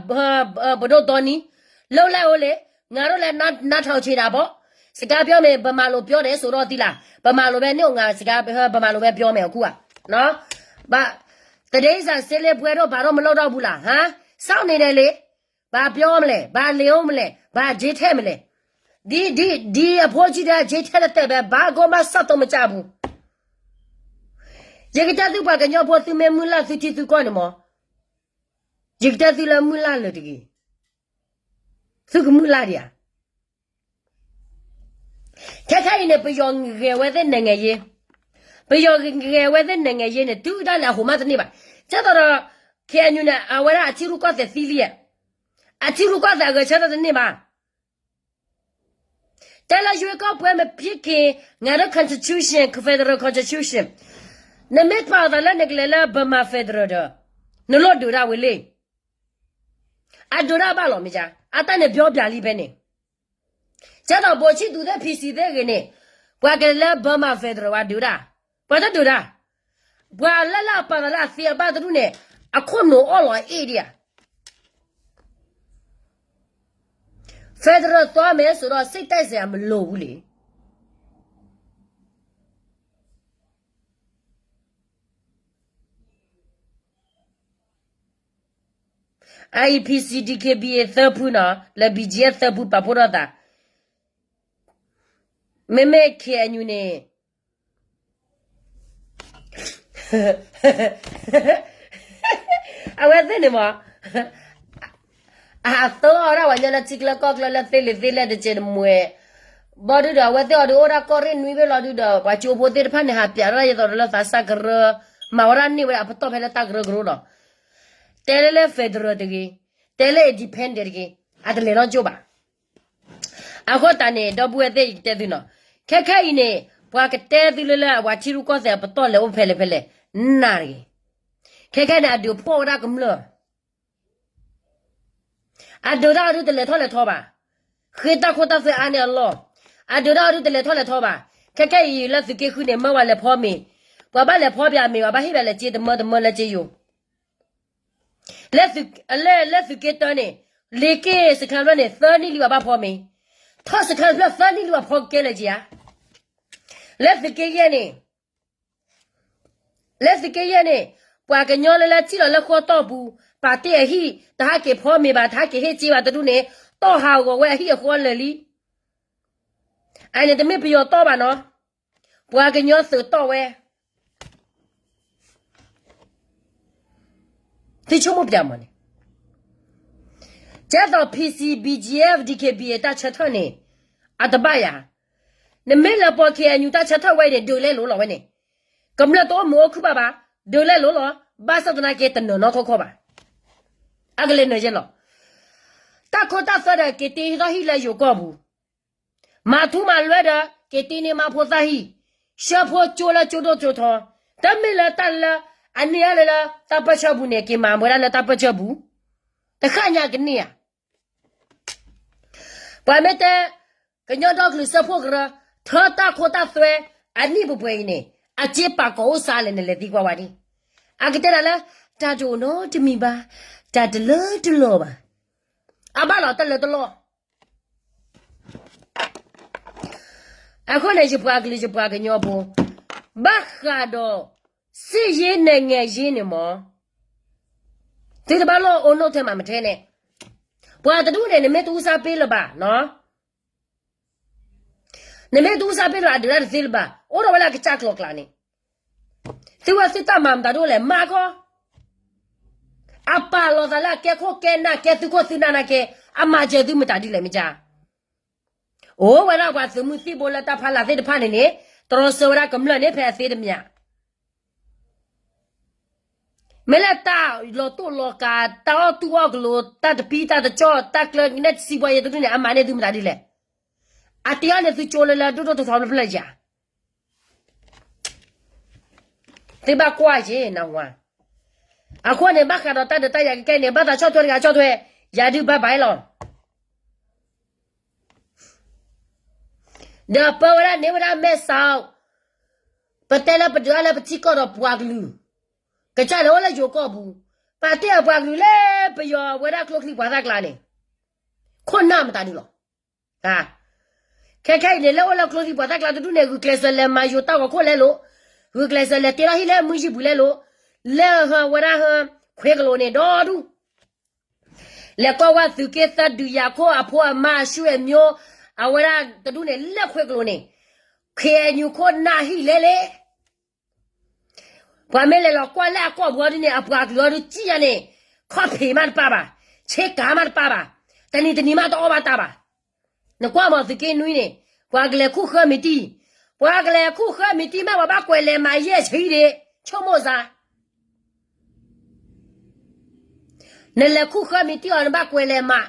ပဒိၣ်တီနံ, လိၣ်လၢအိၣ်လံ, ငါတို့လည်းနားထောင်ချင်တာပေါ့, စကားပြောမယ် ဗမာလိုပြောတယ်ဆိုတော့သီလၢ်, ဗမာလိုပဲန့ၣ် ငါစကား ဗမာလိုပဲပြောမယ်အခုက, သဒ့စးရှဲလ့ပှဲၤဒီး ဘၣ်ဒီးမလိၣ်ဒီဘူလၢ်, ဟါ, စောင့်နေတယ်လေ, ဘာပြောမလဲ, ဘာလင်ဦးမလဲ, ဘာဂျ့ထဲမလဲ, ဒီ, ဒီ, ဒီအဖိကြီးတွေက ဂျ့ထဲတသက်ပဲ, ဘာကိုမှစောင့်တော့မကြဘူး. ယကတဲသုပှၤကညီဖိ သုမ့ၢ်မုၢ်လၢ်သုထံသုကီၢ်န့ၣ်မး, ယကတဲသုလၢမုၢ်လၢ်လၢာ်တဂ့ၤ, သုကမုၢ်လၢ်ဒံးဧါ. ခဲခဲအံၤန့ၣ် ပယီၤဂဲၤဝဲသ့ၣ် နိုင်ငံရေး, ပယီၤဂဲၤဝဲသ့ၣ် နိုင်ငံရေး န့ၣ် တုၤဒၣ်လဲာ်အဟိးမးတန့ၢ်ဘၣ်. ကဲသိးဒီး ခ့ၣ်အဲၣ်ယူၣ်န့ၣ် အဝဲဒၣ်အထံရူၢ်ကီၢ်သဲးသံလံ, အထံရူၢ်ကီၢ်သဲးအဂဲၤဆၢထၢၣ်တန့ၢ်ဘၣ်. တဲလၢ ရွေးကောက်ပွဲမဖြစ်ခင် ငါတို့ constitution, federal constitution, နမ့ၢ်ပာ်အသးလၢနကလဲၤလၢ Burma Federal ဒီး နလိၣ်ဒုးတၢ်ဝဲလံ. အဒုးတၢ်ဘၣ်လီၤမ့ၢ်ဧါ, အတၢ်န့ၣ် ပြောပြလံဖဲန့ၣ်. ကဲသိး ဗိုလ်ချစ်သူသ့ၣ် PC သ့ၣ်ဂ့ၤန့ၣ် ပှၤကလဲၤလၢ Burma Federal ဝဲဒုးတၢ်, ပှၤတဒုးတၢ်. ပှၤလၢလၢအပာ်သးလၢအသ့အဘၣ်တဒူၣ်န့ၣ် အခိၣ်နူာ်အီၣ်လီၤအ့ၣ်ဒံးဧါ. Federal သွားမယ်ဆိုတော့ စိတ်တိုက်စရာမလိုဘူးလေ. အအံၤ PC DKBA သၢဖုနီၤ လၢ BGF သၢဖုပာ်ဖှိၣ်ထီၣ်သး, မ့မ့ၢ် ခ့ၣ်အဲၣ်ယူၣ်န့ၣ် အဝဲသ့ၣ်န့ၣ်မး အသၢအီၣ်ဒၣ်ဝဲညီလၢထံကျၢကီၢ်ကျၢလၢ သ့လံာ်သ့လဲၢ်တစဲးတမှဲၤ, ဘၣ်ဒုဒီး အဝဲသ့ၣ်အီၤဒုးအိၣ်ဒၣ်ကီၢ်ရ့ၣ်နွံဘ့ၣ်လီၤဒုဒီး ပှၤကၠိဖိသ့ၣ်တဖၣ်န့ၣ် ဟးပျးထီၣ်ဒၣ်ယသိးဒီးလၢသးစၢ်ကရၢ, မၤဝဲဒၣ်န့ၢ်ဝဲဒၣ်အပတီၢ်ဖဲလၢတၢ်ကရၢကရိလီၤ. တဲလၢလၢ federal တဂ့ၤ, တဲလၢ independent တဂ့ၤ, အတလဲၤထီၣ်ကၠိဘၣ်. အဃိသတးန့ၣ် ဒီပုၢ်ဝဲၢ်သ့ၣ် ယကတဲသုနီၤ, ခဲခဲအံၤန့ၣ် ပှၤကတဲသုလၢလၢ အဝဲထံရူၢ်ကီၢ်သဲးအပတီၢ်လဲၤအိၣ်ဖဲလဲၣ်ဖဲလဲၣ်, နၢ်တဂ့ၤ. ခဲခဲန့ၣ် အဒုးဖှီၣ်ဝဲဒၣ်ကမျၢၢ် အဒုးတၢ်အီၤဒုးတလဲၤထီၣ်လဲၤထီဘၣ်. ဃ့တၢ်ခိတၢ်သွဲအါန့ၢ်အလီၢ်, အဒုးတၢ်အီၤဒုးတလဲၤထီၣ်လဲၤထီဘၣ်. ခဲခဲအံၤလၢသုးက့ဃုန့ၣ် မၢဝဲလဲၤဖီမ့ၤ, ပှၤဘၣ်လဲၤဖီပၠးမ့ၤ ပှၤဘၣ်ဟ့ၣ်ပၠးလဲၤစ့တမၢတမၢလၢစ့ယိၤ. လၢသုးက့တၢန့ၣ် လ့ၤက့ၢ်စခါတဖျၢၣ်န့ၣ် သၢနံၣ်လံပှၤဘၣ်ဖီမ့ၤ, ထီၣ်စခါတဖျၢၣ်သၢနံၣ်လံပှၤဖီကဲလၢာ်က့ၤဧါ. လၢသုးက့ယဲၢ်န့ၣ် လၢသုးက့ယဲၢ်န့ၣ် ပှၤကညီလၢလၢထံၣ်လီၤလၢဃီတီၢ်ပူၤ ပာ်တ့ၢ်အဟံၣ် တဟးက့ၤဖီမ့ၤဘၣ် တဟးက့ၤဟ့ၣ်စ့ဘၣ်တဒူၣ်န့ၣ် တီၢ်ဟးဂီၤဝဲအဟံၣ်အဃီလၢာ်လံ. အန့ၣ်တမ့ၢ်ပယီၤတီၢ်ဘၣ်နီၤ, ပှၤကညီသုးတီၢ်ဝဲ သုဆိကမိၣ်ပၠးမးန့ၣ်, ကဲသိး PC BGF DKBA တၢ်ဆၢထၢၣ်န့ၣ် အတဘၣ်ယၤ, နမ့ၢ်လၢပှၤ ခ့ၣ်အဲၣ်ယူၣ် တၢ်ဆၢထၢၣ်ဝဲအံၤန့ၣ် ဒုးလဲလိာ်လီၤဝဲန့ၣ်, ကမျၢၢ်တအိၣ်မုာ်အိၣ်ခုၣ်ဘၣ်ဘၣ်, ဒုးလဲလိာ်လီၤ, ဘၣ်ဆၣ်သနာ်က့တနၢၤနီၢ်ခီခီဘၣ်, အကလဲၤနၢၤယဲလီၤ. တၢ်ခိတၢ်သွဲဒီးက့ၤတ့ဟံးထီၣ်ဟံၣ်လၢယိၤကီၢ်ပူၤ မၤထူမၤလွဲဒီး က့ၤတ့န့ၢ်မါဖိသၣ်ဟံၣ်, ဆှၢဖိကၠိလၢကၠိဒိၣ်ကၠိထီ, တမ့ၢ်လၢတၢ်လၢ အန့ၢ်အါလၢလၢတၢ်ပၢဆှၢပူၤန့ၣ် က့ၤမၤဝဲဒၣ်လၢတၢ်ပၢဆှၢပူၤ, တဃၣ်ညါကန့ၢ်ဧါ. ပှၤမ့ၢ်တဲ ကညီဒီကလုာ်စၢဖှိၣ်ကရၢ ထၢတၢ်ခိတၢ်သွဲ အနံၣ်ပှဲၤပှဲၤအံၤန့ၣ် အစ့ပာ်ကီၤအိၣ်စးလဲၣ် နလဲၤသံကွၢ်ဝဲဒၣ်, အကတဲဒၣ်လၢ တၢ်တအိၣ်နီတမံၤဘၣ်, တၢ်တလၢတလီၢ်ဘၣ်, အဘၣ်လီၤတလၢတလီၢ် အဃိန့ၣ် ယပှၤကလုာ်ယပှၤကညီဖိ, ဘၣ်ဃးဒီး စစ်ရေးနိုင်ငံရေး န့ၣ်မး, သုတဘၣ်လိၣ်အိၣ်နီၣ်ထဲမးမထဲန့ၣ်, ပှၤတဒူၣ်န့ၣ် နမ့ၢ်တအူစၢ်ပ့လၢၤဘၣ်နီၤ, နမ့ၢ်တအူစၢ်ပ့လၢၤဘၣ် အဒုးတၢ်တသ့လၢၤဘၣ်, အိၣ်ဒီးဝဲလၢအကစၢ်ကျိၤကျါန့ၣ်, သုဝဲသုတၢ်မၤမတၤဒိၣ်လဲၣ် မၤခီ အပာ်လီၤသးလၢအကဲခိၣ်ကဲနၢ် ကဲသုးခိၣ်သုးနၢ်နာ်က့, အမၤစၢၤသုမတၤဒ်လဲၣ်မ့ၢ်ကါ. အိၣ်ဝဲဒၣ်ပှၤသုးမုၢ်သံၣ်ဘိလၢတၢ်ဖီလာ်သ့ၣ်တဖၣ်န့ၣ်န့ၣ်, တြီဆၢဝဲဒၣ်ကမျၢၢ်န့ၣ်ဖဲအသ့တမံၤ, မ့ၢ်လၢတၢ်လီၤတိၢ်လီၤကၤ တၢ်အီၣ်တူၢ်အီၣ်ကလိၤ တၢ်တပံတၢ်တကၠီၣ် တၢ်ကျၢၤနဲၣ်စံးပှၤယဲၢ်တဒူၣ်န့ၣ် အမၤန့ၢ်သုမတၤဒ်လဲၣ်. အတ့အီၣ်န့ၢ်သုကၠိလၢလၢဒိၣ်ဒိၣ်ထီထီဖျၢၣ်ဖျၢၣ်ယၤ သုဘၣ်ကွၢ်က့ၤနဝၤ, အဃိန့ၣ် ဘၣ်ဃးဒီးတၢ်ဒုးတၢ်ယၤကကဲန့ၣ် ဘၣ်သးဆီၣ်ထွဲတဂၤဆီၣ်ထွဲ, ယၤဒုးဘၣ်ဘၣ်လီၤ. ဒီးပၢဝဲဒၣ်န့ၢ်ဝဲဒၣ်မဲာ်ဆှး, ပတဲလၢပဒုးအါလၢပထံကီၢ်ဒီးပှၤကလုာ်, ကစၢ်န့ၣ်အိၣ်လၢယိၤကီၢ်ပူၤ, ပာ်တ့ၢ်အပှၤကလုာ်လၢပယီၤဝဲဒၣ်ကျိချံပှၤသၣ်ကျါန့ၣ်, ခိၣ်နၢ်မတၤဒုးလီၤ. ခဲခဲအံၤန့ၣ် လၢအိၣ်လၢကျိချံပှၤသၣ်ကျါတဒူၣ်န့ၣ် ဂုာ်ကျဲးစၢးလဲၤမၤယိၤတၢ်ဂီၤခိၣ်လဲလိာ်, ဂုာ်ကျဲးစၢးလဲၤတ့ထီၣ်ဟံၣ်လၢမုၢ်ယံၢ်ပူၤလဲလိာ်, လၢဟၢဝဲဒၣ်ဟၢခွ့ကလိၤန့ၣ်ဒီဒူၣ် လဲၤကွၢ်ဝဲသုးက့သၢဒုးယၤခိၣ်အဖိအမါအဆွေမျိုး, အဝဲဒၣ်တဒူၣ်န့ၣ် လၢခွ့ကလိၤန့ၣ်, ခ့ၣ်အဲၣ်ယူၣ်ခိၣ်နၢ်ဟံၣ်လဲလဲ, ပှၤမ့ၢ်လဲၤလီၤကွၢ်လၢအကီၢ်ပူၤအီၤဒ်န့ၣ် အပှၤကလုာ်အီၤဒ်ကံၣ်ယါန့ၣ်, ခီၣ်ဖံးမးတပၢ်ဘၣ်, ဆ့ကၤမးတပၢ်ဘၣ်, တနံၤတနံၤမးတအီၣ်ဘၣ်တၢ်ဘၣ်. နကွၢ်မးသုးက့နွံန့ၣ်, ပှၤကလဲၤခူၣ်ဃၢမံၤတံၢ်, ပှၤကလဲၤခူၣ်ဃၢမံၤတံၢ်မး ပှၤဘၣ်ကွဲးလဲၤမးယဲၢ်ဆံဒံး ဆိကမိၣ်စ့ၢ် နလဲၤခူၣ်ဃၢမံၤတံၢ်အီၤ နဘၣ်ကွဲးလဲၤမး,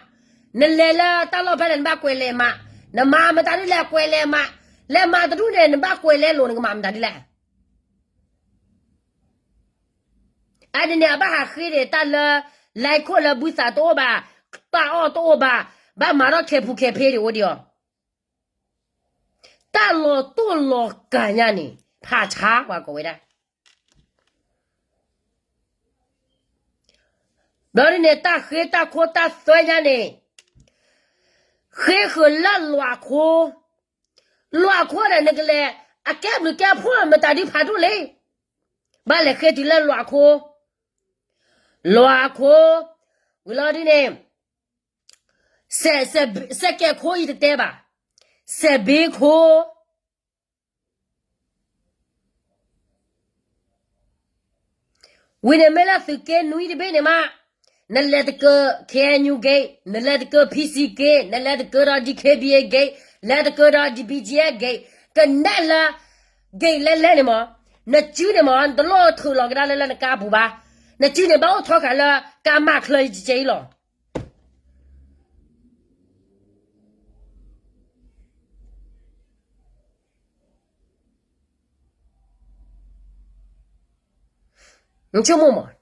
နလဲၤလၢတၢ်လီၢ်ဖဲလဲၣ် နဘၣ်ကွဲးလဲၤမး, နမၤမတၤဒ်လဲၣ်ကွဲးလဲၤမး, လဲၤမၤတဒူၣ်န့ၣ် နဘၣ်ကွဲးလဲၤလိာ် နကမၤမတၤဒ်လဲၣ်. အန့ၣ်န့ၣ် အဘၣ်ဟးဃ့န့ၣ် တၢ်လၢ လဲခိၣ်လၢဘုသးတအိၣ်ဘၣ်, ပာ်အီၣ်တအိၣ်ဘၣ်, ဘၣ်မၤထီၣ်ခဲပူၤခဲဖ့ဒံးအိၣ်ဒံးအီၤ တၢ်လီၤတိၢ်လီၤကၤညါန့ၣ် ဖးဆါပှၤကိးဝဲဒၣ်. ဘျီဒ်န့ၣ် တၢ်ဃ့တၢ်ခိတၢ်သွဲညါန့ၣ်, ဃ့ဃုာ်လၢလွးခိ, လွးခိန့ၣ် နကလဲၤ အကဲဘျုးကဲဖှိၣ်မတၤဒ်ဖးဒိၣ်လံ, ဘၣ်လဲၤဃ့တုၤလၢလွးခိ, လွးခိ, ဝံၤလီၤဒ်န့ၣ် စဲးကဲခိအံၤတတဲဘၣ်, စဲးဘ့ခိ ဝံၤန့ၣ်မ့ၢ်လၢသုးက့နွံတဘ့ၣ်န့ၣ်မး, နလဲၤတကၢ K N U gate, နလဲၤတကၢ P C gate, နလဲၤတကၢဒီး D K B A gate, လဲၤတကၢဒီး D B G A gate, ကနဲၣ်လၢ gate လဲလဲန့ၣ်မး, နစုန့ၣ်မး နတလိၣ်ထုးလီၤကဒါလၢလၢနကါပူၤဘၣ်, နစုန့ၣ်ဘၣ်အိၣ်ထီဃာ်လၢကါမးချၢအံၤကဲအံၤလီၤ. နဆိကမိၣ်မး,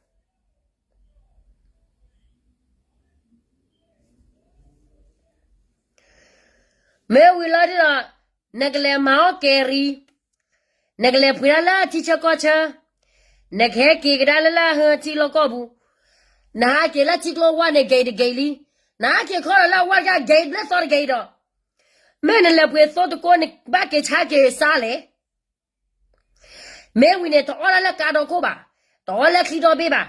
မ့ၢ်ဝံၤလီၤဒ်ဒီး နကလဲၤမၤအီၣ်ကဲရံ, နကလဲၤပှ့ၤဒၣ်လၢထံဆၢကီၢ်ဆၢ, နကဟဲက့ၤကဒါလၢလၢဟၢထံလီၢ်ကီၢ်ပူၤ, နဟးက့ၤလၢထံကျိဝါန့ၣ် gate တ gate လံ, နဟးက့ၤခီလီၤလၢအဝါတခါ gate ဘျဲၣ်သီတ gate ဒီး, မ့ၢ်နလဲၤပှ့ၤသိတကိးန့ၣ် ဘၣ်က့ၤဆါက့ၤစါလဲၣ်. မ့ၢ်ဝံၤန့ၣ် တအီၣ်ဒၣ်လၢကါဒီခိၣ်ဘၣ်, တအီၣ်လၢချံဒီဘ့ၣ်ဘၣ်,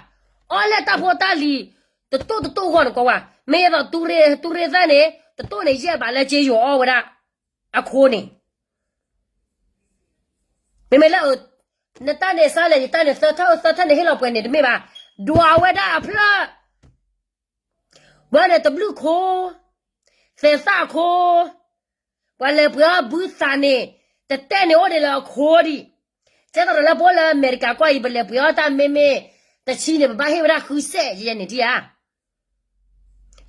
အီၣ်လၢတၢ်ဖိတၢ်လံၤ တတိၢ်တတိၢ်ဂီၢ်န့ၣ်ကွၢ်ဝဲ, မ့ၢ်အဲၣ်ဒိး တူၢ်ရ့ၣ်သၣ်န့ၣ် တတိၢ်န့ၣ်ယဲၢ်ဘးလၢက့ယိၤအီၣ်ဝဲဒၣ် အခိန့ၣ်, မ့မ့ၢ်လၢ နတၢ်န့ၣ်စါလဲၣ် ယတၢ်န့ၣ်သၢထၢၣ် သၢထၢၣ်န့ၣ်ဟ့ၣ်လီၤပှဲၤန့ၣ်တမ့ၢ်ဘၣ်, ဒွးဝဲဒၣ်အဖျၢၣ် ပှၤန့ၣ်တဘျုးခိ, သဲးသၣ်ခိ, ပှၤလဲၤပှ့ၤအီၣ်ဘုသးန့ၣ် တတဲန့ၣ်အိၣ်ဒံးလၢအခိဒံး, ကဲသိးဒီးလၢပအိၣ်လၢအမဲရကၤကွၢ်အံၤ ပလဲၤပှ့ၤအီၣ်တၢ်မ့မ့ၢ် တဆံန့ၣ် ပဘၣ်ဟ့ၣ်ဝဲဒၣ်ဃုစဲးယဲန့ၣ်ထံဧါ,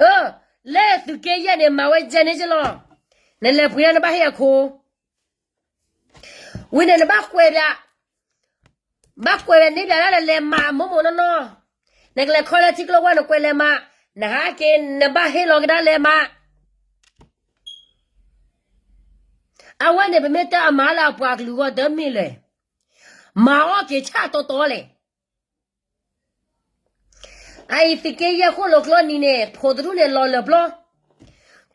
အၢ, လၢသုးက့ယဲၢ်န့ၣ် မၤဝဲယဲန့ၣ်ကလီၤ, နလဲၤပှ့ၤဒၣ်နဘၣ်ဟ့ၣ်အခိ ဝံၤန့ၣ်နဘၣ်ကွဲးဘၣ်, ဘၣ်ကွဲးဘၣ်န့ၣ်ဘၣ်ဒၣ်လဲၤမၤမိၢ်မိၢ်နီၢ်နီၢ်, နကလဲၤခီလၢထံကျိဝါနကွဲးလဲၤမၤ, နဟးက့ၤနဘၣ်ဟ့ၣ်လီၤကဒါလဲၤမၤ, အဝဲန့ၣ်ပမ့ၢ်တဲအမၤလၢအပှၤကလုာ်ဂီၢ်တမ့ၢ်လဲၣ်, မၤအီၣ်က့ၤဆၣ်တီတီလဲၣ် အအံၤသုးက့ယဲၢ်ဃိၣ်လိာ်ကျိနံၤန့ၣ် ဖိတဒူၣ်န့ၣ်လီၤလၢာ်ပျီ,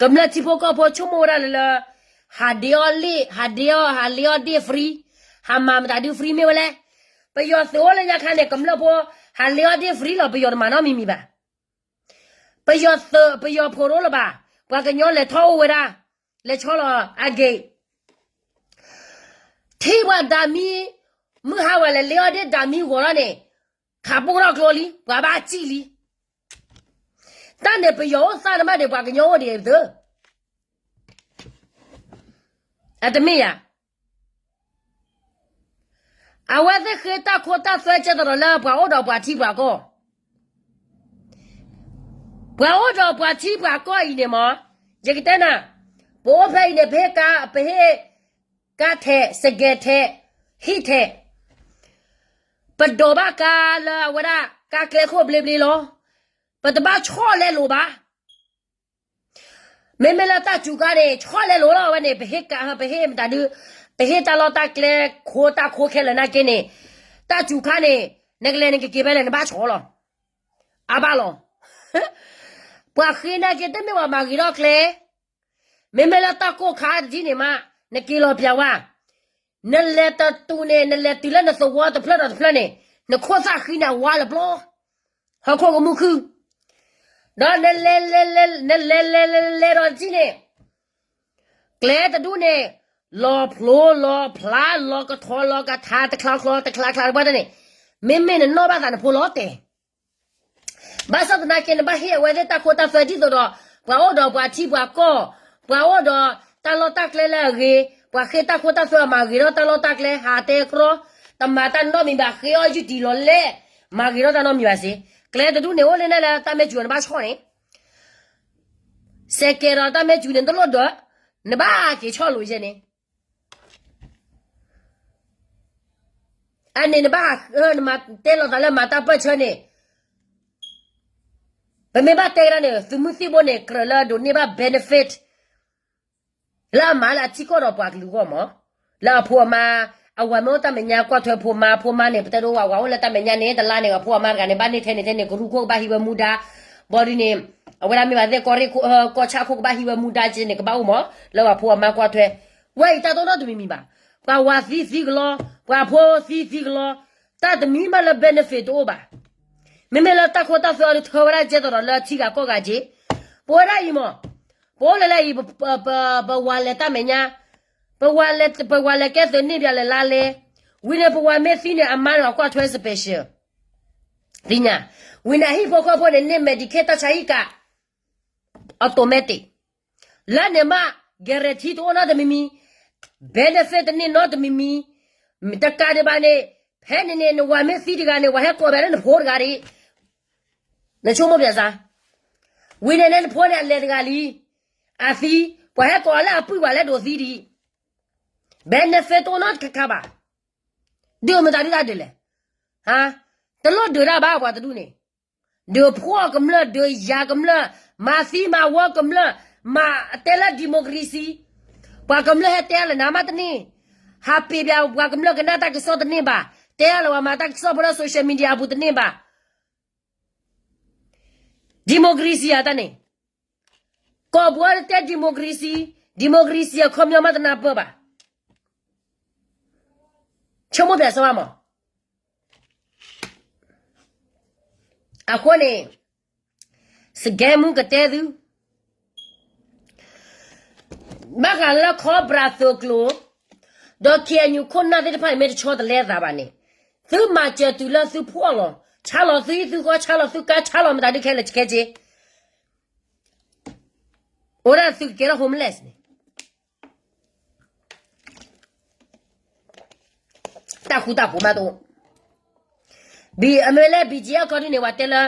ကမျၢၢ်ထံဖိကီၢ်ဖိဆိကမိၣ်ဝဲဒၣ်လၢလၢ, ဟးဒ့အီၣ်လ့ၣ် ဟးဒ့အီၣ် ဟးလ့အီၣ်ဒ့ၣ် free, ဟးမၤမတၤဒု free မ့ၢ်ဝဲလဲၣ်, ပယီၤသုးအိၣ်လၢညါခါန့ၣ် ကမျၢၢ်ဖိ ဟးလ့အီၣ်ဒ့ၣ် free လီၤ ပယီၤတမၤနီတမံၤမံၤဘၣ်, ပယီၤသုး ပယီၤဖိတအိၣ်လၢၤဘၣ်, ပှၤကညီလဲၤထီၣ်အိၣ်ဝဲဒၣ်, လဲၤဆီလီၤအဂ့ၢ် ထံၣ်ပှၤဒၤမံ, မုၢ်ဟါဝဲလဲၤလ့အီၣ်ဒ့ၣ်ဒၤမံဂီၤထီၣ်န့ၣ်, ခးပိၢ်ထီၣ်ကျိလံ ပှၤဘၣ်စံၣ်လံ, တၢ်န့ၣ်ပယီၤအိၣ်သၣ်နဘၣ်ဒီး ပှၤကညီအိၣ်ဒံးသု, အတမ့ၢ်ယၤ အဝဲသ့ၣ်ဃ့တၢ်ခိတၢ်သွဲကဲသိးဒီးလၢ ပှၤအိၣ်ဒီးပှၤထံပှၤကီၢ်, ပှၤအိၣ်ဒီးပှၤထံပှၤကီၢ်အံၤန့ၣ်မး, ယကတဲနၤ, ပအိၣ်ဖဲအံၤန့ၣ် ပဟ့ၣ်ကါ ပဟ့ၣ်ကါထဲး စကဲးထဲး ဟံၣ်ထဲး, ပဒိးဘၣ်ကါလၢအဝဲဒၣ် ကါကျဲခိၣ်ဘျ့ဘျ့လီၤ, ပတဘၣ်ဆီၣ်လဲလိာ်ဘၣ် မ့မ့ၢ်လၢတၢ်စူၤခါန့ၣ် ဆီၣ်လဲလိာ်လီၤ အဝဲန့ၣ် ပဟ့ၣ်ကါ ပဟ့ၣ်မတၤဒု, ပဟ့ၣ်တၢ်လီၢ်တၢ်ကျဲ ခိတၢ်ခိခဲလၢာ်နာ်က့န့ၣ်, တၢ်စူၤခါန့ၣ် နကလဲၤနကက့ၤဖဲလဲၣ် နဘၣ်ဆီၣ်လီၤ, အါဘၣ်လီၤ, ပှၤဃ့နာ်က့တမ့ၢ်ပှၤမၤဂ့ၤထီၣ်ကျဲ, မ့မ့ၢ်လၢတၢ်ကိၢ်ခါတထံၣ်န့ၣ်မး, နက့ၤလီၤပျးဝဲ, နလဲၤတတုၤန့ၣ် နလဲၤတုၤလၢနသဝီတဖျၢၣ်ဒီးတဖျၢၣ်န့ၣ်, နခိၣ်သၣ်ဃံန့ၣ်အဝါလၢပျီ ဟီၣ်ခိၣ်ကမူၣ်ခုၣ်, ဒီးနလဲၤလဲၤလဲၤ နလဲၤလဲၤလဲၤလဲၤဒီးတထံၣ်န့ၣ်, ကျဲတဒူၣ်န့ၣ်, လီၤဖျိလီၤဖျါ လီၤကထီလီၤကထါ တချါချီတချါချါတဘၣ်တၢ်န့ၣ်, မ့မ့ၢ်နနီၢ်ဘၣ်သးနဖိလီၤတဲာ် ဘၣ်ဆၣ်သနာ်က့ နဘၣ်ဟ့ၣ်အဝဲသ့ၣ်တၢ်ခိတၢ်သွဲဒ်သိးဒီး ပှၤအိၣ်ဒီးပှၤထံပှၤကီၢ်, ပှၤအိၣ်ဒီးတၢ်လီၢ်တၢ်ကျဲလၢအဂ့ၤ, ပှၤဃ့တၢ်ခိတၢ်သွဲအမၤဂ့ၤထီၣ်တၢ်လီၢ်တၢ်ကျဲ ဟးတဲကြီ, တမၤတၢ်နီတမံၤဘၣ် ဃ့အီၣ်ယုၢ်တံၢ်လီၤလဲၣ်, မၤဂ့ၤထီၣ်တၢ်နီတမံၤဘၣ်စ့ၢ်, ကျဲတဒူၣ်န့ၣ်အိၣ်လၢနဲလၢတၢ်မဲာ်စူၤနဘၣ်ဆီၣ်န့ၣ် စဲးကဲၤဒီးတၢ်မဲာ်စူၤန့ၣ်တလိၣ်ဒၢး, နဘၣ်က့ၤဆီၣ်လိာ်ယဲန့ၣ် အန့ၣ်နဘၣ်ဟး, နမၤတဲလီၤသးလၢမၤတၢ်ပၢၢ်ဆၢန့ၣ်, ပမ့ၢ်ဘၣ်တဲကဒါန့ၣ် သုးမုၢ်သံၣ်ဘိန့ၣ် ကြၢးလၢအဒိးန့ၢ်ဘၣ် benefit လၢအမၤလၢအထံကီၢ်ဒီးပှၤကလုာ်အဂီၢ်မး, လၢအဖိအမါ, အဝၤမ့ၢ်အိၣ်တၢ်မဲာ်ညါကွၢ်ထွဲဖိမါ, ဖိမါန့ၣ် ပတဲဒိဝဲဝၤအိၣ်လၢတၢ်မဲာ်ညါန့ၣ် တလါန့ၣ် အဖိအမါတဂၤန့ၣ် ဘၣ်န့ၢ်ထဲန့ၣ်ထဲန့ၣ် ကရူၢ်ခိၣ်ကဘၣ်ဟံးဝဲမူဒါ, ဘီဒုန့ၣ်, အဝဲဒၣ်မ့ၢ်ဘၣ်သ့ၣ်ကီၢ်ရ့ၣ်ခိၣ်, ကီၢ်ဆၣ်ခိၣ်ကဘၣ်ဟံးဝဲမူဒါက့န့ၣ် ကဘၣ်အိၣ်မး, လၢပှၤဖိအမါကွၢ်ထွဲ, ဝဲအံၤတၢ်တအိၣ်နီတမံၤမံၤဘၣ်, ပှၤဝၤသံသံကလီ, ပှၤဖိသံသံကလီ, တၢ်တမံၤမးလၢ benefit တအိၣ်ဘၣ်. မ့မ့ၢ်လၢတၢ်ခိတၢ်သွဲအီၤဒုးထၢဝဲဒၣ်ကဲသိးဒီးလၢထံဂၤကီၢ်ဂၤက့, ပဝဲဒၣ်အံၤမး, ပအိၣ်လၢလၢအံၤ, ပဝၤလဲၤတၢ်မဲာ်ညါ, ပဝၤလဲၤကဲသုးန့ၢ်ဘၣ်လဲၤလါလဲ, ဝံၤန့ၣ်ပဝၤမ့ၢ်သံန့ၣ် အမါန့ၣ်အကွၢ်ထွဲ special သ့ၣ်ညါ, ဝံၤန့ၣ်အဟံၣ်ဖိဃီဖိန့ၣ် န့ၢ် Medicaid တၢ်ဆါဟံၣ်ကး automatic လၢန့ၣ်မး guarantee တအိၣ်နီတမံၤမံၤ, benefit တန့ၢ်နီတမံၤမံၤ, တကးဒံးဘၣ်န့ၣ်, ဖဲန့ၣ်န့ၣ် နဝၤမ့ၢ်သံတဂၤန့ၣ် ပှၤဟဲကိးဘၣ်လၢနဖိတဂၤဒံး, နဆိကမိၣ်ပၠးစါ, ဝံၤန့ၣ်န့ၣ်နဖိန့ၣ်အလဲၤတဂၤလံ, အသံ, ပှၤဟဲကိးအီၤလၢအပုၢ်ပှၤလၢဒိးသံဒံး, benefit တအိၣ်နီတခါခါဘၣ်, ဒုးမတၤဒုးတၢ်ဒုးလဲၣ်, တလိၣ်ဒုးတၢ်ဘၣ်ပှၤတဒူၣ်န့ၣ် ဒုးဖှီၣ်ကမျၢၢ် ဒုးယၤကမျၢၢ်, မၤသံမၤဝီကမျၢၢ်, မၤတဲလၢ democracy, ပှၤကမျၢၢ်ဟဲတဲလၢနၤမးတန့ၢ်, ဟးပ့ၤဘၣ်ပှၤကမျၢၢ်ကနၣ်တၢ်ကစီၣ်တန့ၢ်ဘၣ်, တဲလၢပှၤမၤတၢ်ကစီၣ်ဖိလၢ social media အပူၤတန့ၢ်ဘၣ်, democracy အတၢ်န့ၣ်, ကီၢ်ပူၤအတဲ democracy, democracy အခီပညီမးတနၢ်ပၢၢ်ဘၣ်, ဆိကမိၣ်ပၠးစၢၤဘၣ်မး အဃိန့ၣ်, စကဲမူကတဲသု, ဘၣ်ဃးလၢ Cobra သုးကျိၤ, ဒီး K N U ခိၣ်နၢ်သ့ၣ်တဖၣ်န့ၣ် မ့ၢ်တဆီတလဲအသးဘၣ်န့ၣ်, သုမၤစၢၤတုၤလၢသုဖှီၣ်လီၤ, ဆါလီၤသုဟံၣ်သုဃီ, ဆါလီၤသုကါ, ဆါလီၤမတၤဒုးခဲလၢာ်ခဲဆ့, အိၣ်ဒၣ်သုကကဲထီၣ် homeless န့ၣ် တၢ်ဃူတၢ်ဖိးမးတအိၣ်, အမ့ၢ်လၢ B G F ကီၢ်ဒုန့ၣ် ပှၤတဲလၢ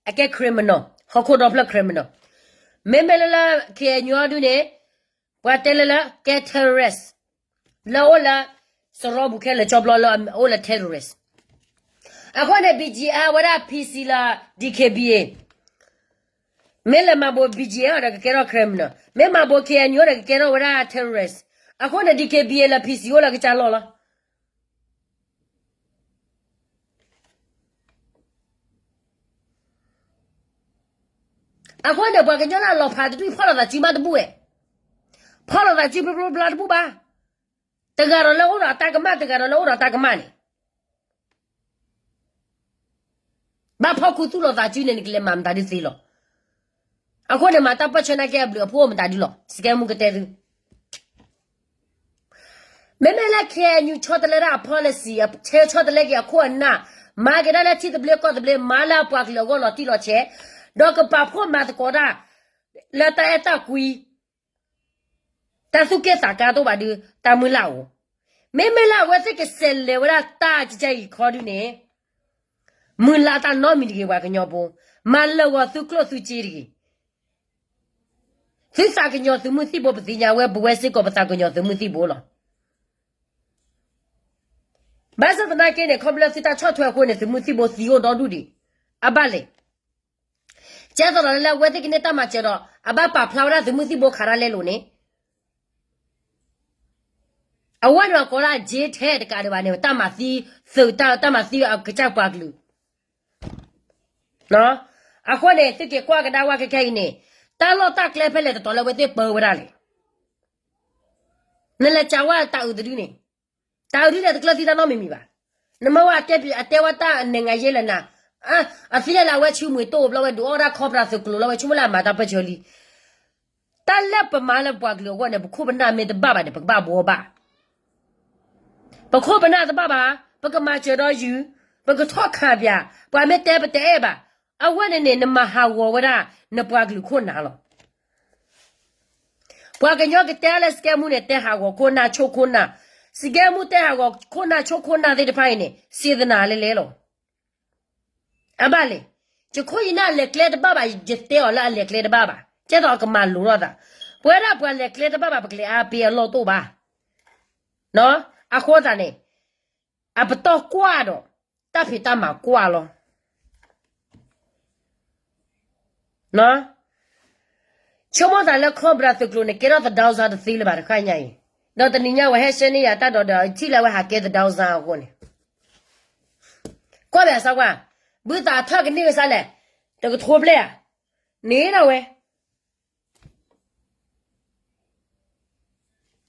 အကဲ criminal, ဟီၣ်ခိၣ်ဒီဖျၢၣ် criminal, မ့မ့ၢ်လၢလၢ K N U အီၤဒုန့ၣ်, ပှၤတဲလၢလၢကဲ terrorist, လၢအိၣ်လၢ စရီပူၤခဲလၢာ်ကၠီဘျီလၢအိၣ်လၢ terrorist, အဃိန့ၣ် B G F ဝဲဒၣ် P C လၢ D K B A မ့ၢ်လဲၤမၤဘိး B G F ဒီးကကဲထီၣ် criminal, မ့ၢ်မၤဘိး K N U ဒီးကကဲထီၣ်ဝဲဒၣ် terrorist, အဃိန့ၣ် D K B A လၢ P C အိၣ်လၢကစၢ်လီၢ်လီၤ. အဃိန့ၣ် ပှၤကညီလၢအလီၤဖးတဒူၣ် ဖီၣ်လိာ်သးစုမးတဘူၣ်ဝဲ, ဖီၣ်လိာ်သးစုဖျိဖျိဖျါတဘူၣ်ဘၣ်, တဂၤဒီးလၢအိၣ်ဒီးအတၢ်ကမၣ် တဂၤဒီးလၢအိၣ်ဒီးအတၢ်ကမၣ်န့ၣ် ဘၣ်ဖီၣ်ခူသူၣ်လိာ်သးစုန့ၣ် နကလဲၤမၤမတၤဒုးသ့လီၤ. အဃိန့ၣ် မၤတၢ်ပၢၢ်ဆၢနာ်က့အဘျုးအဖှိၣ်မတၤဒုးလီၤ. စကဲမူကတဲသု, မ့မ့ၢ်လၢ K N U ဆီတလဲဒၣ်အ policy, အဆီတလဲက့ၤအခိၣ်အနၢ်, မၤက့ၤဒၣ်လၢထံသဘျ့ကီၢ်သဘျ့, မၤလၢအပှၤကလုာ်အဂီၢ်လီၤတံၢ်လီၤဆဲး, ဒီးကပာ်ဖှိၣ်မၤသကိးတၢ် လၢတၢ်အဲၣ်တၢ်ကွံ တၢ်သူၣ်က့ၣ်သးကါတအိၣ်ဘၣ်ဒုး တၢ်မုၢ်လၢ်အိၣ်, မ့မ့ၢ်လၢအဝဲသ့ၣ်ကဆဲးလဲၤဝဲဒၣ်တၢ်ကကဲအံၤခီဒုန့ၣ်, မုၢ်လၢ်တၢ်နီတမံၤတဂ့ၤ ပှၤကညီဖိ, မၤလၢာ်ဂီၤသုကျိၣ်သုစ့တဂ့ၤ. သုသးကညီၤသုးမုၢ်သံၣ်ဘိ ပသ့ၣ်ညါဝဲ ပဝဲစ့ၢ်ကီးပသးကညီၤသုးမုၢ်သံၣ်ဘိလီၤ. ဘၣ်ဆၣ်သနာ်က့န့ၣ် ခီဖျိလၢသုတၢ်ဆီၣ်ထွဲအဃိန့ၣ် သုးမုၢ်သံၣ်ဘိသံအိၣ်ဒီဒူၣ်ဒံး, အဘၣ်လဲၣ်. ကဲသိးဒီးလၢအဝဲသ့ၣ်ကန့ၢ်တၢ်မၤစၢၤဒီး အဘၣ်ပာ်ဖျါဝဲဒၣ်သုးမုၢ်သံၣ်ဘိခးတၢ်လဲလိာ်န့ၣ်, အဝဲန့ၣ်အကိးဒၣ် ကၠ့ထဲတကးဒံးဘၣ်န့ၣ် တၢ်မၤသံ, သုးတၢ်, တၢ်မၤသံအကစၢ်ပှၤကလုာ် အဃိန့ၣ် သုက့ၤကွၢ်ကဒါဝဲခဲခဲအံၤန့ၣ်, တၢ်လီၢ်တၢ်ကျဲဖဲလဲၣ်တတီၤလၢအဝဲသ့ၣ်ပၢဝဲဒၣ်လဲၣ်. နလဲၤစံးဝဲတၢ်အုးတဒုန့ၣ်, တၢ်အုးဒုန့ၣ်တကျၢၢ်သံတၢ်နီတမံၤမံၤဘၣ်. နမ့ၢ်ဝဲအတဲဝဲတၢ်နဲၣ်ငါယဲလၢနၤ, အသ့ၣ်ညါလၢအဝဲဆူမွေတိၢ်ဘျီဝဲဒုးအီၣ်ဒၣ်ခီပြၢသုးကျိၤလီၤ ဝဲဆိကမိၣ်လၢအမၤတၢ်ပၢၢ်ဆၢလံ. တၢ်လၢပမၤလၢပှၤကလုာ်အဂီၢ်န့ၣ် ပခိၣ်ပနၢ်မ့ၢ်တဘၣ်ဘၣ်န့ၣ် ပကဘၣ်ဘှီဘၣ် ပခိၣ်ပနၢ်တဘၣ်ဘၣ်, ပကမၤစၢၤဒီးယုၢ်, ပကထီၣ်ခးပၠး, ပှၤမ့ၢ်တဲပတအဲၣ်ဘၣ်, အဝဲန့ၣ်န့ၣ် နမၤဟးဂီၤဝဲဒၣ် နပှၤကလုာ်ခိၣ်နၢ်လီၤ. ပှၤကညီကတဲလၢစကဲမူန့ၣ် တဲဟးဂီၤခိၣ်နၢ်ဆိခိၣ်နၢ်, စကဲမူတဲဟးဂီၤခိၣ်နၢ်ဆိခိၣ်နၢ်သ့ၣ်တဖၣ်အံၤန့ၣ် စံးသနာ်လဲၤလဲၤလီၤ. အဘၣ်လဲၣ်, ယခိၣ်ယနၢ်လဲၤကျဲတဘၣ်ဘၣ်, ယတဲအီၤလၢအလဲၤကျဲတဘၣ်ဘၣ်, ကဲသိးအကမၤလိၤထီၣ်သး, ပဝဲဒၣ်ပှၤလဲၤကျဲတဘၣ်ဘၣ် ပကလဲၤအါပ့အလီၢ်တအိၣ်ဘၣ်. အဃိသတးန့ၣ် အပတီၢ်ကွၢ်ဒီး တၢ်ဖံးတၢ်မၤကွၢ်လီၤ. ဆိကမိၣ်သးလၢခီၣ်ဘြၣ်သုးကျိၤန့ၣ် ကဲထီၣ်သဒၢစါတသ့လၢၤဘၣ်တခါညါအံၤ, ဒီးတနံၤညါဝဲဟဲရှဲန့ၢ်ယၤတၢ်ဒီးဒီး ထံၣ်လၢအဝဲဟးကဲသဒၢစါအဃိန့ၣ်, ကွၢ်ဘၣ်စါကွၢ်, ဘုသးထီၣ်ကန့ၢ်ဝဲစါလဲၣ်, တကထိဘျဲၣ်ဧါ, န့ၣ်ဒီးဝဲ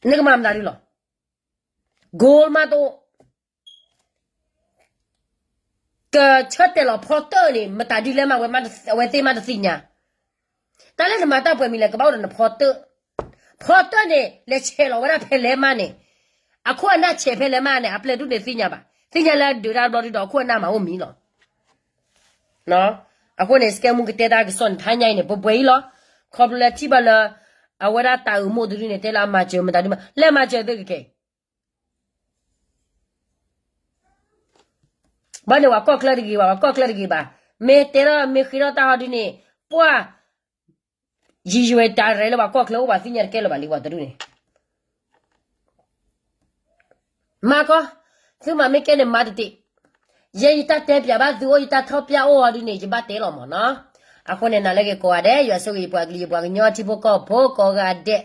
နကမၤမတၤဒုလီၤ, gold မးတအိၣ်, ကဆၢတဲာ်လီၤဖီတၢၣ်န့ၣ် မတၤဒုလဲၣ်မး အဝဲသ့ၣ်မးတသ့ၣ်ညါ, တၢ်လၢနမၤတၢ်ပှဲၤမံၤလဲၣ် ကဘၣ်အိၣ်ဒီးနဖီတၢၣ်, ဖီတၢၣ်န့ၣ် လဲၤဆဲးလီၤဝဲဒၣ်ဖဲလဲၣ်မးန့ၣ်, အခိၣ်အနၢ်ဆဲးဖဲလဲၣ်မးန့ၣ် အပျဲၢ်ဒုန့ၣ်သ့ၣ်ညါဘၣ်, သ့ၣ်ညါလၢအဒုးတၢ်တဘျီဒုဒီး အခိၣ်အနၢ်မၤအိၣ်မံၤလီၤ. အဃိန့ၣ် စကဲမူကတဲတၢ်ကစီၣ်န့ၣ် တဟါညါအံၤန့ၣ် ပှဲၤပှဲၤအံၤလီၤ, ခီဖျိလၢထံၣ်ဘၣ်လၢ အဝဲဒၣ်တၢ်အုးမိၢ်တဒုန့ၣ် တဲလၢအမၤစၢၤမတၤဒုမး လဲၤမၤစၢၤသုကကဲ ဘၣ်န့ၣ် ပှၤကီၢ်ချၢတဂ့ၤဘၣ်, ပှၤကီၢ်ချၢတဂ့ၤဘၣ်, မ့ၢ်တဲထီၣ်မ့ၢ်ဃ့ထီၣ်တၢ်ဟီဒုန့ၣ် ပှၤ ယံာ်ယံာ်ဝဲတၢ်ရဲၣ်လၢပှၤကီၢ်ချၢအိၣ် ပှၤသ့ၣ်ညါတကဲလၢၤဘၣ်လံ ပှၤတဒုန့ၣ် မၤကီ, သုမၤမ့ၢ်ကဲန့ၣ်မၤတတ့ၢ်, ယဲယတၢ်တဲပၠးဘၣ်သုအိၣ် ယတၢ်ထီၣ်ပၠးအိၣ်အီၤဒုန့ၣ် ယဘၣ်တဲလီၤမၢ်နီၤ. အဃိန့ၣ် နၤလၢဂ့ၤကိးဂၤဒဲး ယွၤဆိၣ်ဂ့ၤယပှၤကလုာ်ယပှၤကညီထံဖိကီၢ်ဖိကိးဂၤဒဲး